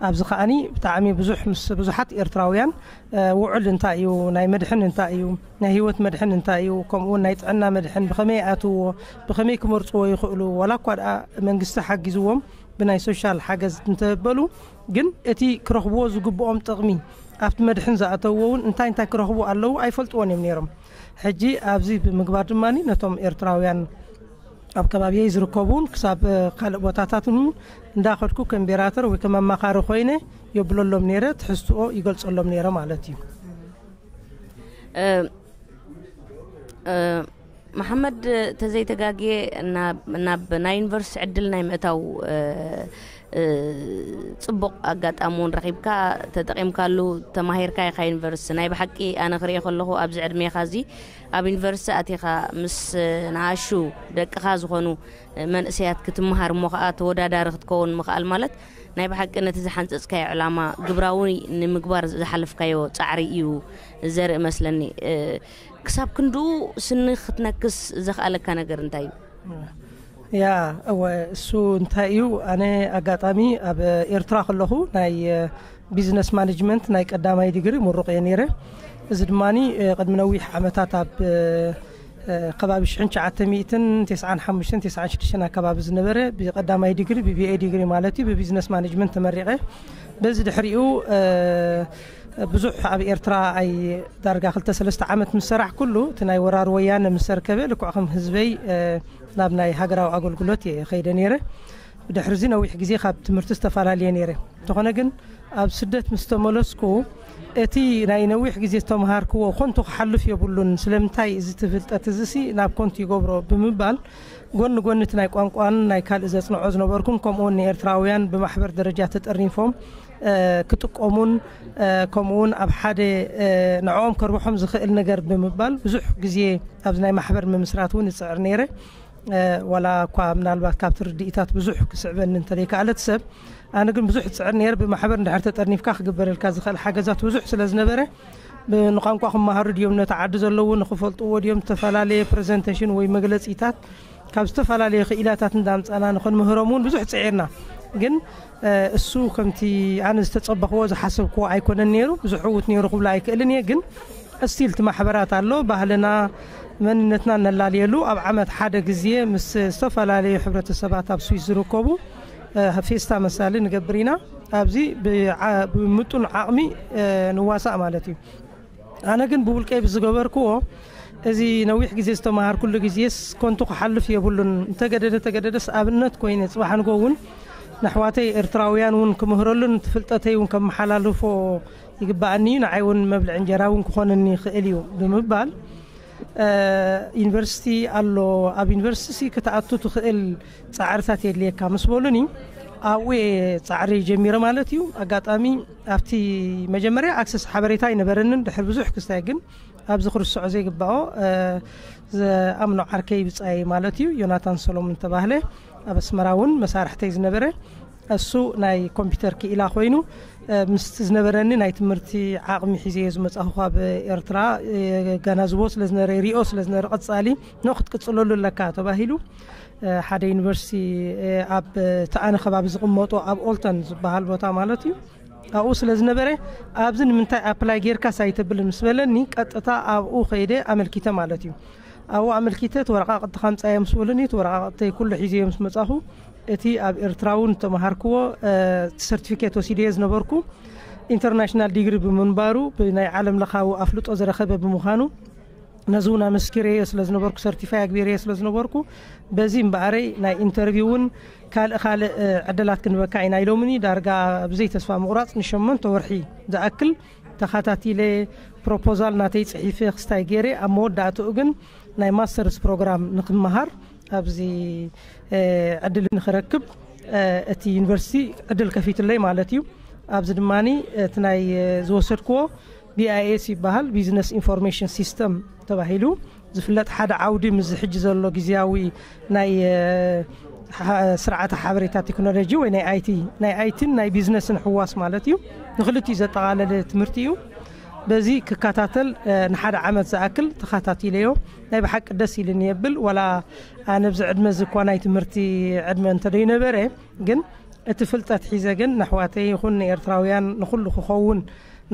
ኣብዚ ከዓኒ ብጣዕሚ ብዙሕ ምስ ብዙሓት ኤርትራውያን፣ እ፣ ውዕል እንታይ እዩ፣ ናይ መድሕን እንታይ እዩ፣ ናይ ህይወት መድሕን እንታይ እዩ፣ ከምኡ እውን ናይ ጥዕና መድሕን ብኸመይ ይኣትውዎ፣ ብኸመይ ክመርፅዎ ይኽእሉ፣ ዋላ እኳ ደኣ መንግስቲ ሓጊዝዎም ብናይ ሶሻል ሓገዝ እንተበሉ፣ ግን እቲ ክረኽብዎ ዝግብኦም ጥቕሚ ኣብቲ መድሕን ዝኣተውዎ እውን እንታይ እንታይ ክረኽቡ ኣለዉ ኣይፈልጥዎን እዮም ነይሮም። ሕጂ ኣብዚ ብምግባር ድማ ነቶም ኤርትራውያን ኣብ ከባቢየይ ዝርከቡ እውን ክሳብ፣ እ፣ ካልእ ቦታታት እውን እንዳኸድኩ ከም ቤራተር ወይ ከም ኣማኻሪ ኮይነ የብለሎም ነይረ፣ ትሕዝትኦ ይገልጸሎም ነይረ ማለት እዩ። እ፣ እ፣ መሓመድ፣ ተዘይተጋግየ ናብ፣ ናብ ናይ ዩኒቨርሲቲ ዕድል ናይ ምእታው፣ እ፣ እ፣ ጽቡቕ ኣጋጣሚ እውን ረኺብካ፣ ተጠቒምካሉ፣ ተማሂርካ ኢኻ ዩኒቨርሲቲ። ናይ ብሓቂ ኣነ ክሪኦ ከለኹ ኣብዚ ዕድሜኻ እዚ ኣብ ዩኒቨርሲቲ ኣቲኻ ምስ ንኣሹ ደቅኻ ዝኾኑ መንእሰያት ክትመሃር እሞ ኸኣ ተወዳዳሪ ክትከውን ምኽኣል ማለት ናይ ብሓቂ ነቲ ዝሓንጸጽካዮ ዕላማ ግብራዊ ንምግባር ዝሓለፍካዮ ጻዕሪ እዩ ዘርኢ መስለኒ። እ፣ ክሳብ ክንድኡ ስኒ ክትነክስ ዘኽኣለካ ነገር እንታይ እዩ? ያ፣ እወ፣ እሱ እንታይ እዩ፣ ኣነ ኣጋጣሚ ኣብ ኤርትራ ከለኹ ናይ፣ እ፣ ቢዝነስ ማኔጅመንት ናይ ቀዳማይ ዲግሪ ምሩቕ እየ ነይረ። እዚ ድማኒ፣ እ፣ ቅድሚ ነዊሕ ዓመታት ኣብ፣ እ፣ እ፣ ከባቢ ሽሕን ትሽዓተ ሚእትን ተስዓን ሓሙሽተን ተስዓን ሽዱሽተን ኣካባቢ ዝነበረ ብቀዳማይ ዲግሪ፣ ብቢኤ ዲግሪ ማለት እዩ፣ ብቢዝነስ ማኔጅመንት ተመሪቐ። በዚ ድሕሪኡ፣ እ፣ ብዙሕ ኣብ ኤርትራ ኣይ ዳርጋ ክልተ ሰለስተ ዓመት ምስ ሰራሕ ኩሉ እቲ ናይ ወራር ወያነ ምስ ሰርከበ ልክዕ ከም ህዝበይ፣ እ፣ ናብ ናይ ሃገራዊ ኣገልግሎት እየ ኸይደ ነይረ። ብድሕሪ እዚ ነዊሕ ግዜ ካብ ትምህርቲ ዝተፈላለየ ነይረ። እንተኾነ ግን ኣብ ስደት ምስ ተመለስኩ እቲ ናይ ነዊሕ ግዜ ዝተምሃርክዎ ኮንቱ ክሓልፍ የብሉን። ስለምንታይ እዚ ትፍልጠት እዚ ሲ ናብ ኮንቱ ይገብሮ ብምባል ጎኒ ጎኒ እቲ ናይ ቋንቋን ናይ ካልእ ዘጽንዖ ዝነበርኩን ከምኡውን ንኤርትራውያን ብማሕበር ደረጃ ተጠርኒፎም፣ እ፣ ክጥቀሙን፣ እ፣ ከምኡውን ኣብ ሓደ፣ እ፣ ንዕኦም ከርብሖም ዝኽእል ነገር ብምባል ብዙሕ ግዜ ኣብዚ ናይ ማሕበር ምምስራት እውን ይጽዕር ነይረ። እ፣ ዋላ እኳ ምናልባት ካብቲ ርድኢታት ብዙሕ ክስዕበኒ እንተዘይከኣለት ሰብ፣ ኣነ ግን ብዙሕ ዝጽዕር ነይረ። ብማሕበር እንድሕር ተጠርኒፍካ ክግበረልካ ዝኽእል ሓገዛት ብዙሕ ስለ ዝነበረ፣ ብ-፣ ንቋንቋ ክመሃሩ ድዮም፣ ነቲ ዓዲ ዘለዉ ንኽፈልጥዎ ድዮም፣ ዝተፈላለየ ፕሬዘንቴሽን ወይ መግለጺታት ካብ ዝተፈላለየ ክኢላታት እንዳምጻና ንኽንምህሮም እውን ብዙሕ ጽዒርና። ግን፣ እ፣ እሱ ከምቲ ኣነ ዝተጸበኽዎ ዝሓሰብክዎ ኣይኮነን ነይሩ። ብዙሕ ዕዉት ነይሩ ክብሎ ኣይክእልን እየ። ግን እስቲል እቲ ማሕበራት ኣሎ፣ ባህልና መንነትና እነላልየሉ፣ ኣብ ዓመት ሓደ ግዜ ምስ ዝተፈላለዩ ሕብረተሰባት ኣብ ስዊስ ዝርከቡ፣ እ፣ ፌስታ መሳሊ ንገብር ኢና። ኣብዚ ብዓ-፣ ብምጡን ዓቕሚ፣ እ፣ ንዋሳእ ማለት እዩ። ኣነ ግን ብውልቀይ ብዝገበርክዎ፣ እዚ ነዊሕ ግዜ ዝተመሃርኩሉ ግዜስ ኮንቱ ክሓልፍ የብሉን። እንተገደደ ተገደደስ ኣብነት ኮይነ ጽባሕ ንጎ እውን ንኣሕዋተይ ኤርትራውያን እውን ክምህረሉን እቲ ፍልጠተይ እውን ከመሓላልፎ ይግባኣኒ እዩ፣ ንዓይ እውን መብልዒ እንጀራ እውን ክኾነኒ ይኽእል እዩ ብምባል፣ እ፣ ዩኒቨርሲቲ ኣሎ፣ ኣብ ዩኒቨርሲቲ ሲ ክትኣቱ ትኽእል ጻዕርታት የድልየካ ምስ በሉኒ፣ ኣብኡ እየ ጻዕሪ ጀሚረ ማለት እዩ። ኣጋጣሚ ኣብቲ መጀመርያ ኣክሰስ ሓበሬታ ኣይነበረንን። ድሕሪ ብዙሕ ክስታይ ግን ኣብዚ ክርስዖ ዘይግባኦ፣ እ፣ ዝኣምኖ ዓርከይ ብጻይ ማለት እዩ፣ ዮናታን ሰሎሞን ተባህለ፣ ኣብ ኣስመራ እውን መሳርሕተይ ዝነበረ፣ እሱ ናይ ኮምፒውተር ክኢላ ኮይኑ፣ እ፣ ምስቲ ዝነበረኒ ናይ ትምህርቲ ዓቕሚ ሒዘዮ ዝመጻኹ ካብ ኤርትራ፣ እ፣ ገናዝቦ ስለ ዝነበረ፣ ሪኦ ስለ ዝነበረ፣ ቀጻሊ ኖ ክትቅጽለሉ ኣለካ ተባሂሉ፣ እ፣ ሓደ ዩኒቨርሲቲ፣ እ፣ ኣብ ተኣነ ከባቢ ዝቕመጦ ኣብ ኦልተን ዝበሃል ቦታ ማለት እዩ። ኣብኡ ስለ ዝነበረ፣ ኣብዚ ንምንታይ ኣፕላይ ጌርካስ ኣይተብልን ምስ በለኒ፣ ቀጥታ ኣብኡ ከይደ ኣመልኪተ ማለት እዩ። ኣብኡ ኣመልኪተ፣ እቲ ወረቓቕቲ ካምጻዮ ምስ በሉኒ፣ እቲ ወረቓቕተይ ኩሉ ሒዘዮ ምስ መጻኹ፣ እቲ ኣብ ኤርትራ እውን ዝተመሃርክዎ፣ እ፣ ሰርቲፊኬት ወሲደዮ ዝነበርኩ ኢንተርናሽናል ዲግሪ ብምንባሩ፣ ብናይ ዓለም ለኻዊ ኣፍልጦ ዝረኸበ ብምዃኑ፣ ነዚ እውን ኣመስኪረዮ ስለ ዝነበርኩ፣ ሰርቲፋይ ኣግቢረዮ ስለ ዝነበርኩ፣ በዚ እምበኣረይ ናይ ኢንተርቪው እውን ካልእ ካልእ፣ እ፣ ዕድላት ክንበካ ኢና ኢሎምኒ። ዳርጋ ብዘይ ተስፋ ምቑራጽ ንሸሞንተ ወርሒ ዝኣክል ተኸታቲለ ፕሮፖዛል ናተይ ጽሒፈ ክስታይ ገይረ፣ ኣብ መወዳእትኡ ግን ናይ ማስተርስ ፕሮግራም ንክመሃር ኣብዚ፣ እ፣ ዕድል ንክረክብ፣ እ፣ እቲ ዩኒቨርሲቲ ዕድል ከፊትለይ ማለት እዩ። ኣብዚ ድማኒ እቲ ናይ፣ እ፣ ዝወሰድክዎ ቢ ኣይ ኤስ ይበሃል፣ ቢዝነስ ኢንፎርሜሽን ሲስተም ተባሂሉ ዝፍለጥ ሓደ ዓውዲ፣ ምስዚ ሕጂ ዘሎ ግዝያዊ ናይ፣ እ፣ ሓ-፣ ስርዓተ ሓበሬታ ቴክኖሎጂ ወይ ናይ ኣይ ቲ፣ ናይ ኣይ ቲን ናይ ቢዝነስን ሕዋስ ማለት እዩ። ንክልቲኡ ዘጠቓለለ ትምህርቲ እዩ። በዚ ክከታተል ንሓደ ዓመት ዝኣክል ተኸታቲለዮ። ናይ ብሓቂ ደስ ኢልኒ የብል። ዋላ ኣነ ብዚ ዕድመ እዚ እኳ ናይ ትምህርቲ ዕድመ እንተደይነበረ፣ ግን እቲ ፍልጠት ሒዘ ግን ንኣሕዋተይ ይኹን ንኤርትራውያን ንኹሉ ክኸውን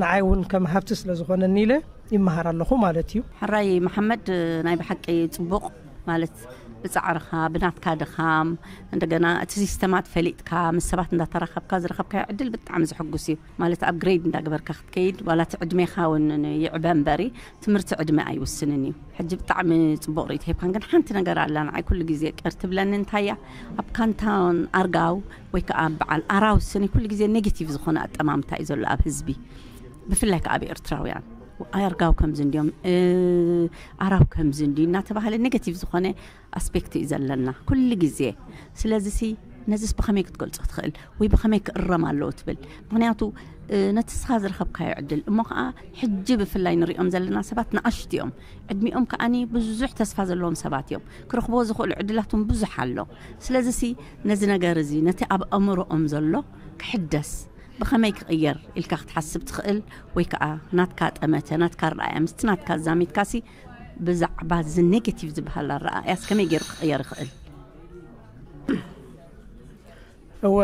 ንዓይ እውን ከም ሃብቲ ስለ ዝኾነኒ ኢለ ይመሃር ኣለኹ ማለት እዩ። ሕራይ መሓመድ፣ ናይ ብሓቂ ጽቡቕ ማለት ብጻዕርኻ ብናትካ ድኻም እንደገና እቲ ሲስተማት ፈሊጥካ ምስ ሰባት እንዳተራኸብካ ዝረኸብካዮ ዕድል ብጣዕሚ ዝሕጉስ እዩ። ማለት ኣብ ግሬድ እንዳገበርካ ክትከይድ ዋላ እቲ ዕድሜኻ እውን ይዕበ እምበሪ ትምህርቲ ዕድመ ኣይውስንን እዩ። ሕጂ ብጣዕሚ ጽቡቕ ርእይቶ ሂብካን ግን ሓንቲ ነገር ኣላ ንዓይ ኩሉ ግዜ ቅር ትብለኒ እንታያ ኣብ ካንታን ኣርጋው ወይ ከዓ በዓል ኣራው ስኒ ኩሉ ግዜ ኔጌቲቭ ዝኾነ ኣጠማምታ እዩ ዘሎ ኣብ ህዝቢ ብፍላይ ከዓ ኣብ ኤርትራውያን ኣርጋው ከምዚ እንዲዮም ኣራው ከምዚ እንዲ እናተባሃለ ኔጌቲቭ ዝኾነ ኣስፔክት እዩ ዘለና ኩሉ ግዜ። ስለዚ ሲ ነዚስ ብኸመይ ክትገልጾ ትኽእል ወይ ብኸመይ ክእረም ኣለዎ ትብል? ምክንያቱ ነቲ ስኻ ዝረኸብካዮ ዕድል እሞ ከዓ ሕጂ ብፍላይ ንሪኦም ዘለና ሰባት ንኣሽቱ እዮም። ዕድሚኦም ከዓኒ ብዙሕ ተስፋ ዘለዎም ሰባት እዮም። ክረኽብዎ ዝኽእሉ ዕድላት እውን ብዙሕ ኣሎ። ስለዚ ሲ ነዚ ነገር እዚ ነቲ ኣብ ኣእምሮኦም ዘሎ ክሕደስ ብኸመይ ክቕየር ኢልካ ክትሓስብ ትኽእል ወይ ከዓ ናትካ ጠመተ ናትካ ኣረኣእያ ምስቲ ናትካ ኣዛሚድካ ሲ ብዛዕባ እዚ ኔጌቲቭ ዝበሃል ኣረኣእያስ ከመይ ገይሩ ክቕየር ይኽእል? እወ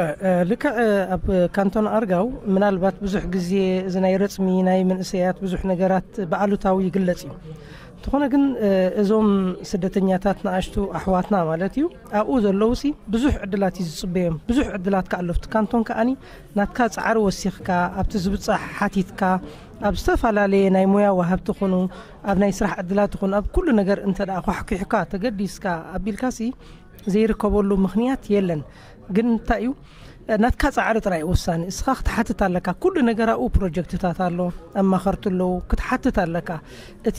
ልክዕ ኣብ ካንቶን ኣርጋው ምናልባት ብዙሕ ግዜ እዚ ናይ ረፅሚ ናይ መንእሰያት ብዙሕ ነገራት ብኣሉታዊ ይግለፅ እዩ። እንተኾነ ግን እዞም ስደተኛታት ንኣሽቱ ኣሕዋትና ማለት እዩ ኣብኡ ዘለዉ ሲ ብዙሕ ዕድላት እዩ ዝፅበዮም። ብዙሕ ዕድላት ከኣለፍቲ ካንቶን ከኣኒ ናትካ ፃዕሪ ወሲኽካ ኣብቲ ዝብፃሕ ሓቲትካ ኣብ ዝተፈላለየ ናይ ሞያ ወሃብቲ ኹኑ ኣብ ናይ ስራሕ ዕድላት ኹኑ ኣብ ኩሉ ነገር እንተ ደኣ ኳሕኲሕካ ተገዲስካ ኣቢልካ ሲ ዘይርከበሉ ምኽንያት የለን። ግን እንታይ እዩ ናትካ ፃዕሪ ጥራይ ወሳኒ። እስኻ ክትሓትት ኣለካ። ኩሉ ነገር ኣብኡ ፕሮጀክትታት ኣሎ፣ ኣማኸርቲ ኣለዉ፣ ክትሓትት ኣለካ። እቲ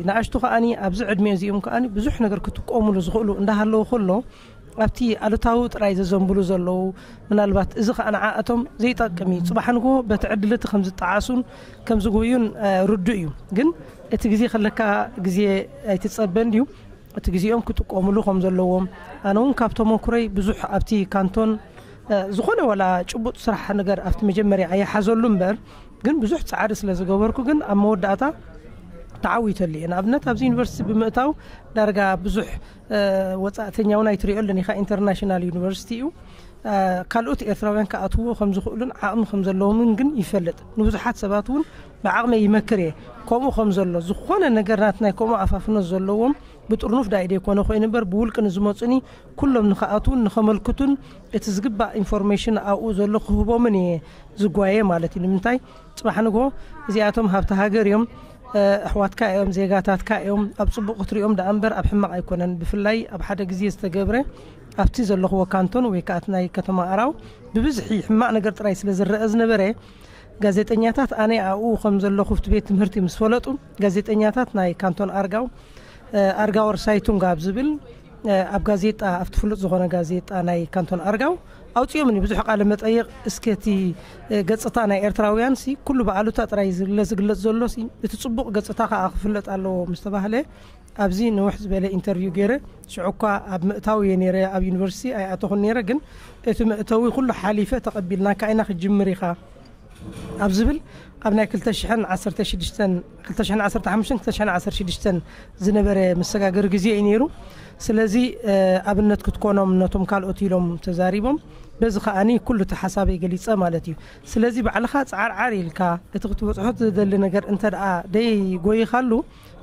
ንኣሽቱ ከኣኒ ኣብዚ ዕድሜ እዚኦም ከኣኒ ብዙሕ ነገር ክጥቀሙሉ ዝኽእሉ እንዳሃለዉ ከሎ ኣብቲ ኣሉታዊ ጥራይ ዘዘንብሉ ዘለዉ ምናልባት እዚ ከዓ ንዓኣቶም ዘይጠቅም እዩ። ፅባሕ ንግሆ በቲ ዕድል እቲ ከም ዝጠዓሱን ከም ዝጉህዩን ርዱእ እዩ። ግን እቲ ግዜ ከለካ ግዜ ኣይትፀበን ድዩ? እቲ ግዜኦም ክጥቀሙሉ ከም ዘለዎም ኣነ እውን ካብ ተመኩረይ ብዙሕ ኣብቲ ካንቶን ዝኾነ ዋላ ጭቡጥ ስራሕ ነገር ኣብቲ መጀመርያ ኣይሓዘሉ እምበር ግን ብዙሕ ፃዕሪ ስለ ዝገበርኩ ግን ኣብ መወዳእታ ተዓዊተሉ እየ። ንኣብነት ኣብዚ ዩኒቨርሲቲ ብምእታው ዳርጋ ብዙሕ ወፃእተኛ እውን ኣይትሪኦልን ኢኻ። ኢንተርናሽናል ዩኒቨርሲቲ እዩ። ካልኦት ኤርትራውያን ክኣትዎ ከም ዝኽእሉን ዓቕሚ ከም ዘለዎምን ግን ይፈልጥ። ንብዙሓት ሰባት እውን ብዓቕመይ ይመክር እየ። ከምኡ ከም ዘሎ ዝኾነ ነገር ናት ናይ ከምኡ ኣፋፍኖት ዘለዎም ብጥርኑፍ ዳይ ደይኮነ ኮይኑ እምበር ብውልቂ ንዝመፁኒ ኩሎም ንኽኣትውን ንኸመልክቱን እቲ ዝግባእ ኢንፎርሜሽን ኣብኡ ዘሎ ክህቦምን እየ ዝጓየ ማለት እዩ። ንምንታይ ፅባሕ ንግሆ እዚኣቶም ሃብቲ ሃገር እዮም። ኣሕዋትካ እዮም፣ ዜጋታትካ እዮም። ኣብ ፅቡቕ ክትሪኦም ደኣ እምበር ኣብ ሕማቕ ኣይኮነን። ብፍላይ ኣብ ሓደ ግዜ ዝተገብረ ኣብቲ ዘለኽዎ ካንቶን ወይ ከዓ ናይ ከተማ ኣራው ብብዝሒ ሕማቕ ነገር ጥራይ ስለ ዝረአ ዝነበረ ጋዜጠኛታት ኣነ ኣብኡ ከም ዘለኹ ኣብቲ ቤት ትምህርቲ ምስ ፈለጡ ጋዜጠኛታት ናይ ካንቶን ኣርጋው ኣርጋወር ሳይቱንጋ ኣብ ዝብል ኣብ ጋዜጣ ኣብቲ ፍሉጥ ዝኾነ ጋዜጣ ናይ ካንቶን ኣርጋው ኣውፅኦምኒ ብዙሕ ቃለ መጠይቕ እስከ እቲ ገፅታ ናይ ኤርትራውያን ሲ ኩሉ ብኣሉታ ጥራይ ዝለ ዝግለፅ ዘሎ ሲ እቲ ፅቡቕ ገፅታ ከዓ ክፍለጥ ኣለዎ ምስ ተባህለ ኣብዚ ንውሕ ዝበለ ኢንተርቪው ገይረ ሽዑ እኳ ኣብ ምእታው እየ ነይረ ኣብ ዩኒቨርሲቲ ኣይኣተኹን ነይረ ግን እቲ መእተዊ ኩሉ ሓሊፈ ተቐቢልናካ ኢና ክጅምር ኢኻ ኣብ ዝብል ኣብ ናይ ክልተ ሽሕን ዓሰርተ ሽዱሽተን ክልተ ሽሕን ዓሰርተ ሓሙሽተን ክልተ ሽሕን ዓሰርተ ሽዱሽተን ዝነበረ መሰጋገሪ ግዜ እዩ ነይሩ። ስለዚ ኣብነት ክትኮኖም ነቶም ካልኦት ኢሎም ተዛሪቦም በዚ ከኣኒ ኩሉ እቲ ሓሳበይ ገሊፀ ማለት እዩ። ስለዚ ባዕልኻ ፃዓርዓር ኢልካ እቲ ክትበፅሖ ትደሊ ነገር እንተ ደኣ ደይ ጎይኻሉ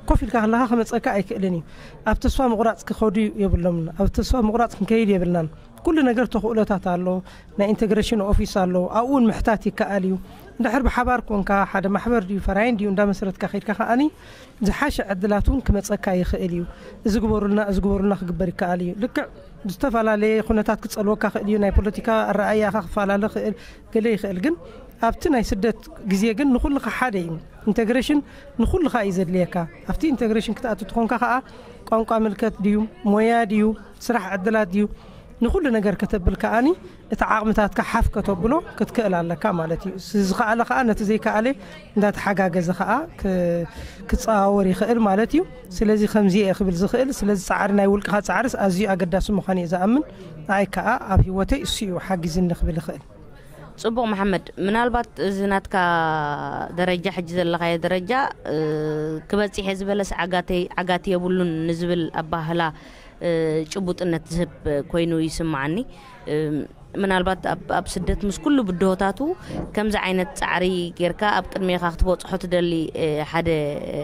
ኮፍ ኢልካ ከለኻ ክመፀካ ኣይክእልን እዩ። ኣብ ተስፋ ምቑራፅ ክኸዱ የብሎምን። ኣብ ተስፋ ምቑራፅ ክንከይድ የብልናን። ኩሉ ነገር ተኽእሎታት ኣሎ። ናይ ኢንተግሬሽን ኦፊስ ኣሎ። ኣብኡ እውን ምሕታት ይከኣል እዩ። እንድሕር ብሓባር ኮንካ ሓደ ማሕበር ድዩ ፈራይን ድዩ እንዳመሰረትካ ከይድካ ከኣኒ ዝሓሸ ዕድላት እውን ክመፀካ ይኽእል እዩ። እዚ ግበሩልና እዚ ግበሩልና ክግበር ይከኣል እዩ። ልክዕ ዝተፈላለየ ኩነታት ክፀልወካ ክእል እዩ። ናይ ፖለቲካ ኣረኣያኻ ክፈላለ ክእል ገለ ይኽእል ግን ኣብቲ ናይ ስደት ግዜ ግን ንኹልኻ ሓደ እዩ። ኢንተግሬሽን ንኹልኻ እዩ ዘድልየካ። ኣብቲ ኢንተግሬሽን ክትኣቱ ትኾንካ ከዓ ቋንቋ ምልከት ድዩ፣ ሞያ ድዩ፣ ስራሕ ዕድላት ድዩ፣ ንኹሉ ነገር ከተብል ከኣኒ እቲ ዓቕምታትካ ሓፍ ከተብሎ ክትክእል ኣለካ ማለት እዩ። ዝኸኣለ ከዓ ነቲ ዘይከኣለ እንዳተሓጋገዘ ከዓ ክፀዋወር ይኽእል ማለት እዩ። ስለዚ ከምዚ እየ ክብል ዝኽእል። ስለዚ ፃዕሪ ናይ ውልቅኻ ፃዕርስ ኣዝዩ ኣገዳሲ ምዃኑ እየ ዝኣምን። ኣይ ከዓ ኣብ ህይወተይ እሱ እዩ ሓጊዝኒ ክብል ይኽእል። ጽቡቕ መሓመድ፣ ምናልባት እዚ ናትካ ደረጃ፣ ሕጂ ዘለኻዮ ደረጃ፣ እ፣ ክበጽሕ እየ ዝበለስ ዓጋተይ-፣ ዓጋት የብሉን ንዝብል ኣባህላ፣ እ፣ ጭቡጥነት ዝህብ ኮይኑ ይስምዓኒ። እ፣ ምናልባት ኣብ፣ ኣብ ስደት ምስ ኩሉ ብድሆታቱ ከምዚ ዓይነት ጻዕሪ ጌርካ ኣብ ቅድሜኻ ክትበጽሖ ትደሊ፣ እ፣ ሓደ፣ እ፣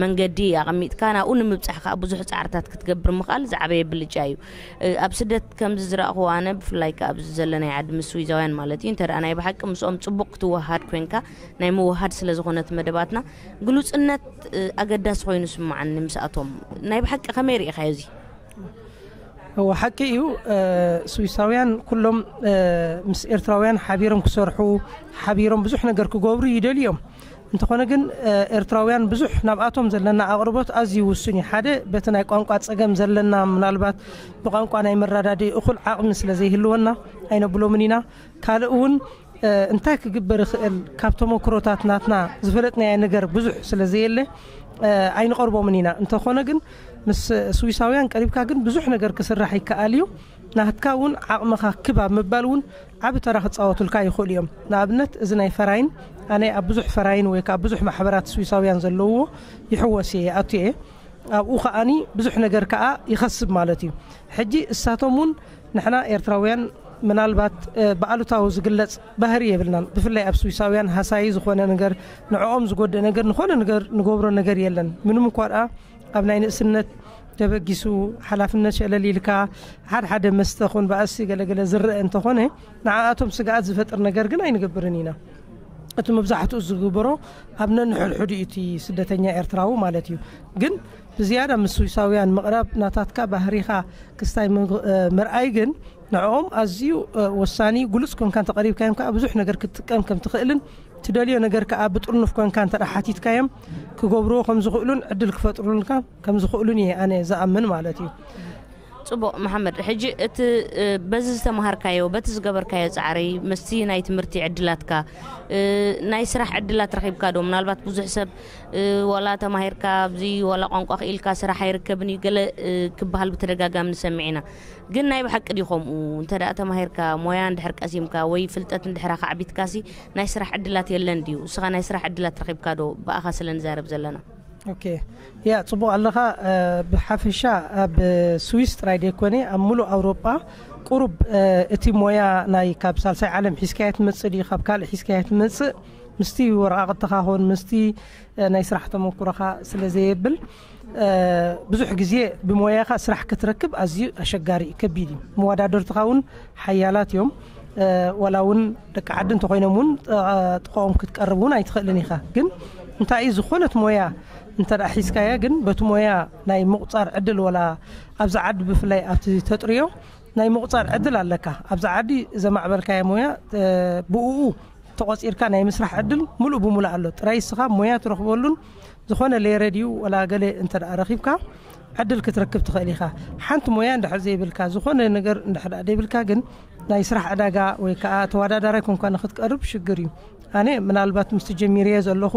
መንገዲ ኣቐሚጥካ ናብኡ ንምብጻሕ ከኣ ብዙሕ ጻዕርታት ክትገብር ምኽኣል ዝዓበየ ብልጫ እዩ። እ፣ ኣብ ስደት ከምዚ ዝረእኹ ኣነ፣ ብፍላይ ከኣ ኣብዚ ዘለናይ ዓዲ ምስ ስዊዛውያን ማለት እዩ፣ እንተ ደኣ ናይ ብሓቂ ምስኦም ጽቡቕ ክትወሃድ ኮንካ፣ ናይ ምውሃድ ስለ ዝኾነት መደባትና፣ ግሉጽነት፣ እ፣ ኣገዳሲ ኮይኑ ይስምዓኒ ምስኣቶም። ናይ ብሓቂ ከመይ ርኢኻዮ እዚ? እወ፣ ሓቂ እዩ። እ፣ ስዊሳውያን ኩሎም፣ እ፣ ምስ ኤርትራውያን ሓቢሮም ክሰርሑ፣ ሓቢሮም ብዙሕ ነገር ክገብሩ ይደልዩ እዮም። እንተኾነ ግን፣ እ፣ ኤርትራውያን ብዙሕ ናብኣቶም ዘለና ኣቕርቦት ኣዝዩ ውሱን እዩ። ሓደ፣ በቲ ናይ ቋንቋ ጸገም ዘለና፣ ምናልባት ብቋንቋ ናይ መረዳድኢ እኹል ዓቕሚ ስለ ዘይህልወና ኣይነብሎምን ኢና። ካልእ እውን፣ እ፣ እንታይ ክግበር ይኽእል፣ ካብ ተመክሮታት ናትና ዝፈለጥናዮ ነገር ብዙሕ ስለ ዘየለ፣ እ፣ ኣይንቐርቦምን ኢና። እንተኾነ ግን ምስ ስዊሳውያን ቀሪብካ ግን ብዙሕ ነገር ክስራሕ ይከኣል እዩ። ናትካ እውን ዓቕምኻ ክብ ኣብ ምባል እውን ዓቢ ተራ ክጻወቱልካ ይኽእሉ እዮም። ንኣብነት፣ እዚ ናይ ፈራይን፣ ኣነ ኣብ ብዙሕ ፈራይን ወይ ከኣ ብዙሕ ማሕበራት ስዊሳውያን ዘለውዎ ይሕወስ እየ፣ ይኣቱ እየ። ኣብኡ ከኣኒ ብዙሕ ነገር ከኣ ይኸስብ ማለት እዩ። ሕጂ እሳቶም እውን ንሕና ኤርትራውያን ምናልባት፣ እ፣ ብኣሉታዊ ዝግለጽ ባህሪ የብልናን። ብፍላይ ኣብ ስዊሳውያን ሃሳዪ ዝኾነ ነገር፣ ንዕኦም ዝጎድእ ነገር፣ ንኾነ ነገር ንገብሮ ነገር የለን። ምንም እኳ ደኣ ኣብ ናይ ንእስነት ተበጊሱ ሓላፍነት ሸለል ኢልካ፣ ሓደ ሓደ መስተ ኹን ባእሲ ገለገለ ዝረአ እንተኾነ፣ ንዓኣቶም ስግኣት ዝፈጥር ነገር ግን ኣይንገብርን ኢና። እቲ መብዛሕትኡ ዝግበሮ ኣብ ነንሕድሕዱ እዩ እቲ ስደተኛ ኤርትራዊ ማለት እዩ። ግን ብዝያዳ ምስ ስዊሳውያን ምቕራብ ናታትካ ባህሪኻ ክስታይ ምግ-፣ እ፣ ምርኣይ ግን ንዕኦም ኣዝዩ፣ እ፣ ወሳኒ፣ ግሉጽ ኮንካ እንተቐሪብካዮም ከኣ ብዙሕ ነገር ክትጥቀም ከም ትኽእልን ትደልዮ ነገር ከኣ ብጥርኑፍ ኮንካ እንተ ደኣ ሓቲትካዮም ክገብርዎ ከም ዝኽእሉን ዕድል ክፈጥሩልካ ከም ዝኽእሉን እየ ኣነ ዝኣምን ማለት እዩ። ጽቡቕ መሓመድ፣ ሕጂ እቲ፣ እ፣ በዚ ዝተማሃርካዮ፣ በቲ ዝገበርካዮ ጻዕሪ፣ ምስቲ ናይ ትምህርቲ ዕድላትካ፣ እ፣ ናይ ስራሕ ዕድላት ረኺብካ ዶ? ምናልባት ብዙሕ ሰብ፣ እ፣ ዋላ ተማሂርካ ኣብዚ ዋላ ቋንቋ ክኢልካ ስራሕ ኣይርከብን እዩ ገለ፣ እ፣ ክበሃል ብተደጋጋሚ ንሰምዕ ኢና። ግን ናይ ብሓቂ ድዩ ከምኡ? እንተ ደኣ ተማሂርካ፣ ሞያ እንድሕር ቀሲምካ ወይ ፍልጠት እንድሕር ኣኻዕቢትካሲ ናይ ስራሕ ዕድላት የለን ድዩ? እስኻ ናይ ስራሕ ዕድላት ረኺብካ ዶ? ብኣኻ ስለ ንዛረብ ዘለና። ኦኬ። ያ፣ ጽቡቕ ኣለኻ። እ፣ ብሓፈሻ ኣብ ስዊስ ጥራይ ደይኮነ፣ ኣብ ምሉእ ኣውሮጳ ቁሩብ፣ እ፣ እቲ ሞያ ናይ ካብ ሳልሳይ ዓለም ሒዝካዮ ትመጽእ ድዩ፣ ካብ ካልእ ሒዝካዮ ትመጽእ፣ ምስቲ ወረቓቕትኻ ኾን ምስቲ፣ እ፣ ናይ ስራሕ ተመኩሮኻ ስለ ዘየብል፣ እ፣ ብዙሕ ግዜ ብሞያኻ ስራሕ ክትረክብ ኣዝዩ ኣሸጋሪ እዩ፣ ከቢድ እዩ። መወዳደርትኻ እውን ሓያላት እዮም። እ፣ ዋላ እውን ደቂ ዓዲ እንተኾይኖም እውን፣ እ፣ ጥቕኦም ክትቀርብ እውን ኣይትኽእልን ኢኻ። ግን እንታይ እዩ፣ ዝኾነት ሞያ እንተ ደኣ ሒዝካያ ግን በቲ ሞያ ናይ ምቑጻር ዕድል፣ ዋላ ኣብዚ ዓዲ ብፍላይ ኣብቲ ተጥርዮ ናይ ምቑጻር ዕድል ኣለካ። ኣብዚ ዓዲ ዘማዕበልካዮ ሞያ፣ እ፣ ብእኡ ተቖጺርካ ናይ ምስራሕ ዕድል ምሉእ ብምሉእ ኣሎ። ጥራይ እስኻ ሞያ ትረኽበሉን ዝኾነ ሌረ ድዩ ወላ ገለ እንተ ደኣ ረኺብካ ዕድል ክትረክብ ትኽእል ኢኻ። ሓንቲ ሞያ እንድሕር ዘይብልካ፣ ዝኾነ ነገር እንድሕር ደኣ ዘይብልካ ግን ናይ ስራሕ ዕዳጋ ወይ ከኣ ተወዳዳራይ ኮንካ ንኽትቀርብ ሽግር እዩ። ኣነ ምናልባት ምስቲ ጀሚረዮ ዘለኹ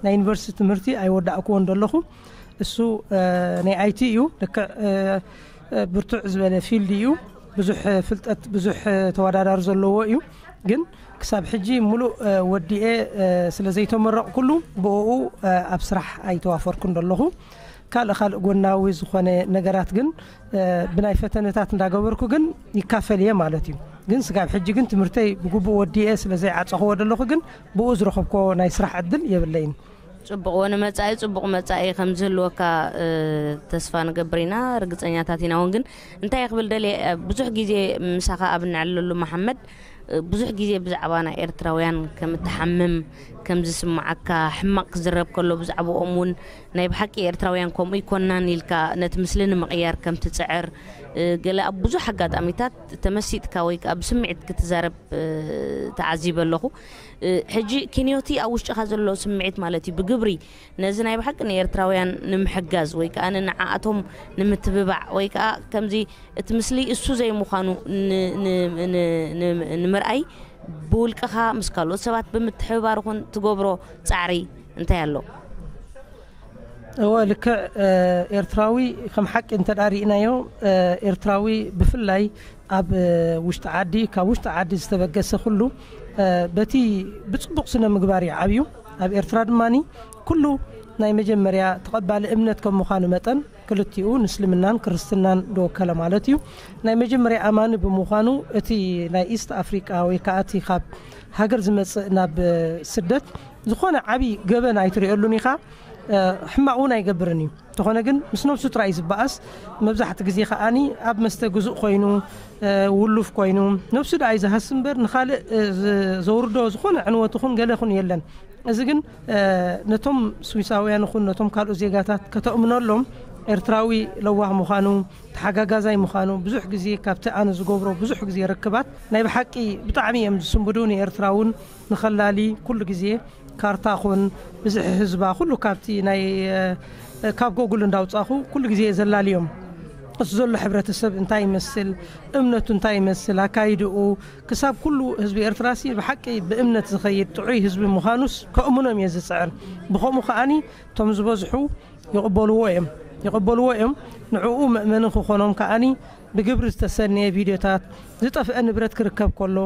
ናይ ዩኒቨርሲቲ ትምህርቲ ኣይወዳእክዎን ዘለኹ። እሱ፣ እ፣ ናይ ኣይቲ እዩ። ልክዕ፣ እ፣ እ፣ ብርቱዕ ዝበለ ፊልድ እዩ። ብዙሕ፣ እ፣ ፍልጠት፣ ብዙሕ፣ እ፣ ተወዳዳሪ ዘለዎ እዩ። ግን ክሳብ ሕጂ ምሉእ፣ እ፣ ወዲኤ፣ እ፣ ስለ ዘይተመረቕኩሉ ብእኡ፣ እ፣ ኣብ ስራሕ ኣይተዋፈርኩን ዘለኹ። ካልእ ካልእ ጎናዊ ዝኾነ ነገራት ግን፣ እ፣ ብናይ ፈተነታት እንዳገበርኩ ግን ይካፈል እየ ማለት እዩ። ግን ስጋብ ሕጂ ግን ትምህርተይ ብግቡእ ወዲኤ ስለ ዘይዓጸኽዎ ዘለኹ ግን ብኡ ዝረኸብኮ ናይ ስራሕ ዕድል የብለይን። ጽቡቕ፣ ወንመጻኢ ጽቡቕ መጻኢ ከም ዝህልወካ፣ እ፣ ተስፋ ንገብር ኢና፣ ርግጸኛታት ኢና እውን። ግን እንታይ ክብል ደልየ፣ እ፣ ብዙሕ ግዜ ምሳኻ ኣብ እንዕለሉ መሓመድ፣ እ፣ ብዙሕ ግዜ ብዛዕባ ናይ ኤርትራውያን ከም እትሓምም፣ ከም ዝስምዓካ፣ ሕማቕ ክዝረብ ከሎ ብዛዕባኦም እውን ናይ ብሓቂ ኤርትራውያን ከምኡ ይኮናን ኢልካ ነቲ ምስሊ ንምቕያር ከም ትጽዕር፣ እ፣ ገለ ኣብ ብዙሕ ኣጋጣሚታት ተመሲጥካ ወይ ከኣ ብስምዒት ክትዛረብ፣ እ፣ ተዓዚበ ኣለኹ። እ፣ ሕጂ ኪንዮቲ ኣብ ውሽጥኻ ዘሎ ስምዒት ማለት እዩ፣ ብግብሪ ነዚ ናይ ብሓቂ ንኤርትራውያን ንምሕጋዝ ወይ ከኣ ንዓኣቶም ንምትብባዕ ወይ ከኣ ከምዚ እቲ ምስሊ እሱ ዘይምዃኑ ን-፣ ን-፣ ን-፣ ን-፣ ንምርኣይ ብውልቅኻ ምስ ካልኦት ሰባት ብምትሕብባር ኹን ትገብሮ ጻዕሪ እንታይ ኣሎ? እወ፣ ልክዕ፣ እ፣ ኤርትራዊ ከም ሓቂ እንተ ደኣ ርኢናዮ፣ እ፣ ኤርትራዊ ብፍላይ ኣብ፣ እ፣ ውሽጢ ዓዲ፣ ካብ ውሽጢ ዓዲ ዝተበገሰ ኩሉ በቲ ብጽቡቕ ስነ ምግባር እዩ ዓብዩ። ኣብ ኤርትራ ድማ ኩሉ ናይ መጀመርያ ተቐባሊ እምነት ከም ምዃኑ መጠን ክልቲኡ ንእስልምናን ክርስትናን ዝወከለ ማለት እዩ። ናይ መጀመርያ ኣማኒ ብምዃኑ እቲ ናይ ኢስት ኣፍሪቃ ወይ ከዓ እቲ ካብ ሃገር ዝመጽእ ናብ ስደት ዝኾነ ዓብዪ ገበን ኣይትሪኦሉን ኢኻ። ሕማቕ እውን ኣይገብርን እዩ። እንተኾነ ግን ምስ ነብሱ ጥራይ ዝበኣስ፣ መብዛሕቲ ግዜ ከዓኒ ኣብ መስተ ግዙእ ኮይኑ፣ ውሉፍ ኮይኑ፣ ነብሱ ደኣ እዩ ዝሃስ እምበር ንኻልእ ዘውርዶ ዝኾነ ዕንወት ኹን ገለ ኹን የለን። እዚ ግን ነቶም ስዊሳውያን ኹን ነቶም ካልኦት ዜጋታት ከተእምነሎም፣ ኤርትራዊ ለዋህ ምዃኑ፣ ተሓጋጋዛይ ምዃኑ፣ ብዙሕ ግዜ ካብቲ ኣነ ዝገብሮ ብዙሕ ግዜ ርክባት ናይ ብሓቂ ብጣዕሚ እዮም ዝስምዱ። ንኤርትራ እውን ንኸላሊ ኩሉ ግዜ ካርታ ኹን ብዝሒ ህዝባ ኩሉ ካብቲ ናይ ካብ ጎጉል እንዳውጻኹ ኩሉ ግዜ ዘላልዮም። እሱ ዘሎ ሕብረተሰብ እንታይ ይመስል፣ እምነቱ እንታይ ይመስል፣ ኣካይድኡ ክሳብ ኩሉ ህዝቢ ኤርትራሲ ብሓቂ ብእምነት ዝኸይድ ጥዑይ ህዝቢ ምዃኑስ ከእምኖም እየ ዝጽዕር። ብኸምኡ ከዓኒ እቶም ዝበዝሑ ይቕበልዎ እዮም ይቕበልዎ እዮም። ንዕኡ መእመኒ ክኾኖም ከዓኒ ብግብሪ ዝተሰነየ ቪድዮታት፣ ዝጠፍአ ንብረት ክርከብ ከሎ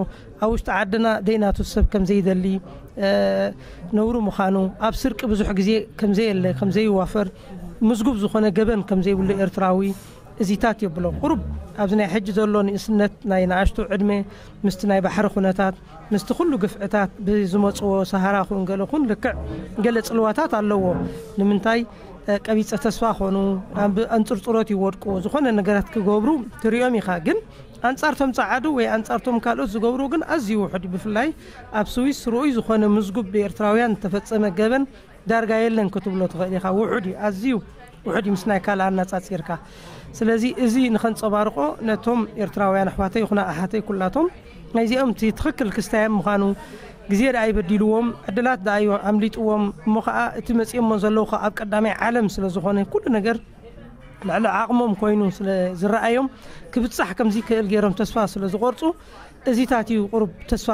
ኣብ ውሽጢ ዓድና ደይናቱ ሰብ ከም ዘይደሊ፣ ነውሪ ምዃኑ፣ ኣብ ስርቂ ብዙሕ ግዜ ከም ዘየለ ከም ዘይዋፈር፣ ምዝጉብ ዝኾነ ገበን ከም ዘይብሉ ኤርትራዊ እዚታት የብሎ። ቁሩብ ኣብዚ ናይ ሕጂ ዘሎ ንእስነት ናይ ንኣሽቱ ዕድመ ምስቲ ናይ ባሕሪ ኩነታት ምስቲ ኩሉ ግፍዕታት ብዝመጽዎ ሰሃራ ኹን ገለ ኹን ልክዕ ገለ ጽልዋታት ኣለዎ። ንምንታይ ቀቢጸ ተስፋ ኾኑ፣ ኣብ ኣንጽርጽሮት ይወድቁ፣ ዝኾነ ነገራት ክገብሩ ትሪኦም ኢኻ። ግን ኣንጻርቶም ጸዓዱ ወይ ኣንጻርቶም ካልኦት ዝገብሩ ግን ኣዝዩ ውሑድ እዩ። ብፍላይ ኣብ ስዊስ ርኡይ ዝኾነ ምዝጉብ ብኤርትራውያን ዝተፈጸመ ገበን ዳርጋ የለን ክትብሎ ትኽእል ኢኻ። ውሑድ እዩ፣ ኣዝዩ ውሑድ እዩ ምስ ናይ ካልእ ኣነጻጺርካ። ስለዚ እዚ ንኸንጸባርቆ ነቶም ኤርትራውያን ኣሕዋተይ ይኹና ኣሓተይ ኩላቶም ናይዚኦም እቲ ትኽክል ክስታዮም ምዃኑ ግዜ ደኣ ይበዲልዎም፣ ዕድላት ደኣ እዩ ኣምሊጥዎም። እሞ ኸኣ እቲ መጺኦሞ ዘለዉ ኸኣ ኣብ ቀዳማይ ዓለም ስለ ዝኾነ ኩሉ ነገር ልዕሊ ዓቕሞም ኮይኑ ስለ ዝረኣዮም ክብጻሕ ከም ዝይክእል ገይሮም ተስፋ ስለ ዝቖርጹ እዚታት እዩ ቁሩብ ተስፋ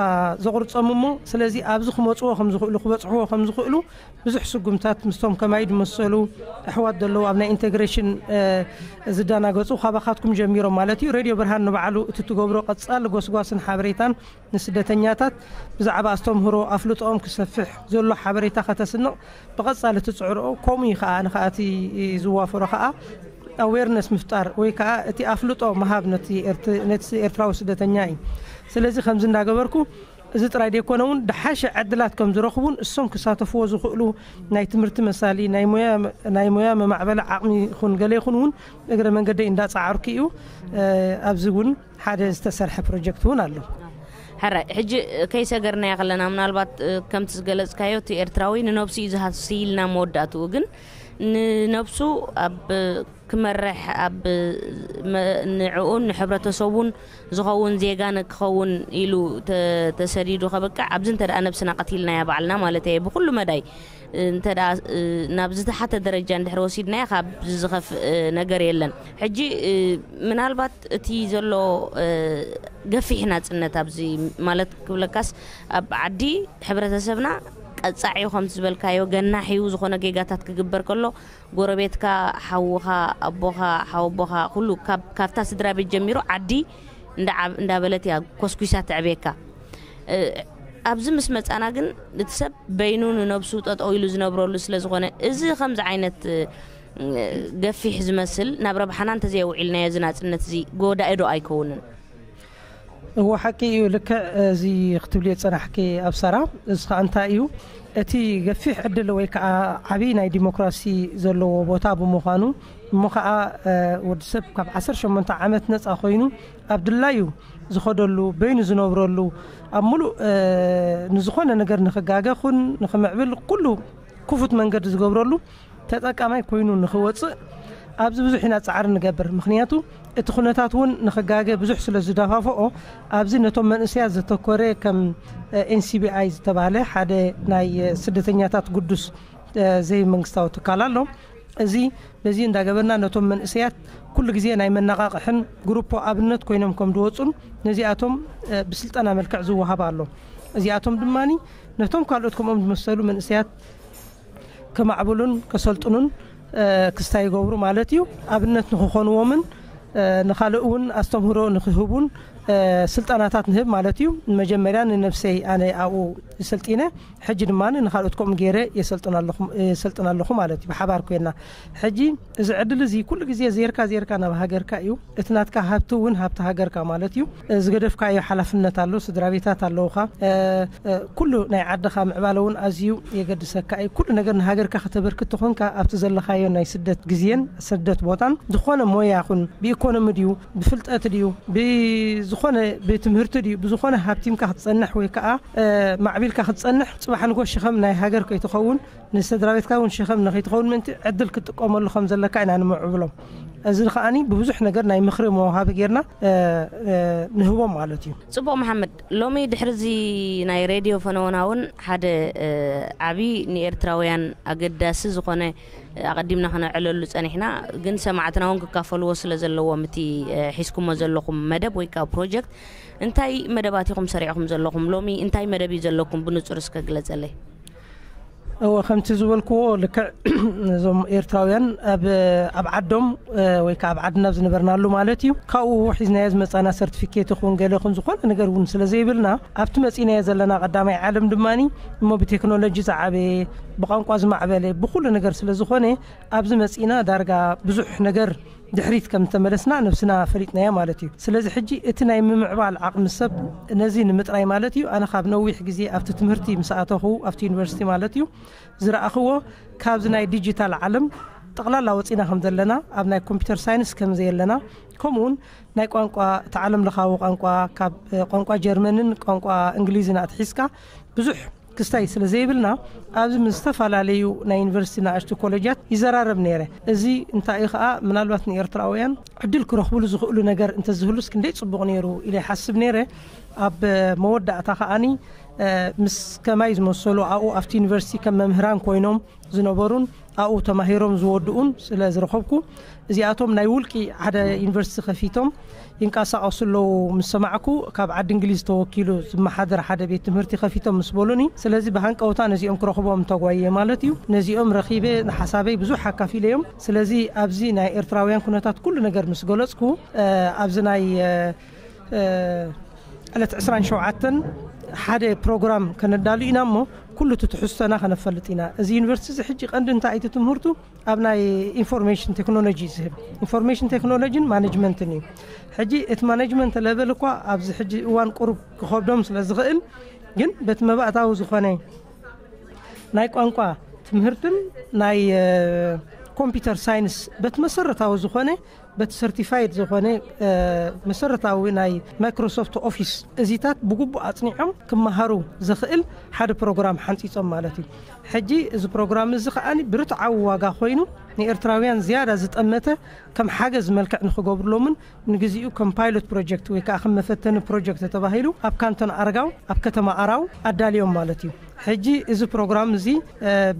ዘቑርጾም። እሞ ስለዚ ኣብዚ ክመጽዎ ከም ዝኽእሉ ክበጽሕዎ ከም ዝኽእሉ ብዙሕ ስጉምታት ምስቶም ከማይ ዝመሰሉ ኣሕዋት ዘለዉ ኣብ ናይ ኢንቴግሬሽን ዝደናገጹ ካባኻትኩም ጀሚሮም ማለት እዩ። ሬድዮ ብርሃን ንባዕሉ እቲ ትገብሮ ቀጻሊ ጎስጓስን ሓበሬታን ንስደተኛታት ብዛዕባ ኣስተምህሮ ኣፍልጦኦም ክሰፍሕ ዘሎ ሓበሬታ ከተስንቕ ብቐጻሊ ትጽዕርኦ። ከምኡ እዩ ከኣ ንኸኣ እቲ ዝዋፈሮ ከኣ ኣዌርነስ ምፍጣር ወይ ከኣ እቲ ኣፍልጦ ምሃብ ነቲ ኤርት- ነቲ ኤርትራዊ ስደተኛ እዩ። ስለዚ ከምዚ እንዳገበርኩ እዚ ጥራይ ደይኮነ እውን ድሓሸ ዕድላት ከም ዝረኽቡን እሶም ክሳተፍዎ ዝኽእሉ ናይ ትምህርቲ መሳሊ ናይ ሞያ ናይ ሞያ መማዕበሊ ዓቕሚ ይኹን ገለ ይኹን እውን እግረ መንገደይ እንዳጸዓርኩ እዩ። ኣብዚ እውን ሓደ ዝተሰርሐ ፕሮጀክት እውን ኣሎ። ሕራይ ሕጂ ከይሰገርናዮ ከለና ምናልባት ከምቲ ዝገለጽካዮ እቲ ኤርትራዊ ንነብሱ እዩ ዝሃሲ ኢልና መወዳእትኡ ግን ንነብሱ ኣብ ክመርሕ ኣብ ንዕኡን ንሕብረተሰቡን ዝኸውን ዜጋ ንክኸውን ኢሉ ተሰዲዱ ከብቅዕ ኣብዚ እንተ ነብስና ቀቲልናያ ባዕልና ማለት እየ ብኩሉ መዳይ እንተ ናብ ዝተሓተ ደረጃ እንድሕር ወሲድናዮ ካብ ዝኸፍእ ነገር የለን። ሕጂ ምናልባት እቲ ዘሎ ገፊሕ ናጽነት ኣብዚ ማለት ክብለካስ ኣብ ዓዲ ሕብረተሰብና ቀጻዒ ከምቲ ዝበልካዮ ገናሕ እዩ ዝኾነ ጌጋታት ክግበር ከሎ ጎረቤትካ ሓውኻ ኣቦኻ ሓወቦኻ ኩሉ ካብታ ስድራ ቤት ጀሚሩ ዓዲ እንዳበለት እያ ኮስኩሳ ትዕቤካ። ኣብዚ ምስ መጻና ግን እቲ ሰብ በይኑ ንነብሱ ጠጠው ኢሉ ዝነብረሉ ስለ ዝኾነ እዚ ከምዚ ዓይነት ገፊሕ ዝመስል ናብ ረብሓና እንተዘየውዒልናዮ እዚ ናጽነት እዚ ጎዳኢ ዶ ኣይከውንን? እዎ ሓቂ እዩ። ልክዕ እዚ ክትብልዮ ዝጸናሕኪ ኣብ ሰራ እዚ ከዓ እንታይ እዩ እቲ ገፊሕ ዕድል ወይ ከዓ ዓብዪ ናይ ዲሞክራሲ ዘለዎ ቦታ ብምዃኑ እሞ ከዓ ወዲ ሰብ ካብ ዓሰርተ ሸሞንተ ዓመት ነፃ ኮይኑ ኣብ ድላዩ ዝኸደሉ በይኑ ዝነብረሉ ኣብ ሙሉእ ንዝኾነ ነገር ንኽጋገ ኹን ንኽምዕብል ኩሉ ክፉት መንገዲ ዝገብረሉ ተጠቃማይ ኮይኑ ንኽወፅእ ኣብዚ ብዙሕ ኢና ፃዕሪ ንገብር። ምኽንያቱ እቲ ኩነታት እውን ንኽጋገ ብዙሕ ስለ ዝደፋፍኦ ኣብዚ ነቶም መንእሰያት ዘተኮረ ከም ኤንሲቢኣይ ዝተባህለ ሓደ ናይ ስደተኛታት ግዱስ ዘይመንግስታዊ ትካል ኣሎ። እዚ በዚ እንዳገበርና ነቶም መንእሰያት ኩሉ ግዜ ናይ መነቓቕሕን ግሩፖ ኣብነት ኮይኖም ከም ዝወፁን ነዚኣቶም ብስልጠና መልክዕ ዝወሃብ ኣሎ። እዚኣቶም ድማ ነቶም ካልኦት ከምኦም ዝመሰሉ መንእሰያት ከማዕብሉን ከሰልጥኑን ክስታይ ይገብሩ ማለት እዩ። ኣብነት ንክኾንዎምን ንኻልእ እውን ኣስተምህሮ ንክህቡን ስልጠናታት ንህብ ማለት እዩ። መጀመርያ ንነብሰይ ኣነ ኣብኡ ሰልጢነ፣ ሕጂ ድማ ንኻልኦት ከምኡ ገይረ የሰልጥን ኣለኹ ማለት እዩ። ብሓባር ኮይና ሕጂ እዚ ዕድል እዚ ኩሉ ግዜ ዜርካ ዜርካ ናብ ሃገርካ እዩ። እቲ ናትካ ሃብቲ እውን ሃብቲ ሃገርካ ማለት እዩ። ዝገደፍካዮ ሓላፍነት ኣሎ፣ ስድራ ቤታት ኣለውኻ። ኩሉ ናይ ዓድኻ ምዕባለ እውን ኣዝዩ የገድሰካ እዩ። ኩሉ ነገር ንሃገርካ ከተበርክት ተኾንካ ኣብቲ ዘለኻዮ ናይ ስደት ግዜን ስደት ቦታን ዝኾነ ሞያ ይኹን ብኢኮኖሚ ድዩ ብፍልጠት ድዩ ብዝኾነ ብትምህርቲ ድዩ ብዝኾነ ሃብቲምካ ክትጸንሕ ወይ ከዓ ማዕቢልካ ክትጸንሕ ጽባሕ ንጎ ሸኸም ናይ ሃገር ከይትኸውን ንስድራ ቤትካ እውን ሸኸም ንኸይትኸውን ምእንቲ ዕድል ክትጥቀመሉ ከም ዘለካ ኢና ንምዕብሎም። እዚ ከዓኒ ብብዙሕ ነገር ናይ ምኽሪ መውሃቢ ጌርና ንህቦም ማለት እዩ። ጽቡቕ መሓመድ፣ ሎሚ ድሕሪ እዚ ናይ ሬድዮ ፈነወና እውን ሓደ ዓብዪ ንኤርትራውያን ኣገዳሲ ዝኾነ ኣቐዲምና ክነዕለሉ ጸኒሕና፣ ግን ሰማዕትና እውን ክካፈልዎ ስለ ዘለዎም እቲ ሒዝኩሞ ዘለኹም መደብ ወይ ከዓ ፕሮጀክት እንታይ መደባት ኢኹም ሰሪዕኹም ዘለኹም? ሎሚ እንታይ መደብ እዩ ዘለኩም? ብንጹር እስከ ግለጸለይ። እወ፣ ከምቲ ዝበልክዎ ልክዕ እዞም ኤርትራውያን ኣብ ዓዶም ወይ ከዓ ኣብ ዓድና ዝነበርናሉ ማለት እዩ ካብኡ ሒዝናዮ ዝመፃና ሰርቲፊኬት ይኹን ገለ ይኹን ዝኾነ ነገር እውን ስለ ዘይብልና ኣብቲ መፂናዮ ዘለና ቀዳማይ ዓለም ድማ እሞ ብቴክኖሎጂ ዝዓበየ ብቋንቋ ዝማዕበለ ብኩሉ ነገር ስለ ዝኾነ ኣብዚ መፂና ዳርጋ ብዙሕ ነገር ድሕሪት ከም ተመለስና ነብስና ፈሊጥናዮ ማለት እዩ። ስለዚ ሕጂ እቲ ናይ ምምዕባል ዓቕሚ ሰብ ነዚ ንምጥራይ ማለት እዩ ኣነ ካብ ነዊሕ ግዜ ኣብቲ ትምህርቲ ምስ ኣተኹ ኣብቲ ዩኒቨርሲቲ ማለት እዩ ዝረኣኽዎ ካብዚ ናይ ዲጂታል ዓለም ጠቕላላ ወፂና ከም ዘለና ኣብ ናይ ኮምፒውተር ሳይንስ ከም ዘየለና ከምኡውን ናይ ቋንቋ እቲ ዓለም ለኻዊ ቋንቋ ካብ ቋንቋ ጀርመንን ቋንቋ እንግሊዝን ኣትሒዝካ ብዙሕ ክስታይ ስለ ዘይብልና ኣብዚ ምስ ዝተፈላለዩ ናይ ዩኒቨርሲቲ ንኣሽቱ ኮሌጃት ይዘራረብ ነይረ። እዚ እንታይ እዩ ከዓ ምናልባት ንኤርትራውያን ዕድል ክረኽብሉ ዝኽእሉ ነገር እንተዝህሉስ ክንደይ ፅቡቕ ነይሩ ኢለ ይሓስብ ነይረ። ኣብ መወዳእታ ከዓኒ ምስ ከማይ ዝመሰሉ ኣብኡ ኣብቲ ዩኒቨርሲቲ ከም መምህራን ኮይኖም ዝነበሩን ኣብኡ ተማሂሮም ዝወድኡን ስለ ዝረኸብኩ እዚኣቶም ናይ ውልቂ ሓደ ዩኒቨርሲቲ ከፊቶም ይንቀሳቐሱ ኣለዉ ምስ ሰማዕኩ ካብ ዓዲ እንግሊዝ ተወኪሉ ዝመሓደር ሓደ ቤት ትምህርቲ ከፊቶም ምስ በሉኒ ስለዚ ብሃንቀውታ ነዚኦም ክረኽቦም ተጓየ ማለት እዩ። ነዚኦም ረኺበ ንሓሳበይ ብዙሕ ኣካፊለዮም። ስለዚ ኣብዚ ናይ ኤርትራውያን ኩነታት ኩሉ ነገር ምስ ገለጽኩ ኣብዚ ናይ ዕለት ዕስራን ሸውዓተን ሓደ ፕሮግራም ከነዳሉ ኢና እሞ ኩሉ እቲ ትሕዝቶና ከነፈልጥ ኢና። እዚ ዩኒቨርሲቲ እዚ ሕጂ ቀንዲ እንታይ እቲ ትምህርቱ ኣብ ናይ ኢንፎርሜሽን ቴክኖሎጂ ዝህብ ኢንፎርሜሽን ቴክኖሎጂን ማኔጅመንትን እዩ። ሕጂ እቲ ማኔጅመንት ለበል እኳ ኣብዚ ሕጂ እዋን ቁሩብ ክኸብዶም ስለ ዝኽእል ግን በቲ መባእታዊ ዝኾነ ናይ ቋንቋ ትምህርትን ናይ ኮምፒውተር ሳይንስ በቲ መሰረታዊ ዝኾነ በቲ ሰርቲፋይድ ዝኾነ መሰረታዊ ናይ ማይክሮሶፍት ኦፊስ እዚታት ብግቡእ ኣፅኒዖም ክመሃሩ ዘኽእል ሓደ ፕሮግራም ሓንፂፆም ማለት እዩ። ሕጂ እዚ ፕሮግራም እዚ ከዓኒ ብርትዓዊ ዋጋ ኮይኑ ንኤርትራውያን ዝያዳ ዝጠመተ ከም ሓገዝ መልክዕ ንክገብርሎምን ንግዚኡ ከም ፓይሎት ፕሮጀክት ወይ ከዓ ከም መፈተኒ ፕሮጀክት ተባሂሉ ኣብ ካንቶን ኣረጋው ኣብ ከተማ ኣራው ኣዳልዮም ማለት እዩ። ሕጂ እዚ ፕሮግራም እዚ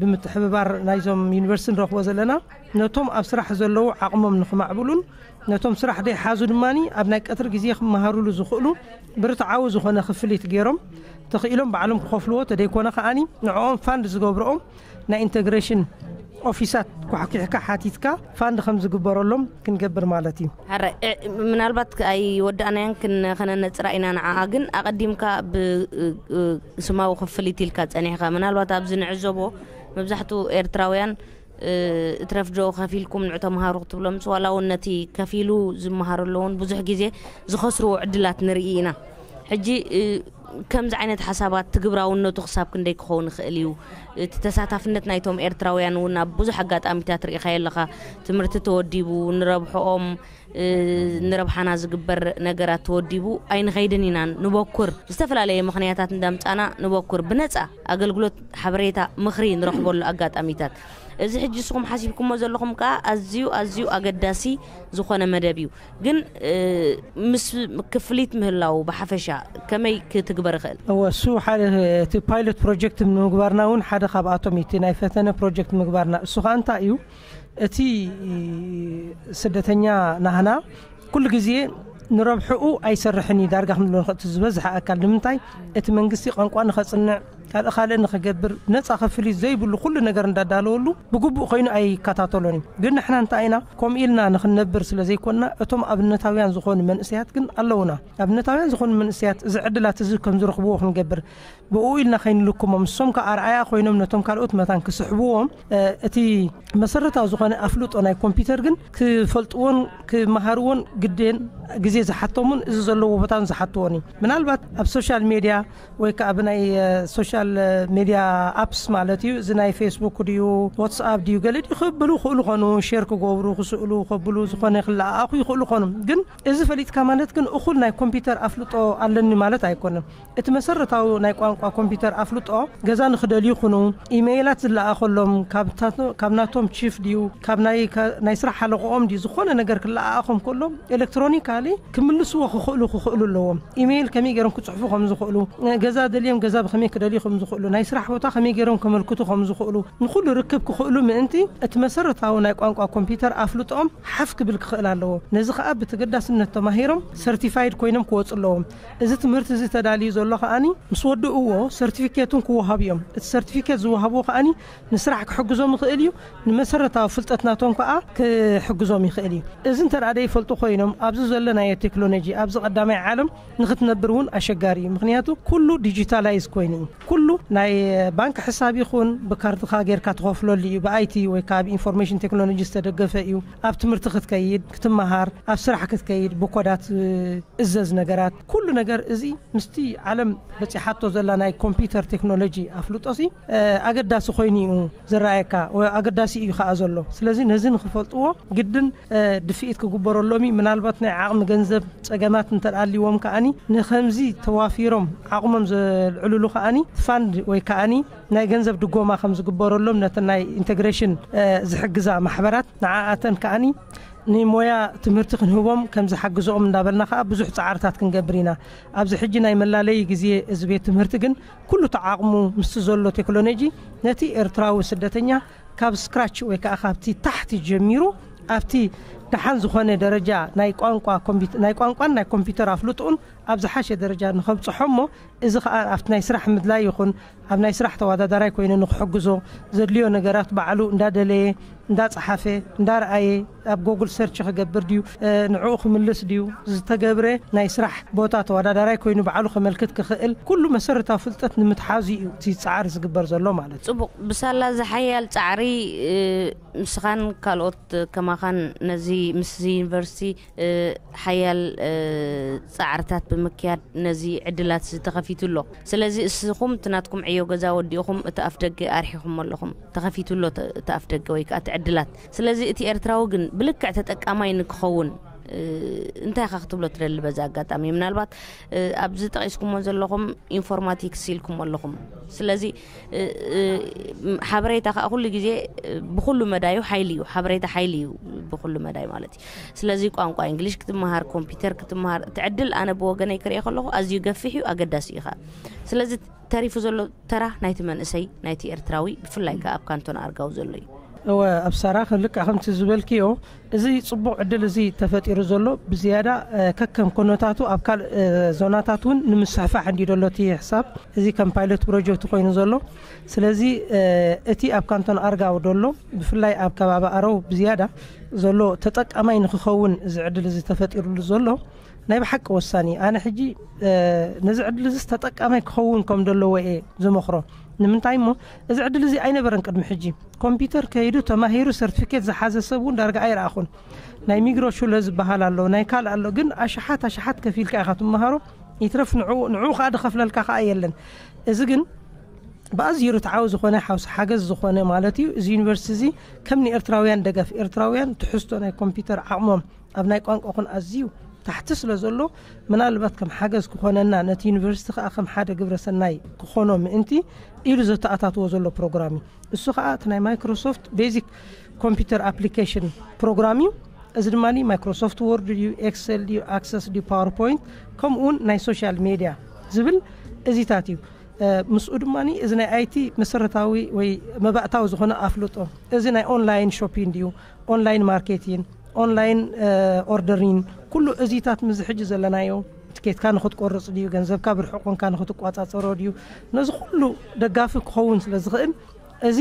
ብምትሕብባር ናይዞም ዩኒቨርሲቲ ንረኽቦ ዘለና ነቶም ኣብ ስራሕ ዘለዉ ዓቕሞም ንክማዕብሉን ነቶም ስራሕ ደይሓዙ ድማ ኣብ ናይ ቀትሪ ግዜ ክመሃሩሉ ዝኽእሉ ብርትዓዊ ዝኾነ ክፍሊት ገይሮም ተኽኢሎም ባዕሎም ክኸፍልዎ ተደይኮነ ከዓኒ ንዕኦም ፋንድ ዝገብርኦም ናይ ኢንተግሬሽን ኦፊሳት ኳሕኪሕካ ሓቲትካ ፋንድ ከም ዝግበረሎም ክንገብር ማለት እዩ። ሕራይ ምናልባት ኣይወዳእናያን ከነነፅራ ኢና ንዓኣ ግን ኣቐዲምካ ብስማዊ ክፍሊት ኢልካ ፀኒሕካ ምናልባት ኣብዚ ንዕዘቦ መብዛሕትኡ ኤርትራውያን እትረፍዶ ከፊልኩም ንዑ ተምሃሩ ክትብሎም ምስ ዋላ እውን ነቲ ከፊሉ ዝመሃሩ ኣለውን ብዙሕ ግዜ ዝኸስርዎ ዕድላት ንርኢ ኢና። ሕጂ ከምዚ ዓይነት ሓሳባት ትግብራውነቱ ክሳብ ክንደይ ክኸውን ይኽእል እዩ? እቲ ተሳታፍነት ናይቶም ኤርትራውያን እውን ኣብ ብዙሕ ኣጋጣሚታት ርኢኻዮ ኣለኻ። ትምህርቲ ተወዲቡ ንረብሕኦም ንረብሓና ዝግበር ነገራት ተወዲቡ ኣይንኸይድን ኢና ንበኩር ዝተፈላለየ ምኽንያታት እንዳምፃና ንበኩር ብነፃ ኣገልግሎት ሓበሬታ ምኽሪ ንረኽበሉ ኣጋጣሚታት እዚ ሕጂ ንስኹም ሓሲብኩሞ ዘለኹም ከዓ ኣዝዩ ኣዝዩ ኣገዳሲ ዝኾነ መደብ እዩ። ግን ምስ ክፍሊት ምህላው ብሓፈሻ ከመይ ክትግበር ይኽእል? እወ እሱ ሓደ እቲ ፓይሎት ፕሮጀክት ንምግባርና እውን ሓደ ካብኣቶም እቲ ናይ ፈተነ ፕሮጀክት ምግባርና እሱ ከዓ እንታይ እዩ እቲ ስደተኛ ናህና ኩሉ ግዜ ንረብሕኡ ኣይሰርሕን እዩ ዳርጋ ክንብሎ ንኽእል ዝበዝሐ ኣካል ንምንታይ እቲ መንግስቲ ቋንቋ ንኸፅንዕ ካልእ ካልእ ንኽገብር ነፃ ክፍሊት ዘይብሉ ኩሉ ነገር እንዳዳለወሉ ብግቡእ ኮይኑ ኣይከታተሎን እዩ። ግን ንሕና እንታይ ኢና ከምኡ ኢልና ንኽንነብር ስለ ዘይኮንና፣ እቶም ኣብነታውያን ዝኾኑ መንእሰያት ግን ኣለውና። ኣብነታውያን ዝኾኑ መንእሰያት እዚ ዕድላት እዚ ከም ዝረኽብዎ ክንገብር ብኡ ኢልና ከይንልኩሞም፣ ንሶም ከኣ ኣርኣያ ኮይኖም ነቶም ካልኦት መታን ክስሕብዎም፣ እ፣ እቲ መሰረታዊ ዝኾነ ኣፍልጦ ናይ ኮምፒውተር ግን ክፈልጥዎን ክመሃርዎን ግድን ግዜ ዝሓቶምን እዚ ዘለዎ ቦታን ዝሓትዎን እዩ። ምናልባት ኣብ ሶሻል ሜድያ ወይ ከዓ ብናይ፣ እ፣ ሶሻል፣ እ፣ ሜድያ ኣፕስ ማለት እዩ። እዚ ናይ ፌስቡክ ድዩ፣ ዋትስኣፕ ድዩ፣ ገለ ድዩ ክብሉ ይኽእሉ ኾኑ፣ ሼር ክገብሩ፣ ክስእሉ፣ ከብሉ፣ ዝኾነ ክለኣኣኹ ይኽእሉ ኾኑ። ግን እዚ ፈሊጥካ ማለት ግን እኹል ናይ ኮምፒውተር ኣፍልጦ ኣለኒ ማለት ኣይኮነን። እቲ መሰረታዊ ናይ ቋንቋ ኮምፒውተር ኣፍልጦ ገዛ ንኽደልዩ ይኹኑ፣ ኢሜይላት ዝለኣኸሎም ካብ ታቶ-፣ ካብ ናቶም ቺፍ ድዩ፣ ካብ ናይ፣ ከ-፣ ናይ ስራሕ ሓለቆኦም ድዩ፣ ዝኾነ ነገር ክለኣኣኾም ከሎ ኤሌክትሮኒካሊ ክምልስዎ ክኽእሉ፣ ክኽእሉ ኣለዎም። ኢሜይል ከመይ ገይሮም ክጽሕፉ ከም ዝኽእሉ፣ ገዛ ደልዮም ገዛ ብኸመይ ክደልዩ ከም ዝኽእሉ፣ ናይ ስራሕ ቦታ ከመይ ገይሮም ከመልክቱ ከም ዝኽእሉ፣ ንኹሉ ርክብ ክኽእሉ ምእንቲ እቲ መሰረታዊ ናይ ቋንቋ ኮምፒውተር ኣፍልጦኦም ሓፍ ክብል ክኽእል ኣለዎ። ነዚ ኸኣ ብተገዳስነት ተማሂሮም ሰርቲፋይድ ኮይኖም ክወጹ ኣለዎም። እዚ ትምህርቲ እዚ ተዳልዩ ዘሎ ከኣኒ ምስ ወድእዎ ሰርቲፊኬቱን ክወሃቡ እዮም። እቲ ሰርቲፊኬት ዝወሃብዎ ከኣኒ ንስራሕ ክሕግዞም ይኽእል እዩ፣ ንመሰረታዊ ፍልጠት ናቶም ከኣ ክሕግዞም ይኽእል እዩ። እዚ እንተ ደኣ ዘይፈልጡ ኮይኖም ኣብዚ ዘሎ ናይ ቴክኖሎጂ ኣብዚ ቀዳማይ ዓለም ንኽትነብር እውን ኣሸጋሪ እዩ። ምኽንያቱ ኩሉ ዲጂታላይዝ ኮይኑ እዩ። ኩሉ ናይ ባንክ ሕሳብ ይኹን ብካርድኻ ጌርካ ትኸፍለሉ እዩ። ብኣይቲ ወይ ከዓ ብኢንፎርሜሽን ቴክኖሎጂ ዝተደገፈ እዩ። ኣብ ትምህርቲ ክትከይድ፣ ክትመሃር፣ ኣብ ስራሕ ክትከይድ ብኮዳት፣ እ፣ እዘዝ ነገራት፣ ኩሉ ነገር እዚ ምስቲ ዓለም በጺሓቶ ዘላ ናይ ኮምፒውተር ቴክኖሎጂ ኣፍልጦሲ፣ እ፣ ኣገዳሲ ኮይኑ እዩ ዝረኣየካ፣ ወ-፣ ኣገዳሲ እዩ ከኣ ዘሎ። ስለዚ ነዚ ንኽፈልጥዎ ግድን፣ እ፣ ድፍኢት ክግበረሎም እዩ። ምናልባት ናይ ዓቕሚ ገንዘብ ጸገማት እንተ ኣልይዎም ከኣኒ ንኸምዚ ተዋፊሮም ዓቕሞም ዘልዕልሉ ከኣኒ ፋንድ ወይ ከኣኒ ናይ ገንዘብ ድጎማ ከም ዝግበረሎም ነተን ናይ ኢንተግሬሽን፣ እ፣ ዝሕግዛ ማሕበራት ንዓኣተን ከኣኒ ንሞያ ትምህርቲ ክንህቦም ከም ዝሓግዝኦም እንዳበልና ከኣ ብዙሕ ጻዕርታት ክንገብር ኢና። ኣብዚ ሕጂ ናይ መላለዪ ግዜ እዚ ቤት ትምህርቲ ግን ኩሉ ተዓቕሙ ምስቲ ዘሎ ቴክኖሎጂ ነቲ ኤርትራዊ ስደተኛ ካብ ስክራች ወይ ከኣ ካብቲ ታሕቲ ጀሚሩ ኣብቲ ደሓን ዝኾነ ደረጃ ናይ ቋንቋ ኮምፒት-፣ ናይ ቋንቋን ናይ ኮምፒውተር ኣፍልጥኡን ኣብ ዝሓሸ ደረጃ ንኸብጽሖ እሞ እዚ ከኣ ኣብቲ ናይ ስራሕ ምድላይ ይኹን ኣብ ናይ ስራሕ ተወዳዳራይ ኮይኑ ንክሕግዞ ዘድልዮ ነገራት ባዕሉ እንዳደለየ፣ እንዳጸሓፈ፣ እንዳረኣየ፣ ኣብ ጎግል ሰርች ክገብር ድዩ፣ እ፣ ንዕኡ ክምልስ ድዩ፣ ዝተገብረ ናይ ስራሕ ቦታ ተወዳዳራይ ኮይኑ ባዕሉ ከመልክት ክኽእል፣ ኩሉ መሰረታዊ ፍልጠት ንምትሓዙ እዩ እቲ ጻዕሪ ዝግበር ዘሎ ማለት እዩ። ጽቡቕ፣ ብሳላ እዚ ሓያል ጻዕሪ፣ እ፣ ንስኻን ካልኦት ከማኻን ነዚ ምስ እዚ ዩኒቨርሲቲ፣ እ፣ ሓያል፣ እ፣ ጻዕርታት ብምክያድ ነዚ ዕድላት እዚ ተኸፊቱ ኣሎ። ስለዚ እስኹም እቲ ናትኩም ዕዮ ገዛ ወዲእኹም እቲ ኣፍ ደገ ኣርሒኹም ኣለኹም። ተኸፊቱ ኣሎ እቲ፣ እቲ ኣፍ ደገ ወይ ከኣ እቲ ዕድላት። ስለዚ እቲ ኤርትራዊ ግን ብልክዕ ተጠቃማይ ንክኸውን፣ እ፣ እንታይ ኢኻ ክትብሎ ትደሊ በዚ ኣጋጣሚ? ምናልባት፣ እ፣ ኣብዚ ጠቒስኩሞ ዘለኹም ኢንፎርማቲክስ ኢልኩሞ ኣለኹም። ስለዚ፣ እ፣ እ፣ ሓበሬታ ከኣ ኩሉ ግዜ፣ እ፣ ብኹሉ መዳዩ ሓይሊ እዩ። ሓበሬታ ሓይሊ እዩ ብኹሉ መዳይ ማለት እዩ። ስለዚ ቋንቋ እንግሊሽ ክትመሃር፣ ኮምፒውተር ክትመሃር፣ እቲ ዕድል ኣነ ብወገነይ ክሪኦ ከለኹ ኣዝዩ ገፊሕ እዩ፣ ኣገዳሲ እዩ ከኣ። ስለዚ ተሪፉ ዘሎ ተራ ናይቲ መንእሰይ፣ ናይቲ ኤርትራዊ፣ ብፍላይ ከኣ ኣብ ካንቶን ኣርጋው ዘሎ እዩ። እወ፣ ኣብ ሳራ ልክዕ ከምቲ ዝበልክዮ፣ እዚ ጽቡቕ ዕድል እዚ ተፈጢሩ ዘሎ ብዝያዳ፣ እ፣ ከከም ኮነታቱ ኣብ ካልእ፣ እ፣ ዞናታት እውን ንምስሕፋሕ እንዲ ዘሎ እቲ ሕሳብ፣ እዚ ከም ፓይለት ፕሮጀክት ኮይኑ ዘሎ። ስለዚ፣ እ፣ እቲ ኣብ ካንቶን ኣርጋው ደሎ፣ ብፍላይ ኣብ ከባቢ ኣረው ብዝያዳ ዘሎ ተጠቃማይ ንክኸውን እዚ ዕድል እዚ ተፈጢሩሉ ዘሎ ናይ ብሓቂ ወሳኒ እዩ። ኣነ ሕጂ፣ እ፣ ነዚ ዕድል እዚ ተጠቃማይ ክኸውን ከም ዘለዎ እየ ዝመኽሮ። ንምንታይ እሞ፣ እዚ ዕድል እዚ ኣይነበረን ቅድሚ ሕጂ። ኮምፒውተር ከይዱ ተማሂሩ ሰርቲፊኬት ዝሓዘ ሰብ እውን ዳርጋ ኣይረኣኹን። ናይ ሚግሮ ሹለ ዝበሃል ኣሎ፣ ናይ ካልእ ኣሎ፣ ግን ኣሽሓት ኣሽሓት ከፊልካ ኢኻ ትመሃሮ። ይትረፍ ንዕኡ፣ ንዕኡ ከኣ ዝኸፍለልካ ከኣ የለን። እዚ ግን ብኣዝዩ ርትዓዊ ዝኾነ ሓውሲ ሓገዝ ዝኾነ ማለት እዩ። እዚ ዩኒቨርሲቲ እዚ ከም ንኤርትራውያን ደገፍ፣ ኤርትራውያን ትሕዝቶ ናይ ኮምፒውተር ዓቕሞም ኣብ ናይ ቋንቋ ኹን ኣዝዩ ታሕቲ ስለ ዘሎ፣ ምናልባት ከም ሓገዝ ክኾነና፣ ነቲ ዩኒቨርሲቲ ከኣ ከም ሓደ ግብረ ሰናይ ክኾኖ ምእንቲ ኢሉ ዘተኣታትዎ ዘሎ ፕሮግራም እዩ። እሱ ከኣ እቲ ናይ ማይክሮሶፍት ቤዚክ ኮምፒውተር ኣፕሊኬሽን ፕሮግራም እዩ። እዚ ድማ ማይክሮሶፍት ወርድ ድዩ፣ ኤክሰል ድዩ፣ ኣክሰስ ድዩ፣ ፓወርፖይንት፣ ከምኡ እውን ናይ ሶሻል ሜድያ ዝብል እዚታት እዩ። እ፣ ምስኡ ድማ እዚ ናይ ኣይቲ መሰረታዊ ወይ መባእታዊ ዝኾነ ኣፍልጦ፣ እዚ ናይ ኦንላይን ሾፒንግ ድዩ፣ ኦንላይን ማርኬቲንግ፣ ኦንላይን፣ እ፣ ኦርደሪንግ፣ ኩሉ እዚታት ምስዚ ሕጂ ዘለናዮ እቲ ኬትካ ንክትቆርጽ ድዩ፣ ገንዘብካ ብርሑቕ ኮንካ ንክትቋጻጸሮ ድዩ፣ ነዚ ኩሉ ደጋፊ ክኸውን ስለ ዝኽእል፣ እዚ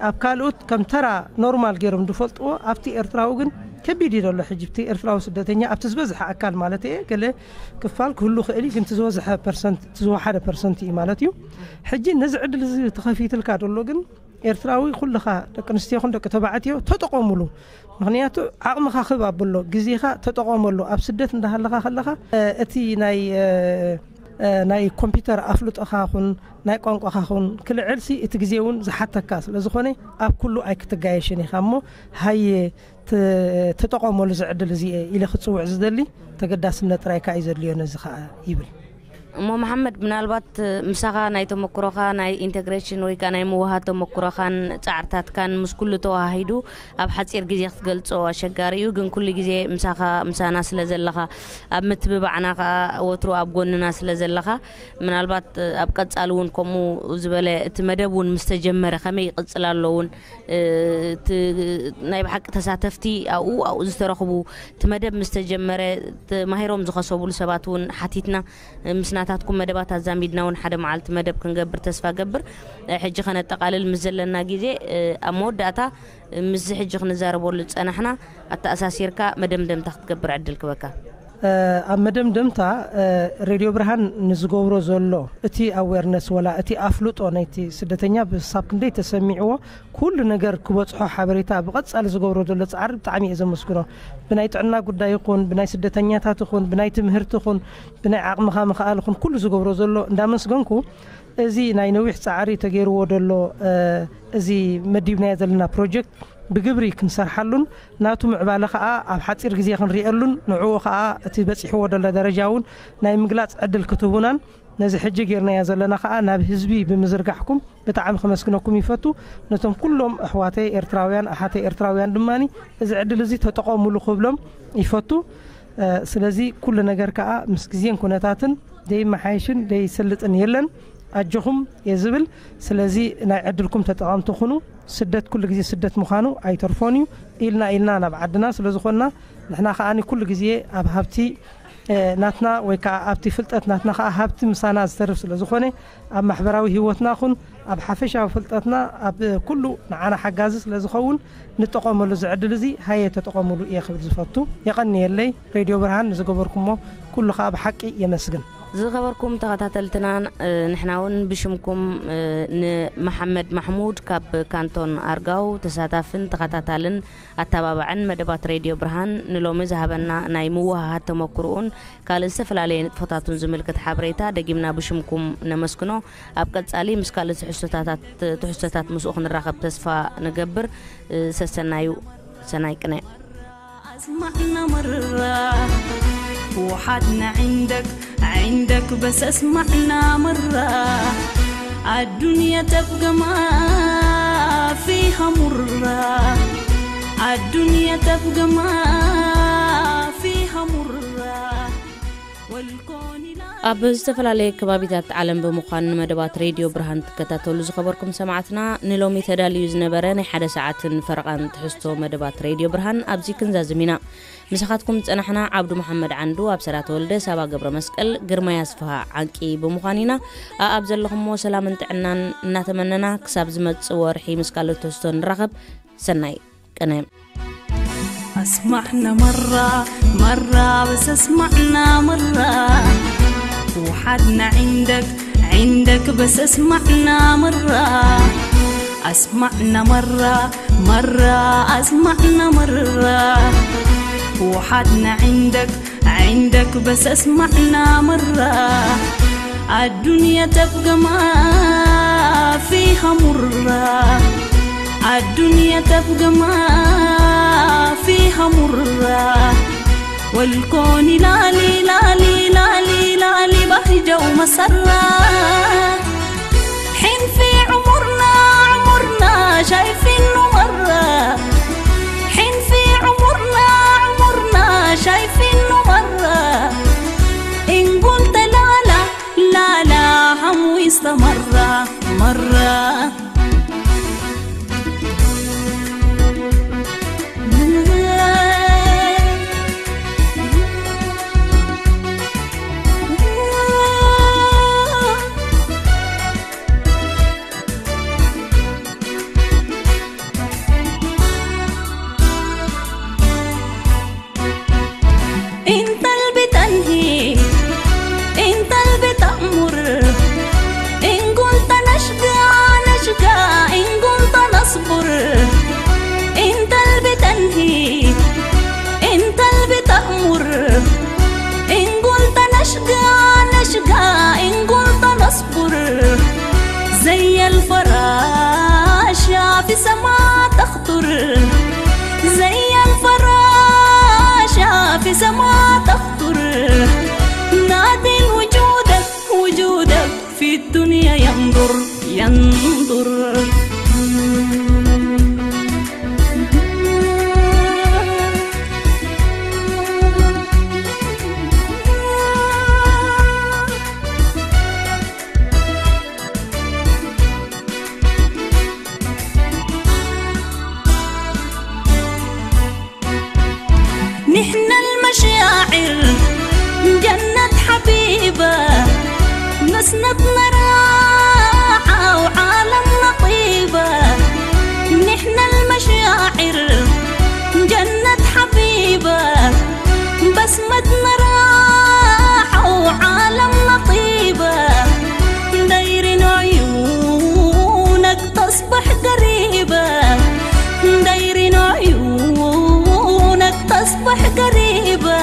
ኣብ ካልኦት ከም ተራ ኖርማል ገይሮም ዝፈልጥዎ፣ ኣብቲ ኤርትራዊ ግን ከቢድ እዩ ዘሎ። ሕጂ እቲ ኤርትራዊ ስደተኛ ኣብቲ ዝበዝሐ ኣካል ማለት እየ፣ ገለ ክፋል ክህሉ ክእል እዩ፣ ግን እቲ ዝበዝሐ ፐርሰንት፣ እቲ ዝወሓደ ፐርሰንት እዩ ማለት እዩ። ሕጂ ነዚ ዕድል እዚ ተኸፊትልካ ዘሎ ግን ኤርትራዊ ኩልኻ፣ ደቂ ኣንስትዮ ይኹን ደቂ ተባዕትዮ፣ ተጠቐሙሉ። ምኽንያቱ ዓቕምኻ ክብ ኣብሎ፣ ግዜኻ ተጠቐመሉ። ኣብ ስደት እንዳሃለኻ ከለኻ፣ እ፣ እቲ ናይ፣ እ፣ እ፣ ናይ ኮምፒውተር ኣፍልጦኻ ኹን ናይ ቋንቋኻ ኹን ክልዕልሲ እቲ ግዜ እውን ዝሓተካ ስለ ዝኾነ፣ ኣብ ኩሉ ኣይክትጋየሽን ኢኻ እሞ፣ ሃየ ት-፣ ተጠቐመሉ እዚ ዕድል እዚ ኢለ ክጽውዕ ዝደሊ። ተገዳስነት ጥራይ ከኣ እዩ ዘድልዮ ነዚ ከኣ ይብል። እሞ መሓመድ፣ ምናልባት ምሳኻ ናይ ተመክሮኻ ናይ ኢንተግሬሽን ወይ ከኣ ናይ ምውሃድ ተመክሮኻን ጻዕርታትካን ምስ ኩሉ ተዋሃሂዱ ኣብ ሓጺር ግዜ ክትገልጾ ኣሸጋሪ እዩ። ግን ኩሉ ግዜ ምሳኻ፣ ምሳና ስለ ዘለኻ፣ ኣብ ምትብባዕና ከኣ ወትሩ ኣብ ጎንና ስለ ዘለኻ፣ ምናልባት ኣብ ቀጻሊ እውን ከምኡ ዝበለ እቲ መደብ እውን ምስ ተጀመረ ከመይ ይቕጽል ኣሎ እውን፣ እ፣ እቲ ናይ ብሓቂ ተሳተፍቲ ኣብኡ፣ ኣብኡ ዝተረኽቡ፣ እቲ መደብ ምስ ተጀመረ ተማሂሮም ዝኸሰቡሉ ሰባት እውን ሓቲትና፣ ምስ ናታትኩም መደባት ኣዛሚድና እውን ሓደ መዓልቲ መደብ ክንገብር ተስፋ ገብር። ሕጂ ከነጠቓልል ምስ ዘለና ግዜ፣ ኣብ መወዳእታ ምስዚ ሕጂ ክንዛረበሉ ዝጸናሕና ኣተኣሳሲርካ መደምደምታ ክትገብር ዕድል ክበካ። ኣብ መደምደምታ፣ ሬድዮ ብርሃን ንዝገብሮ ዘሎ እቲ ኣዌርነስ ወላ እቲ ኣፍልጦ ናይቲ ስደተኛ ብሳብ ክንደይ ተሰሚዕዎ፣ ኩሉ ነገር ክበጽሖ ሓበሬታ ብቐጻሊ ዝገብሮ ዘሎ ጻዕሪ ብጣዕሚ እየ ዘመስግኖ። ብናይ ጥዕና ጉዳይ ይኹን፣ ብናይ ስደተኛታት ይኹን፣ ብናይ ትምህርቲ ይኹን፣ ብናይ ዓቕምኻ ምኽኣል ይኹን፣ ኩሉ ዝገብሮ ዘሎ እንዳመስገንኩ፣ እዚ ናይ ነዊሕ ጻዕሪ ተገይርዎ ዘሎ፣ እ፣ እዚ መዲብናዮ ዘለና ፕሮጀክት ብግብሪ ክንሰርሓሉን ናቱ ምዕባለ ከኣ ኣብ ሓጺር ግዜ ክንሪኤሉን ንዕኡ ከኣ እቲ በጺሕዎ ዘሎ ደረጃ እውን ናይ ምግላጽ ዕድል ክትህቡናን ነዚ ሕጂ ጌርናዮ ዘለና ከኣ ናብ ህዝቢ ብምዝርጋሕኩም ብጣዕሚ ከመስግነኩም ይፈቱ። ነቶም ኩሎም ኣሕዋተይ ኤርትራውያን፣ ኣሓተይ ኤርትራውያን ድማኒ እዚ ዕድል እዚ ተጠቐሙሉ ክብሎም ይፈቱ። እ፣ ስለዚ ኩሉ ነገር ከኣ ምስ ግዜን ኩነታትን ደይመሓየሽን ደይሰልጥን የለን። ኣጆኹም እየ ዝብል። ስለዚ ናይ ዕድልኩም ተጠቐምቲ ኩኑ። ስደት ኩሉ ግዜ ስደት ምዃኑ ኣይተርፎን እዩ። ኢልና ኢልና ናብ ዓድና ስለ ዝኾንና ንሕና ከኣ ኩሉ ግዜ ኣብ ሃብቲ፣ እ፣ ናትና ወይ ከኣ ኣብቲ ፍልጠት ናትና ከኣ ሃብቲ ምሳና ዝተርፍ ስለ ዝኾነ ኣብ ማሕበራዊ ህይወትና ኹን ኣብ ሓፈሻዊ ፍልጠትና ኣብ ኩሉ ንዓና ሓጋዚ ስለ ዝኸውን ንጠቐመሉ እዚ ዕድል እዚ ሃየ ተጠቐሙሉ እየ ክብል ዝፈቱ። የቐንየለይ ሬድዮ ብርሃን ንዝገበርኩሞ ኩሉ ከኣ ብሓቂ የመስግን። ዝኸበርኩም ተኸታተልትና፣ እ፣ ንሕና እውን ብሽምኩም፣ እ፣ ንመሓመድ ማሕሙድ ካብ ካንቶን ኣርጋው ተሳታፍን ተኸታታልን ኣተባባዕን መደባት ሬድዮ ብርሃን ንሎሚ ዝሃበና ናይ ምውሃሃድ ተመክሮኡን ካልእ ዝተፈላለየ ንጥፈታቱን ዝምልከት ሓበሬታ ደጊምና ብሽምኩም ነመስግኖ። ኣብ ቀጻሊ ምስ ካልእ ትሕዝቶታት፣ ትሕዝቶታት ምስኡ ክንራኸብ ተስፋ ንገብር። እ፣ ሰሰናዩ፣ ሰናይ ቅነ። أسمعنا مرة وحدنا عندك، عندك بس اسمعنا مرة. الدنيا تبقى ما فيها مرة، الدنيا تبقى ما فيها مرة. والكون لا ኣብ ዝተፈላለየ ከባቢታት ዓለም ብምዃን ንመደባት ሬድዮ ብርሃን ትከታተሉ ዝኸበርኩም ሰማዕትና፣ ንሎሚ ተዳልዩ ዝነበረ ናይ ሓደ ሰዓትን ፈረቓን ትሕዝቶ መደባት ሬድዮ ብርሃን ኣብዚ ክንዛዝም ኢና። ምሳኻትኩም ዝጸናሕና ዓብዱ መሓመድ ዓንዱ፣ ኣብ ሰራ ተወልደ፣ ሳባ ገብረ መስቀል፣ ግርማይ ኣስፍሃ ዓንቂ ብምዃን ኢና። ኣኣብ ዘለኹምዎ ሰላምን ጥዕናን እናተመነና፣ ክሳብ ዝመጽእ ወርሒ ምስ ካልእ ትሕዝቶ ንራኸብ። ሰናይ ቅነ። أسمعنا مرة، مرة بس اسمعنا مرة. وحدنا عندك، عندك بس اسمعنا مرة. أسمعنا مرة، مرة أسمعنا مرة. وحدنا عندك، عندك بس اسمعنا مرة. الدنيا تبقى ما فيها مرة، الدنيا تبقى ما فيها مرة. والكون لا لي، لا لي، لا لي، لا لي بهجة ومسرة. حين في عمرنا، عمرنا شايفينه مرة، حين في عمرنا، عمرنا شايفينه مرة. إن قلت لا، لا، لا، لا، هم واستمرة مرة. انظر. نحن المشاعر جنة حبيبة، نسنة راحة وعالم لطيفة. نحن المشاعر جنة حبيبة، بسمة راحة وعالم لطيفة. دايرين عيونك تصبح قريبة، دايرين عيونك تصبح قريبة،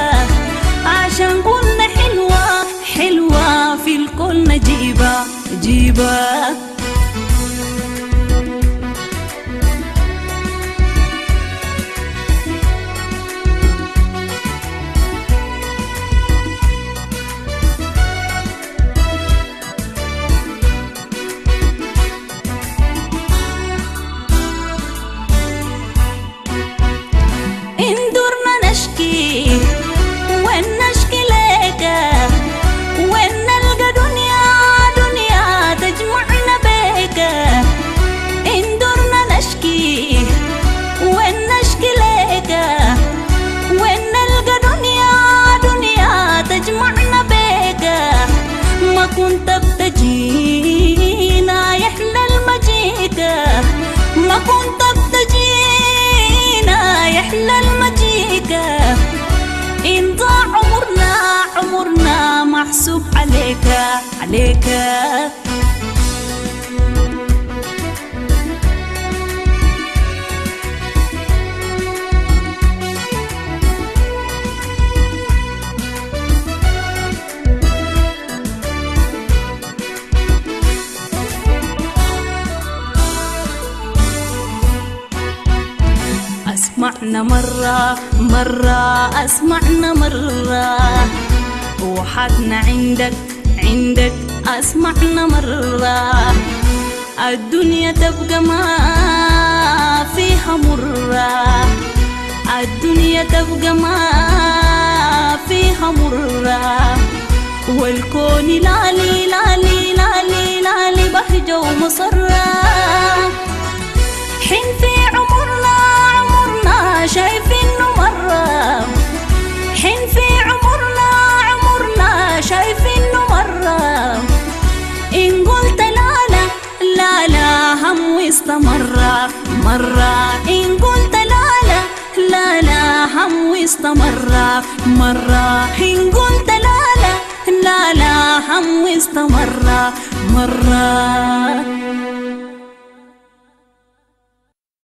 عشان قلنا حلوة، حلوة في الكل نجيبة، جيبة. إن درنا نشكي، وين نشكي ليك؟ وين نلقى دنيا، دنيا تجمعنا بيك؟ إن درنا نشكي، وين نشكي ليك؟ وين نلقى دنيا، دنيا تجمعنا بيك؟ ما كنت بتجينا يحلى المجيك، ما كنت بتجينا يحلى المجيك. إن ضاع عمرنا، عمرنا محسوب عليك، عليك. أسمعنا مرة، مرة أسمعنا مرة، وحدنا عندك، عندك أسمعنا مرة. الدنيا تبقى ما فيها مرة، الدنيا تبقى ما فيها مرة، والكون لالي، لالي، لالي، لالي بهجة ومسرة. حين في عمرنا، عمرنا شايفينه مرة، حين في عمرنا، عمرنا شايفينه مرة. إن قلت لا، لا، لا، لا، هم واستمر مرة. إن قلت لا، لا، لا، لا، هم واستمر مرة. إن قلت لا، لا، لا، لا، هم واستمر مرة.